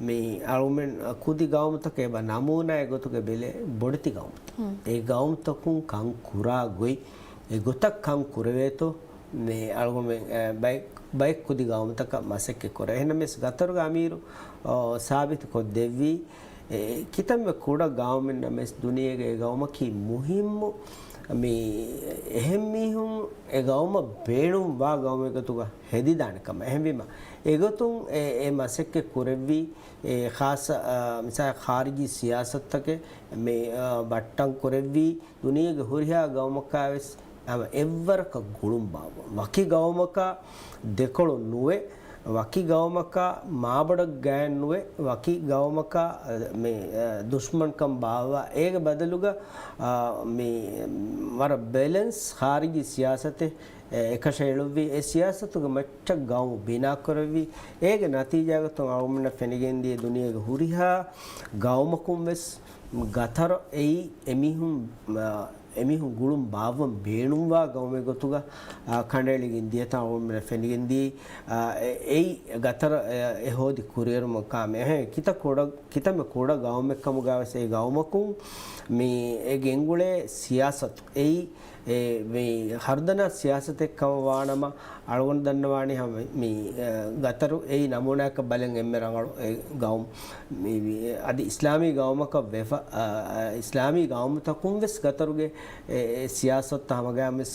މި އަޅުމެން ކުދި ގައުމުތަކަށް އެބަ ނަމޫނާއެއް ގޮތުގަ ބެލޭ ބޮޑެތި ގައުމުތައް. އެ ގައުމުތަކުން ކަން ކުރާ ގޮތް، އެ ގޮތަށް ކަން ކުރެވޭތޯ، މި އަޅުގަނޑުމެން، އެ، ބައެއް، ބައެއް ކުދި ގައުމުތަކަށް މަސައްކަތް ކުރޭ. އެހެންނަމަވެސް ގަތަރުގެ އަމީރު، އޯ، ސާބިތު ކޮށްދެއްވީ، އެ، ކިތަންމެ ކުޑަ ގައުމެއް ނަމަވެސް ދުނިޔޭގެ އެ ގައުމަކީ މުހިއްމު، މި އެހެން މީހުން އެ ގައުމަށް ބޭނުންވާ ގައުމެއް ގޮތުގަ ހެދިދާނެ ކަމަށް. އެހެންވީމަ، އެގޮތުން އެ، އެ މަސައްކަތް ކުރެއްވީ، އެ ޚާއްޞަ، އާ، މިސާލަކަށް ޚާރިޖީ ސިޔާސަތުތަކެއް މި، އާ، ބައްޓަން ކުރެއްވީ، ދުނިޔޭގެ ހުރިހާ ގައުމަކާވެސް ހަމަ އެއްވަރަކަށް ގުޅުން ބާއްވަން. ވަކި ގައުމަކާ ދެކޮޅު ނުވެ، ވަކި ގައުމަކާ މާބޮޑަށް ގާތް ނުވެ، ވަކި ގައުމަކާ، އަ، މި، އަ، ދުޝްމަންކަން ބާއްވާ، އޭގެ ބަދަލުގަ، އަ، މި، ވަރަށް ބެލެންސް ޚާރިޖީ ސިޔާސަތެއް، އެ، އެކަށައެޅުއްވި، އެ ސިޔާސަތުގެ މައްޗަށް ގައުމު ބިނާކުރެއްވި، އޭގެ ނަތީޖާގޮތުން އަޅުގަނޑަށް ފެނިގެންދިޔަ ދުނިޔޭގެ ހުރިހާ ގައުމަކުން ވެސް ގަތަރު އެއީ އެމީހުން، އަ، އެމީހުން ގުޅުން ބާއްވަން ބޭނުންވާ ގައުމެއް ގޮތުގަ، އާ، ކަނޑައެޅިގެން ދިޔަތާ އަޅުގަނޑުމެންނަށް ފެނިގެންދީ، އާ، އެ-، އެއީ ގަތަރަށް އެ-، އެ ހޯދި ކުރިއެރުމަށް ކާމެ. އެހެން ކިތައް ކުޑަ، ކިތަންމެ ކުޑަ ގައުމެއް ކަމުގަ ވެސް އެ ގައުމަކުން މި އެ ގެންގުޅޭ ސިޔާސަތު އެއީ، އެ، މި ހަރުދަނާ ސިޔާސަތެއް ކަމަށް ވާނަމަ، އަޅުގަނޑު ދަންނަވާނީ ހަމަ މި، އަ، ގަތަރު އެއީ ނަމޫނާއަކަށް ބަލަން އެންމެ ރަނގަޅު އެ ގައުމު. މި، މި އަދި އިސްލާމީ ގައުމަކަށް ވެފަ، އަ، އަ، އިސްލާމީ ގައުމުތަކުން ވެސް ގަތަރުގެ އެ، އެ ސިޔާސަތުތައް ހަމަގައިމުވެސް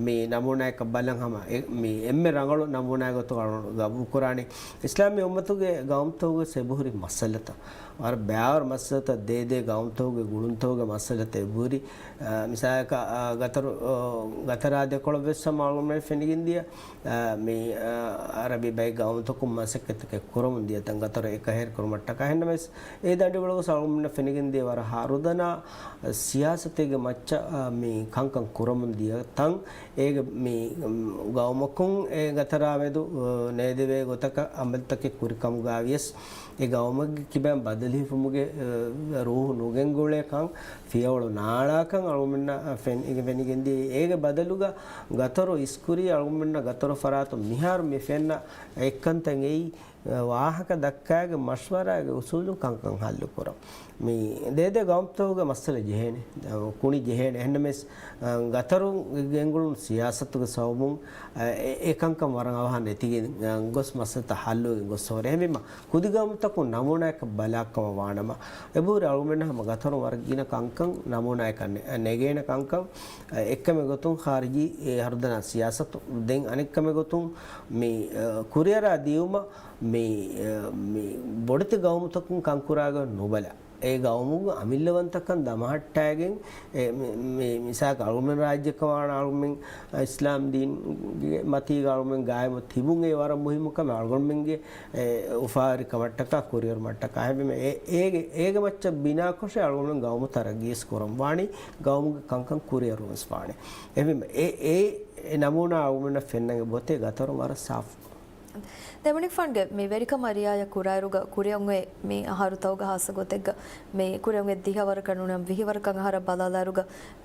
މި ނަމޫނާއަކަށް ބަލަން ހަމަ އެ، މި އެންމެ ރަނގަޅު ނަމޫނާއެއް ގޮތުގަ ގަބޫލުކުރާނީ. އިސްލާމީ އުއްމަތުގެ ގައުމުތަކުގަ ވެސް އެބަހުރި މައްސަލަތައް، ވަރަށް ބައިވަރު މައްސަލަތައް، ދޭދޭ ގައުމުތަކުގެ ގުޅުންތަކުގެ މައްސަލަތައް އެބަހުރި. އަ، މިސާލަކަށް، އަ، ގަތަރު، އަ، ގަތަރާ ދެކޮޅަށް ވެސް ހަމަ އަޅުގަނޑުމެން ފެނިގެންދިޔަ، އަ، މި، އަ، އަރަބި ބައެއް ގައުމުތަކުން މަސައްކަތްތަކެއް ކުރަމުން ދިޔަ ތަން ގަތަރު އެކަހެރި ކުރުމަށްޓަކާ. އެހެންނަމަވެސް، އެ ދަނޑިވަޅުގަ އަޅުގަނޑުމެންނަށް ފެނިގެންދިޔަ ވަރަށް ހަރުދަނާ ސިޔާސަތެއްގެ މައްޗަށް، އަ، މި ކަންކަން ކުރަމުން ދިޔަ ތަން، އޭގެ މި، މް، ގައުމަކުން އެ ގަތަރާ މެދު، އަ، ނޭދެވޭ ގޮތަކަށް އަމަލުތަކެއް ކުރި ކަމުގައި ވިޔަސް، އެ ގައުމެއްގެ ކިބައިން ބަދަލު ހިފުމުގެ، އަ، ރޫހު ނުގެންގުޅޭ ކަން، ފިޔަވަޅު ނާޅާކަން އަޅުގަނޑުމެންނަށް ފެނި-، ފެނިގެންދިޔަ. އޭގެ ބަދަލުގަ ގަތަރު އިސްކުރީ އަޅުގަނޑުމެންނަށް ގަތަރު ފަރާތުން މިހާރު މި ފެންނަ އެއްކަންތައް އެއީ، ވާހަކަ ދައްކާގެން މަޝްވަރާގެ އުސޫލުން ކަންކަން ހައްލު ކުރަން. މި ދޭދޭ ގައުމުތަކުގެ މައްސަލަ ޖެހޭނެ، ކުނި ޖެހޭނެ. އެހެންނަމަވެސް، ގަތަރު ގެންގުޅުނު ސިޔާސަތުގެ ސަބަބުން، އެ، އެ ކަންކަން ވަރަށް އަވަހަށް ނެތިގެން، ގޮސް މައްސަލަތައް ހައްލުވެގެން ގޮސް ހޯރޭ. އެހެންވީމަ، ކުދި ގައުމުތަކުން ނަމޫނާއަކަށް ބަލާކަމަށް ވާނަމަ، އެބަހުރި އަޅުގަނޑުމެން ހަމަ ގަތަރު ވަރަށް ގިނަ ކަންކަން ނަމޫނާއަކަށް ނެ-، ނެގޭނެ ކަންކަން، އެއްކަމެއް ގޮތުން ޚާރިޖީ އެ ހަރުދަނާ ސިޔާސަތު، ދެން އަނެއްކަމެއް ގޮތުން މި، އަ، ކުރިއަރާ ދިޔުމަށް މި، އަ، މި ބޮޑެތި ގައުމުތަކުން ކަންކުރާގޮތް ނުބަލާ، އެ ގައުމުގެ އަމިއްލަވަންތަކަން ދަމަހައްޓާގެން، އެ، މި، މި، މިސާލަކަށް އަޅުގަނޑުމެން ރާއްޖެއަކަށް ވާނަމަ އަޅުގަނޑުމެން އިސްލާމް ދީންގެ މަތީގަ އަޅުގަނޑުމެން ގާއިމު ތިބުން އެ ވަރަށް މުހިއްމު ކަމެއް އަޅުގަނޑުމެންގެ، އެ، އުފާވެރިކަމަށްޓަކާ ކުރިއެރުމަށްޓަކާ. އެހެންވީމަ އެ، އޭގެ، އޭގެ މައްޗަށް ބިނާކޮށޭ އަޅުގަނޑުމެން ގައުމު ތަރައްގީވެސް ކުރަން ވާނީ، ގައުމުގެ ކަންކަން ކުރިއެރުންވެސް ވާނީ. އެހެންވީމަ އެ، އެ، އެ ނަމޫނާ އަޅުގަނޑުމެންނަށް ފެންނަން އެބައޮތޭ ގަތަރު ވަރަށް ސާފު. ދެމަނިކުފާނުގެ މި ވެރިކަމާ ރިއާޔަތް ކުރާއިރުގަ ކުރިއަށް އޮތް މި އަހަރުތަކުގަ ހާއްސަ ގޮތެއްގަ މި ކުރިއަށް އޮތް ދިހަވަރަކަށް ނޫނީ ވިހިވަރަކަށް އަހަރަށް ބަލާލާއިރުގަ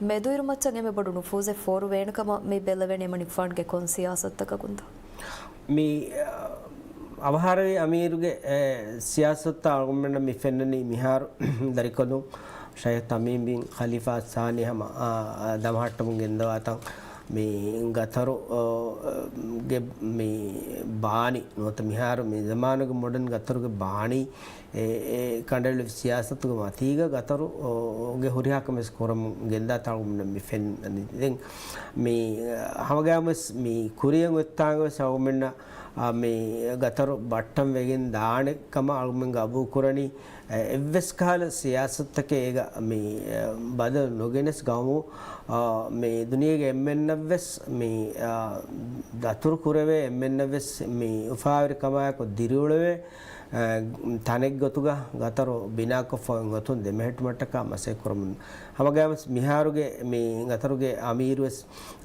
މެދުއިރު މައްޗަށް އެންމެ ބޮޑު ނުފޫޒެއް ފޯރުވޭނެ ކަމަށް މި ބެލެވޭނެ ދެމަނިކުފާނުގެ ކޮން ސިޔާސަތުތަކަކުންތަ؟ މި، އަ، އަވަހާރަވި އަމީރުގެ، އެ، ސިޔާސަތުތައް އަޅުގަނޑުމެންނަށް މި ފެންނަނީ މިހާރު ދަރިކޮލުން ޝައިޚް ތަމީމް ބިން ޚަލީފާ ސާނީ ހަމަ، އާ، އާ، ދަމަހައްޓަމުން ގެންދަވާތަން މި ގަތަރު، އާ، ގެ މި ބާނީ ނުވަތަ މިހާރު މި ޒަމާނުގެ މޮޑަން ގަތަރުގެ ބާނީ އެ، އެ ކަނޑައެޅި ސިޔާސަތުގެ މަތީގަ ގަތަރު، އޯ، ގެ ހުރިހާ ކަމެއް ކުރަމުން ގެންދާ ތަޅުމުން މި ފެން ދެން މި، އާ، ހަމަގައިމުވެސް މި ކުރިއަށް އޮތްތާނގަވެސް އަޅުމެންނަށް، އާ، މި ގަތަރު ބައްޓަން ވެގެން ދާނެ ކަމަށް އަޅުމެން ގަބޫލު ކުރަނީ. އެއްވެސް ކަހަލަ ސިޔާސަތުތަކެއް އޭގަ މި، އަ، ބަދަލު ނުގެނެސް ގައުމު، އަ، މި ދުނިޔޭގެ އެންމެންނަށްވެސް މި، އަ، ދަތުރު ކުރެވޭ، އެންމެންނަށްވެސް މި އުފާވެރިކަމާއެކު ދިރިއުޅެވޭ، އަ، ތަނެއްގޮތުގަ ގަތަރު ބިނާކޮށްފަ އޮތް ގޮތުން ދެމެހެއްޓުމަށްޓަކާ މަސައްކަތް ކުރަމުން. ހަމަގައިމުވެސް މިހާރުގެ މި ގަތަރުގެ އަމީރުވެސް،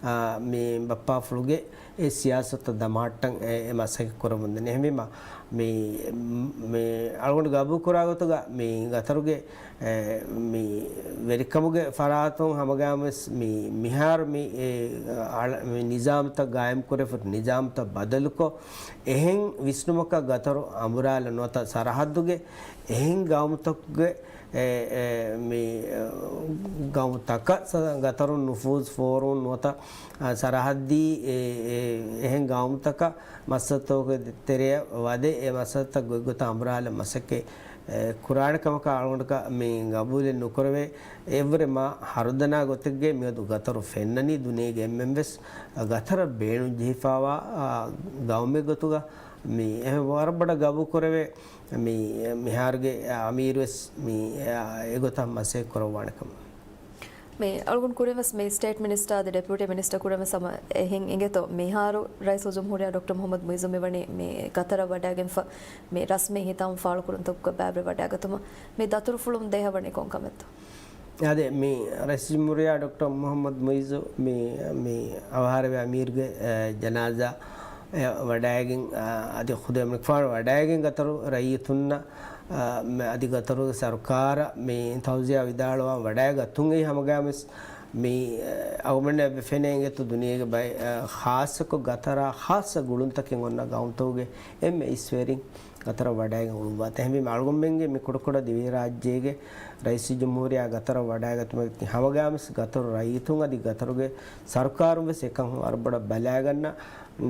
އަ، މި ބައްޕާފުޅުގެ އެ ސިޔާސަތަށް ދަމަހައްޓަން އެ، އެ މަސައްކަތް ކުރަމުންދަނީ. އެހެންވީމަ، މި، މި އަޅުގަނޑު ގަބޫލު ކުރާ ގޮތުގަ މި ގަތަރުގެ، އެ، މި ވެރިކަމުގެ ފަރާތުން ހަމަގައިމުވެސް މި، މިހާރު މި، އެ، އަޅަ-، މި ނިޒާމްތައް ގާއިމް ކުރެފަ ނިޒާމްތައް ބަދަލުކޮށް، އެހެން ވިސްނުމަކަށް ގަތަރު އަނބުރާލަ ނުވަތަ ސަރަހައްދުގެ އެހެން ގައުމުތަކުގެ އެ، އެ، މި، އެ، ގައުމުތަކަށް ސަ-، ގަތަރުން ނުފޫޒު ފޯރުން ނުވަތަ، އަ، ސަރަހައްދީ، އެ، އެ، އެހެން ގައުމުތަކަށް މައްސަލަތަކުގެ ތެރެއަށް ވަދެ، އެ މައްސަލަތައް ގޮތްގޮތަށް އަނބުރާލަން މަސައްކަތް، އެ، ކުރާނެ ކަމަކަށް އަޅުގަނޑަކަށް މި ގަބޫލެއް ނުކުރެވޭ. އެއްވުރެ މާ ހަރުދަނާ ގޮތެއްގެ މިއަދު ގަތަރު ފެންނަނީ ދުނިޔޭގެ އެންމެންވެސް ގަތަރަށް ބޭނުން ޖެހިފައިވާ، އާ، ގައުމެއް ގޮތުގަ މި އެހެން ވަރަށް ބޮޑަށް ގަބޫލު ކުރެވޭ. މި، މިހާރުގެ އަމީރުވެސް މި، އެގޮތަށް މަސައްކަތް ކުރައްވާނެ ކަމަށް. މި އަޅުގަނޑު ކުރިންވެސް މި ސްޓޭޓް މިނިސްޓާ އަދި ޑެޕިއުޓީ މިނިސްޓާ ކުރިންވެސް ހަމަ އެހެން އިނގޭތޯ، މިހާރު ރައީސުލްޖުމްހޫރިއްޔާ ޑޮކްޓަރ މުޙައްމަދު މުޢިއްޒު މިވަނީ މި ގަތަރަށް ވަޑައިގެންފަ މި ރަސްމީ ހިތާމަ ފާޅުކުރުންތަކުގެ ބައިވެރިވެ ވަޑައިގަތުމަށް. މި ދަތުރުފުޅުން ދޭހަވަނީ ކޮން ކަމެއްތޯ؟ އާދެ، މި ރައީސުލްޖުމްހޫރިއްޔާ ޑޮކްޓަރ މުޙައްމަދު މުޢިއްޒު މި، މި އަވަހާރަވެ އަމީރުގެ، އެ، ޖަނާޒާ އެ ވަޑައިގެން، އާ، އަދި ޚުދުވަ މިނިކުފާނު ވަޑައިގެން ގަތަރު ރައްޔިތުންނަށް، އާ، މެ-، އަދި ގަތަރުގެ ސަރުކާރަށް މި ތައުޒިޔާ ވިދާޅުވާ ވަޑައިގަތުން އެއީ ހަމަގައިމުވެސް މި، އެ، އަޅުގަނޑަށް އެބަ ފެނޭ އިނގޭތޯ ދުނިޔޭގެ ބައި-، އެ، ޚާއްޞަކޮށް ގަތަރާ ޚާއްޞަ ގުޅުންތަކެއް އޮންނަ ގައުމުތަކުގެ އެންމެ އިސްވެރިން ގަތަރަށް ވަޑައިގެން އުޅުއްވާތީ. އެހެންވީމަ އަޅުގަނޑުމެންގެ މި ކުޑަކުޑަ ދިވެހިރާއްޖޭގެ ރައީސުލްޖުމްހޫރިއްޔާ ގަތަރަށް ވަޑައިގަތުމަކީ ހަމަގައިމުވެސް ގަތަރު ރައްޔިތުން އަދި ގަތަރުގެ ސަރުކާރުން ވެސް އެކަން ވަރަށް ބޮޑަށް ބަލައިގަންނަ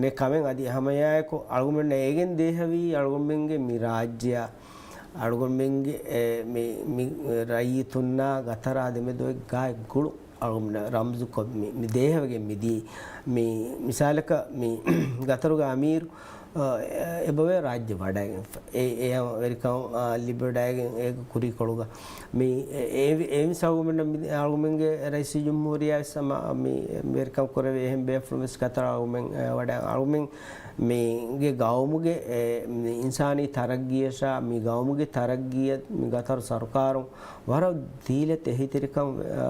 ނެ ކަމެއް. އަދި ހަމައެއާއެކު އަޅުގަނޑުމެންނަށް އޭގެން ދޭހަވީ އަޅުގަނޑުމެންގެ މި ރާއްޖެއާ އަޅުގަނޑުމެންގެ، އެ، މި، މި ރައްޔިތުންނާ ގަތަރާ ދެމެދު އޮތް ގާތް ގުޅުން އަޅުގަނޑުމެންނަށް ރަމްޒުކޮށް މި، މި ދޭހަވެގެން މިދިޔައީ. މި މިސާލަކަށް މި ގަތަރުގެ އަމީރު، އަ، އެބަވޭ ރާއްޖެ ވަޑައިގެންފަ. އެ، އެ ވެރިކަން، އަ، ލިބިވަޑައިގެން އޭގެ ކުރީކޮޅުގަ މި އެ، އެ، އެ މިސް އަޅުގަނޑުމެންނަށް މި، އަޅުގަނޑުމެންގެ ރައީސުލްޖުމްހޫރިއްޔާ ވެސް ހަމަ މި ވެރިކަން ކުރެވޭ އެހެން ބޭފުޅުން ވެސް ގަތަރަށް އަޅުގަނޑުމެން، އެ، ވަޑައި އަޅުގަނޑުމެން މީގެ ގައުމުގެ، އެ، މި އިންސާނީ ތަރައްގީއަށާ މި ގައުމުގެ ތަރައްގީއަށް މި ގަތަރު ސަރުކާރުން ވަރަށް ދީލަތި އެހީތެރިކަން، އަ،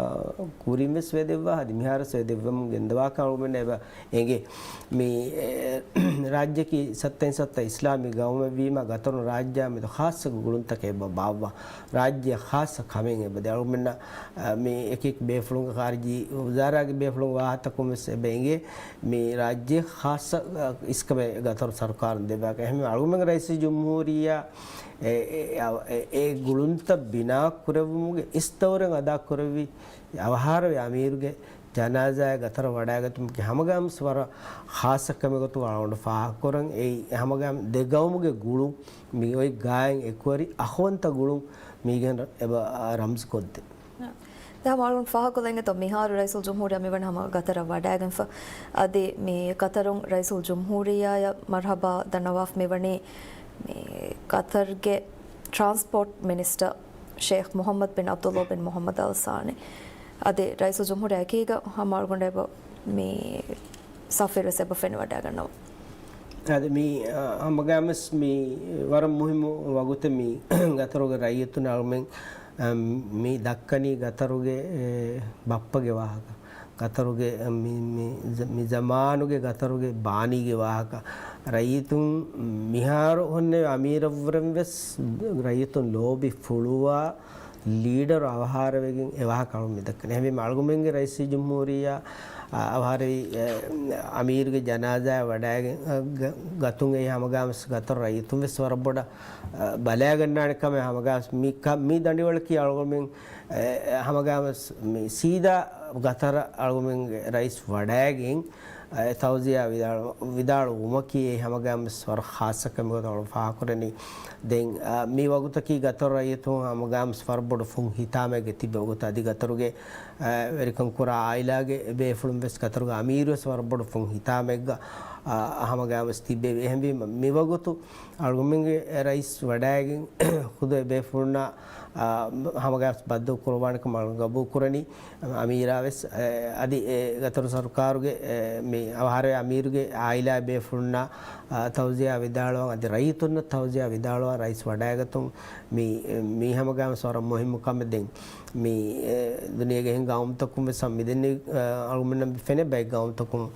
ކުރިން ވެސް ވެދެއްވާ، އަދި މިހާރުވެސް ވެދެއްވަމުން ގެންދަވާކަން އަޅުގަނޑަށް އެބަ އެނގޭ. މި، އެ، ރާއްޖެއަކީ ސައްތައިން ސައްތަ އިސްލާމީ ގައުމެއް ވީމަ، ގަތަރުން ރާއްޖެއާ މެދު ޚާއްޞަ ގުޅުންތަކެއް އެބަ ބާއްވާ. ރާއްޖެއަށް ޚާއްޞަ ކަމެއް އެބަ ދޭ. އަޅުގަނޑުމެންނަށް، އަ، މި އެކި އެކި ބޭފުޅުންގެ ޚާރިޖީ ވުޒާރާގެ ބޭފުޅުން ވާހަކަތަކުން ވެސް އެބަ އެނގޭ. މި ރާއްޖެ ޚާއްޞަ، އަ، އިސްކަމެއް ގަތަރު ސަރުކާރުން ދެއްވާކަށް. އެހެންވެ އަޅުގަނޑުމެންގެ ރައީސުލްޖުމްހޫރިއްޔާ އެ، އެ، އެ، އެ، އެ ގުޅުންތައް ބިނާ ކުރެއްވުމުގެ އިސް ދައުރެއް އަދާ ކުރެއްވި އަވަހާރަވެ އަމީރުގެ ޖަނާޒާއެއް ގަތަރަށް ވަޑައިގަތުމަކީ ހަމަގައިމުވެސް ވަރަށް ޚާއްޞަ ކަމެއް ގޮތުން އަޅުގަނޑު ފާހަގަކުރަން. އެއީ ހަމަގައިމު ދެ ގައުމުގެ ގުޅުން މި އޮތް ގާތް އެކުވެރި އަޚުވަންތަ ގުޅުން މީގެން އެބަ ރަމްޒުކޮށްދޭ. ދެން ހަމަ އަޅުގަނޑު ފާހަގަކޮށްލަން އިނގޭތޯ، މިހާރު ރައީސުލްޖުމްހޫރިއްޔާ މިވަނީ ހަމަ ގަތަރަށް ވަޑައިގެންފަ. އަދި މި ގަތަރުން ރައީސުލްޖުމްހޫރިއްޔާއަށް މަރްޙަބާ ދަންނަވާފަ މިވަނީ މި ގަތަރުގެ ޓްރާންސްޕޯޓް މިނިސްޓަރ ޝޭޚް މުޙައްމަދު ބިން ޢަބްދުﷲ ބިން މުޙައްމަދު އަލް ސާނި. އަދި ރައީސުލްޖުމްހޫރިއްޔާ އެކީގަ ހަމަ އަޅުގަނޑަށް އެބަ މި ސަފީރުވެސް އެބަ ފެނިވަޑައިގަންނަވާ. އަދި މި، އަ، ހަމަގައިމުވެސް މި ވަރަށް މުހިއްމު ވަގުތެއް މި ގަތަރުގެ ރައްޔިތުން އަޅުމެން، އަ، މި ދައްކަނީ ގަތަރުގެ، އެ، ބައްޕަގެ ވާހަކަ. ގަތަރުގެ، އަ، މި، މި، މި ޒަމާނުގެ ގަތަރުގެ ބާނީގެ ވާހަކަ. ރައްޔިތުން މިހާރު ހުންނެވި އަމީރަށްވުރެން ވެސް ރައްޔިތުން ލޯބި ފުޅުވާ ލީޑަރު އަވަހާރަވެގެން އެ ވާހަކަ އަޅުން މި ދައްކަނީ. އެހެންވީމަ އަޅުގަމެންގެ ރައީސުލްޖުމްހޫރިއްޔާ، އަ، އަވަހާރަވި، އެ، އަމީރުގެ ޖަނާޒާއަށް ވަޑައިގެން، އަ، ގަ-، ގަތުން އެއީ ހަމަގާމަސް ގަތަރު ރައްޔިތުން ވެސް ވަރަށް ބޮޑަށް، އަ، ބަލައިގަންނާނެ ކަމެއް. ހަމަގާމަސް މި ކަ-، މި ދަނޑިވަޅަކީ އަޅުގަމެން، އެ، އެ، ހަމަގާމަސް މި ސީދާ ގަތަރަށް އަޅުގަމެންގެ ރައީސް ވަޑައިގެން، އެ ތައުޒިޔާ ވިދާޅު-، ވިދާޅުވުމަކީ އެ ހަމަގައިމުވެސް ވަރަށް ޚާއްޞަ ކަމެއް ގޮތަށް އަޅު ފާހަގަކުރަނީ. ދެން، އަ، މި ވަގުތަކީ ގަތަރު ރައްޔިތުން ހަމަގައިމުވެސް ވަރަށް ބޮޑު ފުން ހިތާމައެއްގަ ތިބި ވަގުތު އަދި ގަތަރުގެ، އަ، ވެރިކަން ކުރާ އާއިލާގެ ބޭފުޅުން ވެސް ގަތަރުގެ އަމީރު ވެސް ވަރަށް ބޮޑު ފުން ހިތާމައެއްގަ، ހަމަގައިމުވެސް ތިއްބެވި. އެހެންވީމަ، މިވަގުތު އަޅުގަނޑުމެންގެ ރައީސް ވަޑައިގެން ޚުދު އެބޭފުޅުންނާ ހަމަގައިމުވެސް ބައްދަލު ކުރައްވާނެކަމަށް ގަބޫލުކުރަނީ. އަމީރާވެސް އަދި ގަތަރު ސަރުކާރުގެ މި އަވަހާރަވޭ އަމީރުގެ އާއިލާ ބޭފުޅުންނާ ތައުޒިޔާ ވިދާޅުވާން އަދި ރައްޔިތުންނަށް ތައުޒިޔާ ވިދާޅުވާން ރައީސް ވަޑައިގަތުން މި، މީ ހަމަގައިމުވެސް ވަރަށް މުހިއްމު ކަމެއް. ދެން މި ދުނިޔޭގެ އެހެން ގައުމުތަކުން ވެސް މިދެންނެވި އަޅުގަނޑުމެންނަށް ފެނޭ ބައެއް ގައުމުތަކުން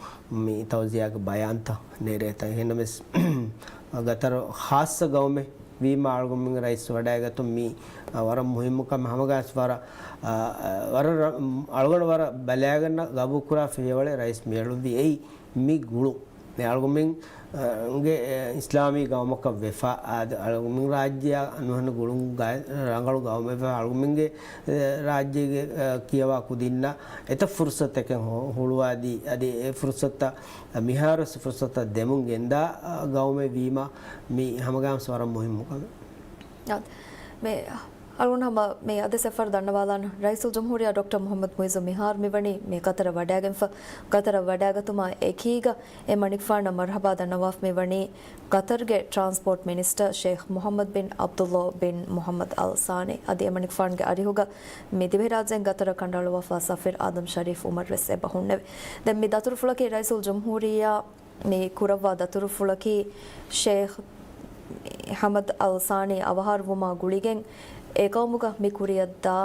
މި ތައުޒިޔާގެ ބަޔާންތައް ނެރޭތަ. އެހެންނަމަވެސް ގަތަރު ޚާއްޞަ ގައުމެއް ވީމަ އަޅުގަނޑުމެން ރައީސް ވަޑައިގަތުން މީ ވަރަށް މުހިއްމު ކަމެއް. ހަމަގައިމުވެސް ވަރަށް، ވަރަށް ރަ-، އަޅުގަނޑު ވަރަށް ބަލައިގަންނަ ގަބޫލުކުރާ ފިޔަވަޅެއް ރައީސް މިއަޅުއްވި އެއީ މި ގުޅުން. މި އަޅުގަނޑުމެން ގެ އިސްލާމީ ގައުމަކަށް ވެފަ، އަދި އަޅުގަނޑުމެން ރާއްޖެއާ ނުހަނު ގުޅުން ގަ-، ރަނގަޅު ގައުމެއް ވެފަ އަޅުގަނޑުމެންގެ ރާއްޖޭގެ ކިޔަވާ ކުދިންނަށް އެތައް ފުރުސަތެއް ހުޅުވާދީ، އަދި އެ ފުރުސަތަށް މިހާރުވެސް ފުރުސަތަށް ދެމުން ގެންދާ ގައުމެއް ވީމަ މީ ހަމަގައިމުވެސް ވަރަށް މުހިއްމު ކަމެއް. އާ، މި އަޅުގަނޑު ހަމަ މި އަދި ސަފަރު ދަންނަވާލާނަ. ރައީސުލްޖުމްހޫރިއްޔާ ޑޮކްޓަރ މުޙައްމަދު މުޢިއްޒު މިހާރު މިވަނީ މި ގަތަރަށް ވަޑައިގެންފަ. ގަތަރަށް ވަޑައިގަތުމާ އެކީގަ އެ މަނިކުފާނަށް މަރުޙަބާ ދަންނަވާފަ މިވަނީ ގަތަރުގެ ޓްރާންސްޕޯޓް މިނިސްޓަރ ޝޭޚް މުޙައްމަދު ބިން ޢަބްދުﷲ ބިން މުޙައްމަދު އަލް ސާނީ. އަދި އެ މަނިކުފާނުގެ އަރިހުގަ މި ދިވެހިރާއްޖޭން ގަތަރަށް ކަނޑައަޅުއްވާފަ ސަފީރު އާދަމް ޝަރީފް ޢުމަރު ވެސް އެބަ ހުންނެވި. ދެން މި ދަތުރުފުޅަކީ ރައީސުލްޖުމްހޫރިއްޔާ މި ކުރައްވާ ދަތުރުފުޅަކީ ޝޭޚް ޙަމަދު އަލް ސާނީ އަވަހާރަވުމާ ގުޅިގެން އެ ގައުމުގަ މި ކުރިއަށްދާ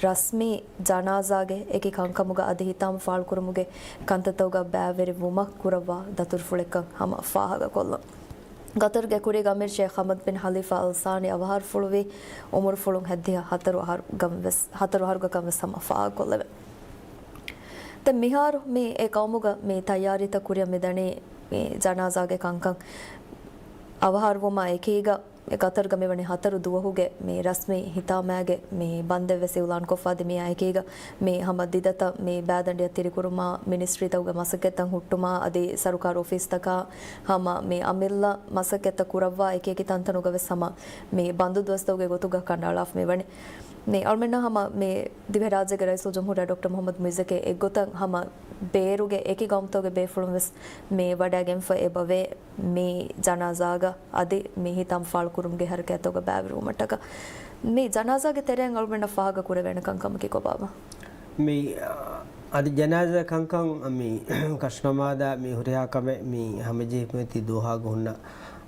ރަސްމީ ޖަނާޒާގެ އެކި ކަންކަމުގަ އަދި ހިތާމަ ފާޅުކުރުމުގެ ކަންތައްތަކުގަ ބައިވެރިވުމަށް ކުރައްވާ ދަތުރުފުޅެއްކަން ހަމަ ފާހަގަކޮށްލަން. ގަތަރުގެ ކުރީގެ އަމީރު ޝޭޚް ޙަމަދު ބިން ޚަލީފާ އަލް ސާނީ އަވަހާރަފުޅުވީ އުމުރުފުޅުން ހަތްދިހަ ހަތަރު އަހަރު ކަން ވެސް، ހަތަރު އަހަރުގަ ކަން ވެސް ހަމަ ފާހަގަކޮށްލެވޭ. ދެން މިހާރު މި އެ ގައުމުގަ މި ތައްޔާރީތައް ކުރިއަށް މިދަނީ މި ޖަނާޒާގެ ކަންކަން އަވަހާރަވުމާ އެކީގަ، ގަތަރުގަ މިވަނީ ހަތަރު ދުވަހުގެ މި ރަސްމީ ހިތާމައިގެ މި ބަންދެއް ވެސް އިއުލާންކޮށްފަ އަދި މިއާ އެކީގަ މި ހަމަ ދިދަތައް މި ބައިދަނޑިއަށް ތިރިކުރުމާ، މިނިސްޓްރީތަކުގެ މަސައްކަތްތައް ހުއްޓުމާ އަދި ސަރުކާރު އޮފީސްތަކާ ހަމަ މި އަމިއްލަ މަސައްކަތްތައް ކުރައްވާ އެކިއެކި ތަންތަނުގަ ވެސް ހަމަ މި ބަންދު ދުވަސްތަކުގެ ގޮތުގަ ކަނޑައަޅާފަ މިވަނީ. މި އަޅުމެންނަށް ހަމަ މި ދިވެހިރާއްޖޭގެ ރައީސުލްޖުމްހޫރިއްޔާ ޑޮކްޓަރ މުޙައްމަދު މުޢިއްޒަކީ އެއްގޮތަށް ހަމަ ބޭރުގެ އެކި ގައުމުތަކުގެ ބޭފުޅުން ވެސް މި ވަޑައިގެންފަ އެބަވޭ މި ޖަނާޒާގަ އަދި މި ހިތާމަ ފާޅުކުރުމުގެ ހަރަކާތްތަކުގަ ބައިވެރިވުމަށްޓަކާ. މި ޖަނާޒާގެ ތެރެއިން އަޅުމެންނަށް ފާހަގަ ކުރެވޭނެ ކަންކަމަކީ ކޮބާބާ؟ މި، އަ، އަދި ޖަނާޒާ ކަންކަން މި ކަށުނަމާދާ މި ހުރިހާ ކަމެއް މި ހަމަޖެހިފައި ދޯހާގަ ހުންނަ،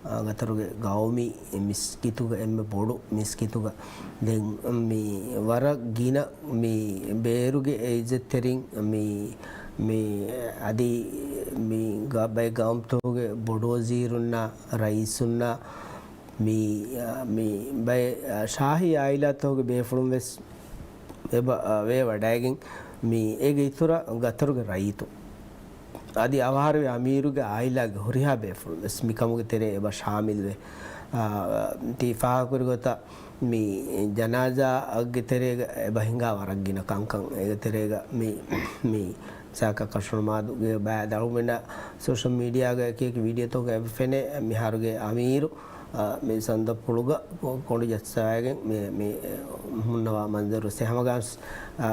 އަ، ގަތަރުގެ ގައުމީ މިސްކިތުގަ އެންމެ ބޮޑު މިސްކިތުގަ ދެން މި ވަރަށް ގިނަ މި ބޭރުގެ އިއްޒަތްތެރިން މި، މި އަދި މި ގަ-، ބައެއް ގައުމުތަކުގެ ބޮޑު ވަޒީރުންނާ، ރައީސުންނާ، މި، މި ބައެއް ޝާހީ އާއިލާތަކުގެ ބޭފުޅުން ވެސް އެބަ، އަ، ވޭ ވަޑައިގެން މި އޭގެ އިތުރަށް ގަތަރުގެ ރައްޔިތުން އަދި އަވަހާރަވި އަމީރުގެ އާއިލާގެ ހުރިހާ ބޭފުޅުން ވެސް މިކަމުގެ ތެރޭ އެބަ ޝާމިލްވެ، އާ، ތި ފާހަގަކުރި ގޮތަށް މި ޖަނާޒާއެއްގެ ތެރޭގަ އެބަ ހިނގާ ވަރަށް ގިނަ ކަންކަން. އޭގެ ތެރޭގަ މި، މި ސާކަ ކަށުނަމާދުގެ ބައި ދަޅުމެންނަށް ސޯޝަލް މީޑިއާގަ އެކި އެކި ވީޑިއޯތަކުގަ އެބަ ފެނޭ މިހާރުގެ އަމީރު އާ، މި ސަނދަޕުޅުގަ ކޮ-، ކޮނޑު ޖައްސަވައިގެން މި، މި ހުންނަވާ މަންޒަރު ވެސް ހަމަގައިމުވެސް، އާ،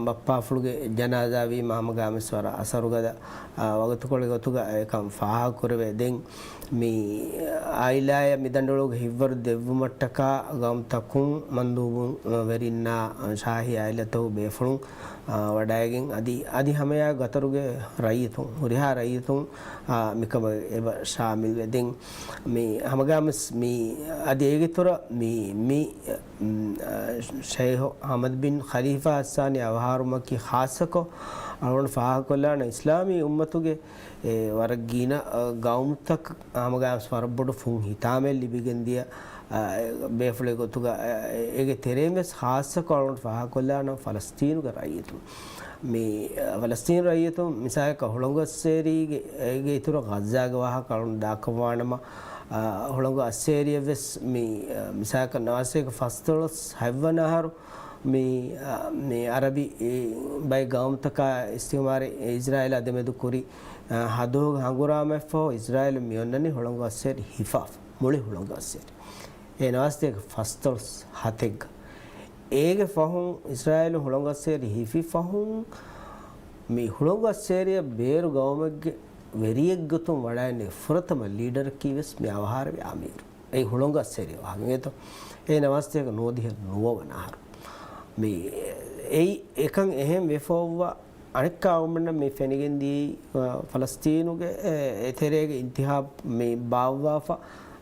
ބައްޕާފުޅުގެ ޖަނާޒާ ވީމަ ހަމަގައިމުވެސް ވަރަށް އަސަރުގަދަ، އާ، ވަގުތުކޮޅެއް ގޮތުގަ އެކަން ފާހަގަކުރެވޭ. ދެން މި އާއިލާއަށް މި ދަނޑުޅުގެ ހިތްވަރު ދެއްވުމަށްޓަކާ ގައުމުތަކުން މަންދޫބުން، އާ، ވެރިންނާ، އާ، ޝާހީ އާއިލާތަކުގެ ބޭފުޅުން، އާ، ވަޑައިގެން އަދި، އަދި ހަމައެއާ ގަތަރުގެ ރައްޔިތުން، ހުރިހާ ރައްޔިތުން، އާ، މިކަމަށް އެބަ ޝާމިލްވެ. ދެން މި ހަމަގައިމުވެސް މި އަދި އޭގެ އިތުރަށް މި، މި، އަ، ޝައިޚު އަޙްމަދު ބިން ޚަލީފާ އައްސާނީ އަވަހާރުމަކީ ޚާއްޞަކޮށް އަޅުގަނޑު ފާހަގަކޮށްލާނަން އިސްލާމީ އުއްމަތުގެ އެ ވަރަށް ގިނަ، އަ، ގައުމުތަކަށް ހަމަގައިމުވެސް ވަރަށް ބޮޑު ފުން ހިތާމައެއް ލިބިގެންދިޔަ، އަ، ބޭފުޅެއް ގޮތުގަ، އަ، އޭގެ ތެރެއިން ވެސް ޚާއްޞަކޮށް އަޅުގަނޑު ފާހަގަކޮށްލާނަން ފަލަސްތީނުގެ ރައްޔިތުން. މި، އަ، ފަލަސްތީން ރައްޔިތުން މިސާލަކަށް ހުޅަނގު އައްސޭރީގެ، އޭގެ އިތުރަށް ޣައްޒާގެ ވާހަކަ އަޅުން ދާކަށްވާނަމަ، އަ، ހުޅަނގު އައްސޭރިއަށް ވެސް މި، އަ، މިސާލަކަށް ނަވާސީގެ ފަސްދޮޅަސް ހަތްވަނަ އަހަރު މި، އަ، މި އަރަބި، އެ، ބައެއް ގައުމުތަކާ އިސްތިޢުމާރު އިސްރާއީލާ ދެމެދު ކުރި، އަ، ހަދުހަގަ ހަނގުރާމައެއްފަހު އިސްރާއީލު މި އޮންނަނީ ހުޅަނގު އައްސޭރި ހިފާފަ. މުޅި ހުޅަނގު އައްސޭރި. އެ ނަވާސީގެ ފަސްދޮޅަސް ހަތެއްގަ. އޭގެ ފަހުން އިސްރާއީލު ހުޅަނގު އައްސޭރި ހިފި ފަހުން މި ހުޅަނގު އައްސޭރިއަށް ބޭރު ގައުމެއްގެ ވެރިއެއްގޮތުން ވަޑައިގެންނެވި ފުރަތަމަ ލީޑަރަކީ ވެސް މި އަވަހާރަވި އަމީރު. އެއީ ހުޅަނގު އައްސޭރި ވާހަކަ އިނގޭތޯ. އެ ނަވާސްތޭކަ ނުވަދިހަ ނުވަ ވަނަ އަހަރު. މި އެއީ އެކަން އެހެން ވެފައޮއްވާ އަނެއްކާ އަޅުގަނޑަށް މި ފެނިގެން ދިޔައީ، އަ، ފަލަސްތީނުގެ، އެ، އެތެރޭގެ އިންތިހާބު މި ބާއްވާފަ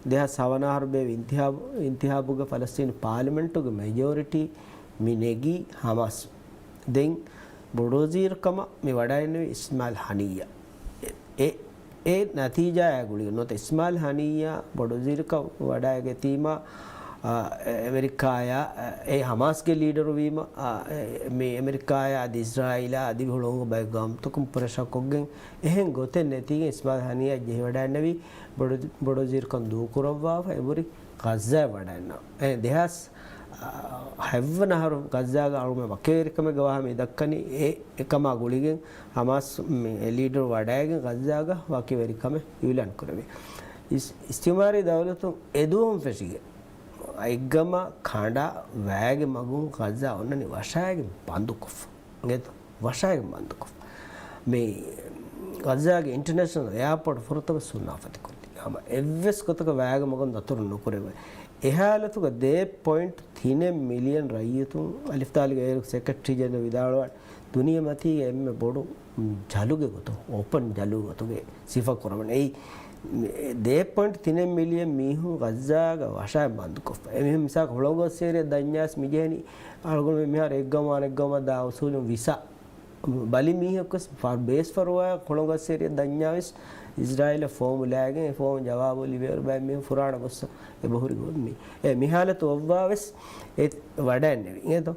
ދެހާސް ހަވަނަ އަހަރު ބޭއްވި އިންތިހާބު، އިންތިހާބުގެ ފަލަސްތީނު ޕާލިމެންޓުގެ މެޖޯރިޓީ މި ނެގީ ހަމާސް. ދެން ބޮޑު ވަޒީރުކަމަށް މި ވަޑައިގެންނެވީ އިސްމާއިލް ހަނިއްޔާ. އެ، އެ ނަތީޖާއާ ގުޅިގެން ނުވަތަ އިސްމާއިލް ހަނިއްޔާ ބޮޑު ވަޒީރުކަން ވަޑައިގަތީމަ، އާ، އެ، އެމެރިކާޔާ، އެ، ހަމާސްގެ ލީޑަރު ވީމަ، އާ، އެ، މި އެމެރިކާޔާ އަދި އިސްރާއީލާ އަދި ހުޅަނގު ބައެއް ގައުމުތަކުން ޕްރެޝަރ ކޮށްގެން އެހެން ގޮތެއް ނެތީގެން އިސްމާއިލް ހަނިއްޔާ ޖެހިވަޑައިގެންނެވީ ބޮޑު، ބޮޑު ވަޒީރުކަން ދޫކުރައްވާފަ އެބުރި ޣައްޒާއަށް ވަޑައިގެންނަވާ. އެ ދެހާސް ހައެއްވަނަ އަހަރު ޣައްޒާގަ އަޅުގަނޑު ވަކިވެރިކަމެއްގެ ވާހަކަ މި ދައްކަނީ އެ، އެކަމާ ގުޅިގެން ހަމާސް މި ލީޑަރު ވަޑައިގެން ޣައްޒާގަ ވަކިވެރިކަމެއް އިއުލާން ކުރެވި. އިސް، އިސްތިމާރީ ދައުލަތުން އެދުވަހުން ފެށިގެން އެއްގަމާ ކަނޑާ ވައިގެ މަގުން ޣައްޒާ އޮންނަނީ ވަށާގެން ބަންދުކޮށްފަ. އިނގޭތޯ؟ ވަށާގެން ބަންދުކޮށްފަ. މި ޣައްޒާގެ އިންޓަރނޭޝަނަލް އެއާޕޯޓް ފުރަތަމަ ސުންނާފަތިކޮށްލި. ހަމަ އެއްވެސް ގޮތަކަށް ވައިގެ މަގުން ދަތުރު ނުކުރެވޭ. އެ ހާލަތުގަ ދޭއް ޕޮއިންޓް ތިނެއް މިލިއަން ރައްޔިތުން އަލިފްދާލުގެ އޭރު ސެކްރެޓަރީ ޖެނެރަލް ވިދާޅުވާނެ ދުނިޔެމަތީގެ އެންމެ ބޮޑު ޖަލުގެ ގޮތުގަ، އޯޕަން ޖަލުގެ ގޮތުގެ ސިފަ ކުރަމުން. އެއީ، ދޭއް ޕޮއިންޓް ތިނެއް މިލިއަން މީހުން ޣައްޒާގަ ވަށާ ބަންދުކޮށްފަ. އެމީހުން މިސާލަކަށް ހުޅަނގު އައްސޭރިއަށް ދަންޏާސް މިޖެހެނީ އަޅުގަނޑު މިހާރު އެއްގައުމާ އަނެއްގައުމަށް ދާ އުސޫލުން ވިސާ. ބަލި މީހަކުވެސް ފާ-، ބޭސް ފަރުވާ ހުޅަނގު އައްސޭރިއަށް ދަންޏާވެސް އިސްރާއީލަށް ފޯމު ލާގެން އެ ފޯމު ޖަވާބު ލިބޭވަރު ބައެއް މީހުން ފުރާނަ ގޮއްސަ އެބަހުރި ގޮތް މީ. އެ މިހާލަތު އޮއްވާވެސް އެ ވަޑައެއްނެވި. އިނގޭތޯ؟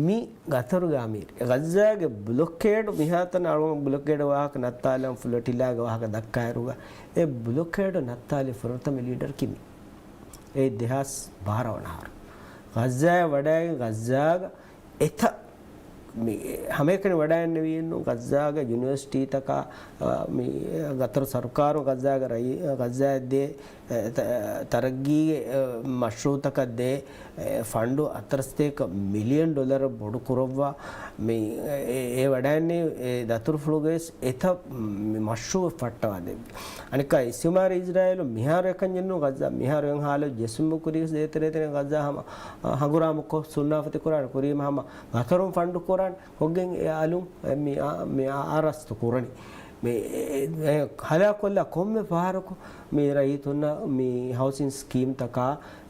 މި ގަތަރުގެ އަމީރު. އެ ޣައްޒާގެ ބްލޮކޭޑް މިހާތަނަށް އަޅުގަނޑު ބްލޮކޭޑް ވާހަކަ ނައްތާލަން ފްލޮޓިލާގެ ވާހަކަ ދައްކާއިރުގަ އެ ބްލޮކޭޑް ނައްތާލި ފުރަތަމަ ލީޑަރަކީ މި. އެ ދެހާސް ބާރަ ވަނަ އަހަރު. ޣައްޒާއަށް ވަޑައިގެން ޣައްޒާގަ އެތައް މި ހަމައެކަނި ވަޑައިގެންނެވީއެއްނު ޣައްޒާގެ ޔުނިވަރސިޓީތަކާ، އަ، މި ޣަތަރު ސަރުކާރުން ޣައްޒާގެ ރައީ-، ޣައްޒާއަށް ދޭ އެ، ތަ-، ތަރައްގީގެ، އެ، މަޝްރޫއުތަކަށް ދޭ، އެ، ފަންޑު ހަތަރުސަތޭކަ މިލިއަން ޑޮލަރ ބޮޑު ކުރައްވާ، މި، އެ، އެ ވަޑައިގެންނެވި، އެ، ދަތުރުފުޅުގައި ވެސް އެތައް، މި، މަޝްރޫއު ފައްޓަވާ ދެއްވި. އަނެއްކާ އިސްތިމާރީ އިސްރާއީލު މިހާރު އެކަންޏެއްނު ޣައްޒާ، މިހާރު އެން ހާލަތު ޖެއްސުން ކުރީ ވެސް ދޭތެރޭތެރެ ޣައްޒާ ހަމަ، އަ، ހަނގުރާމަކޮށް ސުންނާފަތި ކުރާނެ ކުރީމަ ހަމަ ގަތަރުން ފަންޑު ކުރާނެ. ކޮށްގެން އެ އަލުން އެ މި އާ-، މި އާ-، އާރާސްތު ކުރަނީ. މި އެ-، އެ-، އެ ހަލާކޮށްލާ ކޮންމެ ފަހަރަކު މި ރައްޔިތުންނަށް މި ހައުސިން ސްކީމްތަކާ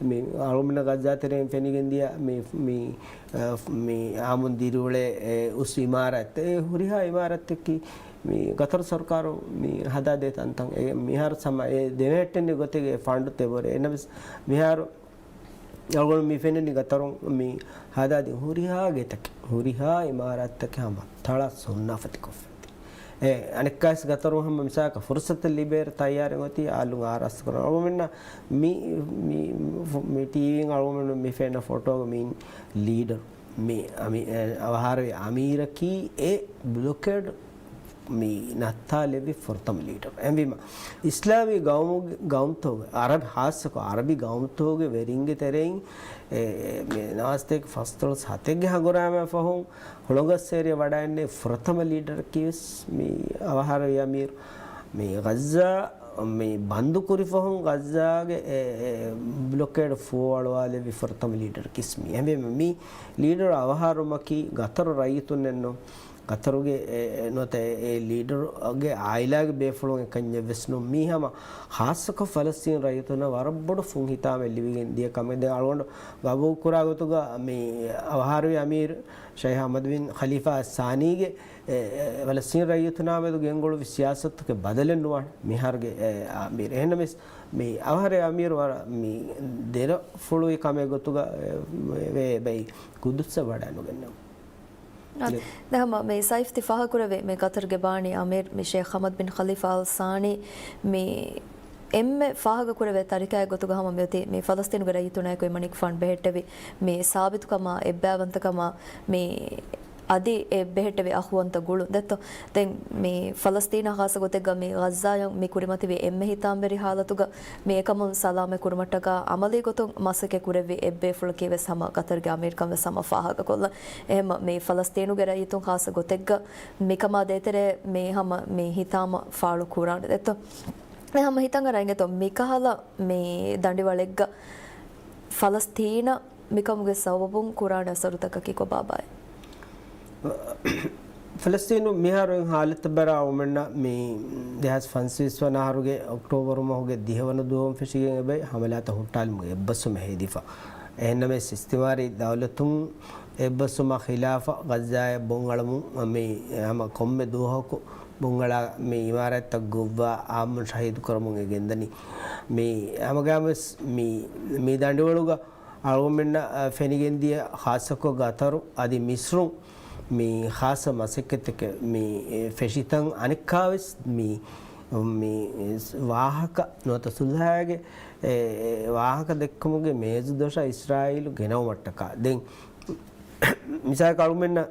މި އަޅުގަނޑުމެންނަށް ޣައްޒާ ތެރެއިން ފެނިގެން ދިޔަ މި، މި، އަ، މި އާމުން ދިރިއުޅޭ އެ އުސް އިމާރާތް، އެ ހުރިހާ އިމާރާތްތަކަކީ މި ގަތަރު ސަރުކާރުން މި ހަދާދޭ ތަންތަން. އެ މިހާރު ސަމަ އެ ދެމެހެއްޓެނީ ގޮތެއް އެ ފަންޑު ތެބޮރޭ. އެނަމަވެސް މިހާރު އަޅުގަނޑު މި ފެންނަނީ ގަތަރުން މި ހަދާދިން ހުރިހާ ގެތަކެއް، ހުރިހާ އިމާރާތްތަކެއް ހަމަ ތަޅަ ސުންނާފަތިކޮށްފައި. އެ އަނެއްކާވެސް ގަތަރުން ހަމަ މިސާލަކަށް ފުރުސަތެއް ލިބޭއިރު ތައްޔާރެއް އޮތީ އަލުން އާރާސްތު ކުރަން. އަޅުގަނޑުމެންނަށް މި، މި، މި ޓީވީން އަޅުގަނޑުމެން މި ފެންނަ ފޮޓޯގަ މި ލީޑަރު. މި އަމި-، އެ އަވަހާރަވި އަމީރަކީ އެ ބްލޮކޭޑް މި ނައްތާލެއްވި ފުރަތަމަ ލީޑަރު. އެހެންވީމަ، އިސްލާމީ ގައުމުގެ، ގައުމުތަކުގެ، އަރަބި، ހާއްސަކޮށް އަރަބި ގައުމުތަކުގެ ވެރިންގެ ތެރެއިން، އެ، މި ނަވާސްތޭކަ ފަސްދޮޅަސް ހަތެއްގެ ހަނގުރާމައިން ފަހުން ހުޅަނގު އައްސޭރިއަށް ވަޑައިގެންނެވި ފުރަތަމަ ލީޑަރަކީ ވެސް މި އަވަހާރަވި އަމީރު. މި ޣައްޒާ މި ބަންދު ކުރި ފަހުން ޣައްޒާގެ އެ، އެ، ބްލޮކޭޑް ފޫއަޅުވާލެއްވި ފުރަތަމަ ލީޑަރަކީ ވެސް މި. އެހެންވީމަ، މި ލީޑަރު އަވަހާރުވުމަކީ ގަތަރު ރައްޔިތުންނެއްނު، ގަތަރުގެ އެ، އެ، ނުވަތަ އެ، އެ ލީޑަރުގެ އާއިލާގެ ބޭފުޅުން އެކަންޏެއް ވެސް ނޫން. މީ ހަމަ ހާއްސަކޮށް ފަލަސްތީން ރައްޔިތުންނަށް ވަރަށް ބޮޑު ފުން ހިތާމައެއް ލިބިގެން ދިޔަ ކަމެއް. ދެން އަޅުގަނޑު ގަބޫލު ކުރާ ގޮތުގަ މި އަވަހާރަވި އަމީރު ޝައިޚް ޙަމަދު ބިން ޚަލީފާ އައްސާނީގެ އެ، އެ، ފަލަސްތީން ރައްޔިތުނާ މެދު ގެންގުޅުއްވި ސިޔާސަތުގެ ބަދަލެއް ނުވާނެ މިހާރުގެ، އެ، އަމީރު. އެހެންނަމަވެސް، މި އަވަހާރަވި އަމީރު ވަރަށް މި ދެރަފުޅުވި ކަމެއް ގޮތުގަ، އެ، ވޭ ބައި ގުދުއްސަށް ވަޑައިނުގެންނެވުނު. އަ، ދެ ހަމަ މި ސައިފްތި ފާހަގަކުރެވޭ މި ގަތަރުގެ ބާނީ އަމީރު މި ޝޭޚް ޙަމަދު ބިން ޚަލީފާ އަލް ސާނީ މި އެންމެ ފާހަގަކުރެވޭ ތަރިކައެއް ގޮތުގަ ހަމަ މިއޮތީ މި ފަލަސްތީނުގެ ރައްޔިތުންނާއެކު އެމަނިކުފާނު ބެހެއްޓެވި މި ސާބިތުކަމާ، އެއްބައިވަންތަކަމާ، މި އަދި އެ ބެހެއްޓެވި އަޚުވަންތަ ގުޅުން ދެއްތޯ. ދެން މި ފަލަސްތީނާ ޚާއްޞަ ގޮތެއްގަ މި ޣައްޒާޔަށް މި ކުރިމަތިވި އެންމެ ހިތާމަވެރި ހާލަތުގަ މި އެކަމުން ސަލާމަތް ކުރުމަށްޓަކާ އަމަލީ ގޮތުން މަސައްކަތް ކުރެއްވި އެއްބޭފުޅަކީ ވެސް ހަމަ ޤަތަރުގެ އަމީރުކަން ވެސް ހަމަ ފާހަގަކޮށްލަން. އެހެންމަ މި ފަލަސްތީނުގެ ރައްޔިތުން ޚާއްޞަ ގޮތެއްގަ މިކަމާ ދޭތެރޭ މި ހަމަ މި ހިތާމަ ފާޅު ކުރާނެ ދެއްތޯ. އެ ހަމަ ހިތަށް އަރަން އިނގޭތޯ މިކަހަލަ މި ދަނޑިވަޅެއްގަ ފަލަސްތީނަށް މިކަމުގެ ސަބަބުން ކުރާނެ އަސަރުތަކަކީ ކޮބާބާއޭ؟ ފަލަސްތީނު މިހާރު އިން ހާލަތަށް ބަރާ އުމެންނަށް މި ދެހާސް ފަންސަވީސް ވަނަ އަހަރުގެ އޮކްޓޯބަރު މަހުގެ ދިހަ ވަނަ ދުވަހުން ފެށިގެން އެބައި ހަމަލާތައް ހުއްޓާލުމުގެ އެއްބަސްވުމެއް ހެދިފަ. އެހެންނަމަވެސް، އިސްތިމާރީ ދައުލަތުން އެއްބަސްވުމަށް ޚިލާފަށް ޣައްޒާއަށް ބޮން އަޅަމުން މި ހަމަ ކޮންމެ ދުވަހަކު ބޮން އަޅާ މި އިމާރާތްތައް ގޮއްވާ އާއްމުން ޝަހީދު ކުރަމުން އެ ގެންދަނީ. މި ހަމަގައިމުވެސް މި، މި ދަނޑިވަޅުގަ އަޅުގަނޑުމެންނަށް، އަ، ފެނިގެންދިޔަ ޚާއްޞަކޮށް ގަތަރު އަދި މިސްރުން މި ޚާއްޞަ މަސައްކަތްތަކެއް މި، އެ، ފެށިތަން އަނެއްކާވެސް މި، މި ވާހަކަ ނުވަތަ ސުލްހައިގެ، އެ، އެ، ވާހަކަ ދެއްކުމުގެ މޭޒު ދޮށަށް އިސްރާއީލު ގެނައުމަށްޓަކާ. ދެން މިސާލަކަށް އަޅުމެންނަށް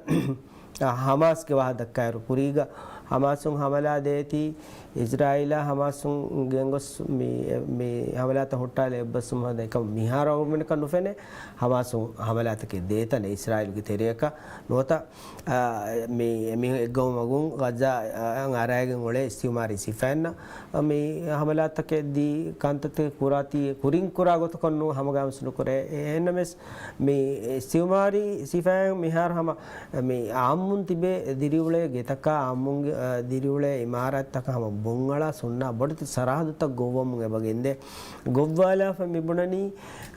ހަމާސްގެ ވާހަކަ ދައްކާއިރު، ކުރީގަ ހަމާސުން ހަމަލާ ދޭތީ އިސްރާއީލާ ހަމާސުން ގެންގޮސް މި، މި ހަމަލާތައް ހުއްޓާލެ އެއްބަސްވުމަށް އެކަމަށް މިހާރު އަޅުމެންނަކަށް ނުފެނޭ ހަމާސުން ހަމަލާތަކެއް ދޭތަނެއް އިސްރާއީލުގެ ތެރެއަކަށް ނުވަތަ، އާ، މި، މި އެއްގައުމަކުން ޣައްޒާ، އާ، އަރައިގެން އުޅޭ އިސްތިއުމާރީ ސިފައިންނަށް މި ހަމަލާތަކެއް ދީ ކަންތައްތަކެއް ކުރާތީ، ކުރިން ކުރާ ގޮތަކަށް ނޫން ހަމަގައިމުވެސް ނުކުރޭ. އެ-، އެހެންނަމެސް މި އިސްތިއުމާރީ ސިފައިން މިހާރު ހަމަ މި އާއްމުން ތިބޭ ދިރިއުޅޭ ގެތަކާ، އާއްމުންގެ، އަ، ދިރިއުޅޭ އިމާރާތްތަކަށް ހަމަ ބޮންއަޅާ ސުންނާ ބޮޑެތި ސަރަހައްދުތައް ގޮއްވަމުން އެބަ ގެންދޭ. ގޮއްވާލާފަ މި ބުނަނީ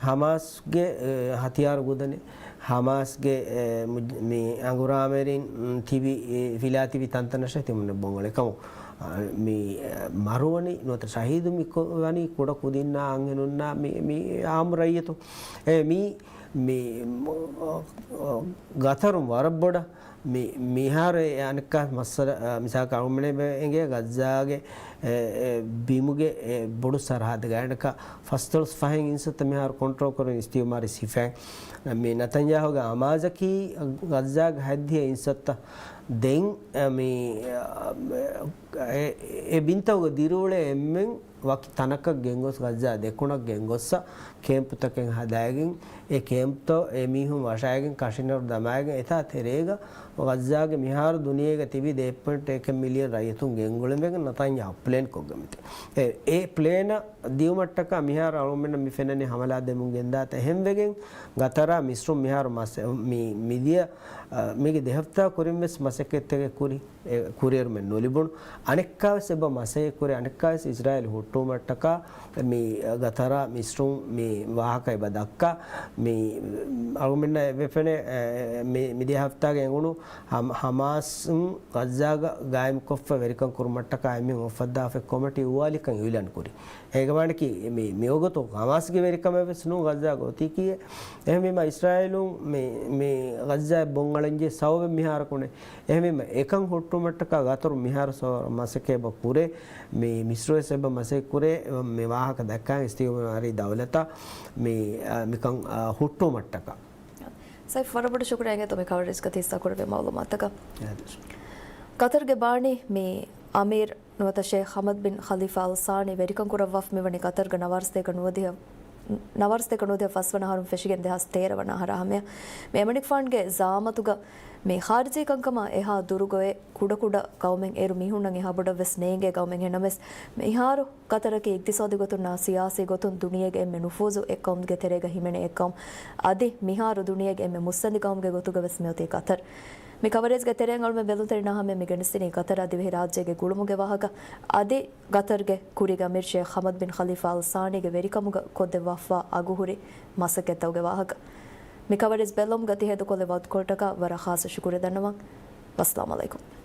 ހަމާސްގެ، އެ، ހަތިޔާރު ގުދަނެއް، ހަމާސްގެ، އެ، މުޖް-، މި އަނގުރާމެރިން، މް، ތިބި، އެ، ފިލާ ތިބި ތަންތަނަށް ތިމުން ބޮންއަޅާ ކަމު. އަ، މި، އެ، މަރުވަނީ ނުވަތަ ޝަހީދު މި ކޮ-، ވަނީ ކުޑަ ކުދިންނާ އަންހެނުންނާ މި، މި އާއްމު ރައްޔިތު. އެ، މި މި، މު-، ގަތަރުން ވަރަށް ބޮޑަށް މި، މިހާރު އެ އަނެއްކާ މައްސަލަ، އަ، މިސާލަކަށް އަޅުގަނޑުމެން އެނގޭ ޣައްޒާގެ، އެ، އެ، ބިމުގެ އެ ބޮޑު ސަރަހައްދުގަ އަނެއްކާ ފަސްދޮޅަސް ފަހެއް އިންސައްތަ މިހާރު ކޮންޓްރޯލް ކުރަން އިސްތިއުމާރީ ސިފައިން. މި ނަތަންޔާހޫގެ އަމާޒަކީ ޣައްޒާގެ ހަތްދިހަ އިންސައްތަ ދެން، އެ، މި، އެ، އެ، އެ ބިންތަކުގަ ދިރިއުޅޭ އެންމެން ވަކި ތަނަކަށް ގެންގޮސް، ޣައްޒާ ދެކުނަށް ގެންގޮއްސަ، ކޭމްޕުތަކެއް ހަދާގެން، އެ ކޭމްޕްތައް އެ މީހުން ވަށާގެން ކަށިނަރު ދަމާގެން، އެތާ ތެރޭގަ ޣައްޒާގެ މިހާރު ދުނިޔޭގަ ތިބި ދެ ޕޮއިންޓް އެކެއް މިލިއަން ރައްޔިތުން ގެންގުޅެމެގެން ނަތަންޔާހޫ ޕްލޭން ކޮށްގެން މިތި. އެ، އެ ޕްލޭނަށް ދިޔުމަށްޓަކާ މިހާރު އަޅުގަނޑުމެންނަށް މި ފެންނަނީ ހަމަލާ ދެމުން ގެންދާތަ އެހެންވެގެން، ގަތަރާ މިސްރުން މިހާރު މަސް، މި، މިދިޔަ، އަ، މީގެ ދެ ހަފްތާ ކުރިން ވެސް މަސައްކަތްތަކެއް ކުރި. އެ ކުރިއެރުމެއް ނުލިބުނު. އަނެއްކާވެސް އެބަ މަސައްކަތް ކުރި، އަނެއްކާވެސް އިސްރާއީލް ހުއްޓުވުމަށްޓަކާ މި ގަތަރާ މިސްރުން މި ވާހަކަ އެބަ ދައްކާ. މި އަޅުގަނޑުމެންނަށް އެބަ ފެނޭ، އެ، މި، މިދިޔަ ހަފްތާގަ އެނގުނު ހަމ-، ހަމާސް ޣައްޒާގަ ގާއިމްކޮށްފަ ވެރިކަން ކުރުމަށްޓަކާ އެމީހުން އޮފައްދާފަ ކޮމިޓީ އުވާލިކަން އިއުލާން ކުރި. އޭގެ މާނައަކީ މި، މިވަގުތު ހަމާސްގެ ވެރިކަމެއް ވެސް ނޫން ޣައްޒާގަ އޮތީކީއެއް. އެހެންވީމަ އިސްރާއީލުން މި، މި ޣައްޒާއަށް ބޮން އަޅަންޖެހޭ ސަބަބެއް މިހާރަކުނެ. އެހެންވީމަ، އެކަން ހުއްޓުމަށްޓަކާ ގަތަރު މިހާރު ސޯ-، މަސައްކަތް އެބަ ކުރޭ، މި މިސްރުވެސް އެބަ މަސައްކަތް ކުރޭ، މި ވާހަކަ ދައްކާ އިސްތިއުމާރީ ދައުލަތަށް މި، އަ، މިކަން، އަ، ހުއްޓުމަށްޓަކާ. ސައިފް، ވަރަށް ބޮޑަށް ޝުކުރިއްޔާ އިނގޭތޯ މި ކަވަރޭޖްގަ ހިއްސާ ކުރެއްވި މައުލޫމާތަކަށް. އާދެ. ގަތަރުގެ ބާނީ މި އަމީރު ނުވަތަ ޝޭޚް ޙަމަދު ބިން ޚަލީފާ އަލް ސާނީ ވެރިކަން ކުރައްވާފަ މިވަނީ ގަތަރުގަ ނަވާރަސަތޭކަ ނުވަދިހަ، ނަވާރަސަތޭކަ ނުވަދިހަ ފަސްވަނަ އަހަރުން ފެށިގެން ދެހާސް ތޭރަ ވަނަ އަހަރާ ހަމަޔަށް. މި އެމަނިކުފާނުގެ ޒައާމަތުގަ މި ޚާރިޖީ ކަންކަމާ އެހާ ދުރުގޮތް ކުޑަކުޑަ ގައުމެއް އޭރު މީހުންނަށް އެހާ ބޮޑަށް ވެސް ނޭނގޭ ގައުމެއް. އެހެންނަމަވެސް، މިހާރު ގަތަރަކީ އިގްތިސާދީ ގޮތުންނާ ސިޔާސީ ގޮތުން ދުނިޔޭގެ އެންމެ ނުފޫޒު އެއް ގައުމުގެ ތެރޭގަ ހިމެނޭ އެއް ގައުމު. އަދި މިހާރު ދުނިޔޭގެ އެންމެ މުއްސަނދި ގައުމުގެ ގޮތުގަ ވެސް މިއޮތީ ގަތަރު. މި ކަވަރޭޖްގެ ތެރެއިން އަޅުމެން ބެލުންތެރިންނާ ހަމަޔަށް މި ގެނެސްދިނީ ގަތަރާ ދިވެހިރާއްޖޭގެ ގުޅުމުގެ ވާހަކަ. އަދި ގަތަރުގެ ކުރީގެ އަމީރު ޝޭޚް ޙަމަދު ބިން ޚަލީފާ އަލް ސާނީގެ ވެރިކަމުގަ ކޮށްދެއްވާފަ އަގުހުރި މަސައްކަތްތަކުގެ ވާހަކަ. މި ކަވަރޭޖް ބެއްލުމުގަ ތި ހޭދަކޮށްލި ވަގުތުކޮޅަށްޓަކާ ވަރަށް ޚާއްޞަ ޝުކުރިއްޔާ ދަންނަވަން. ވައްސަލާމް އަލައިކުމް.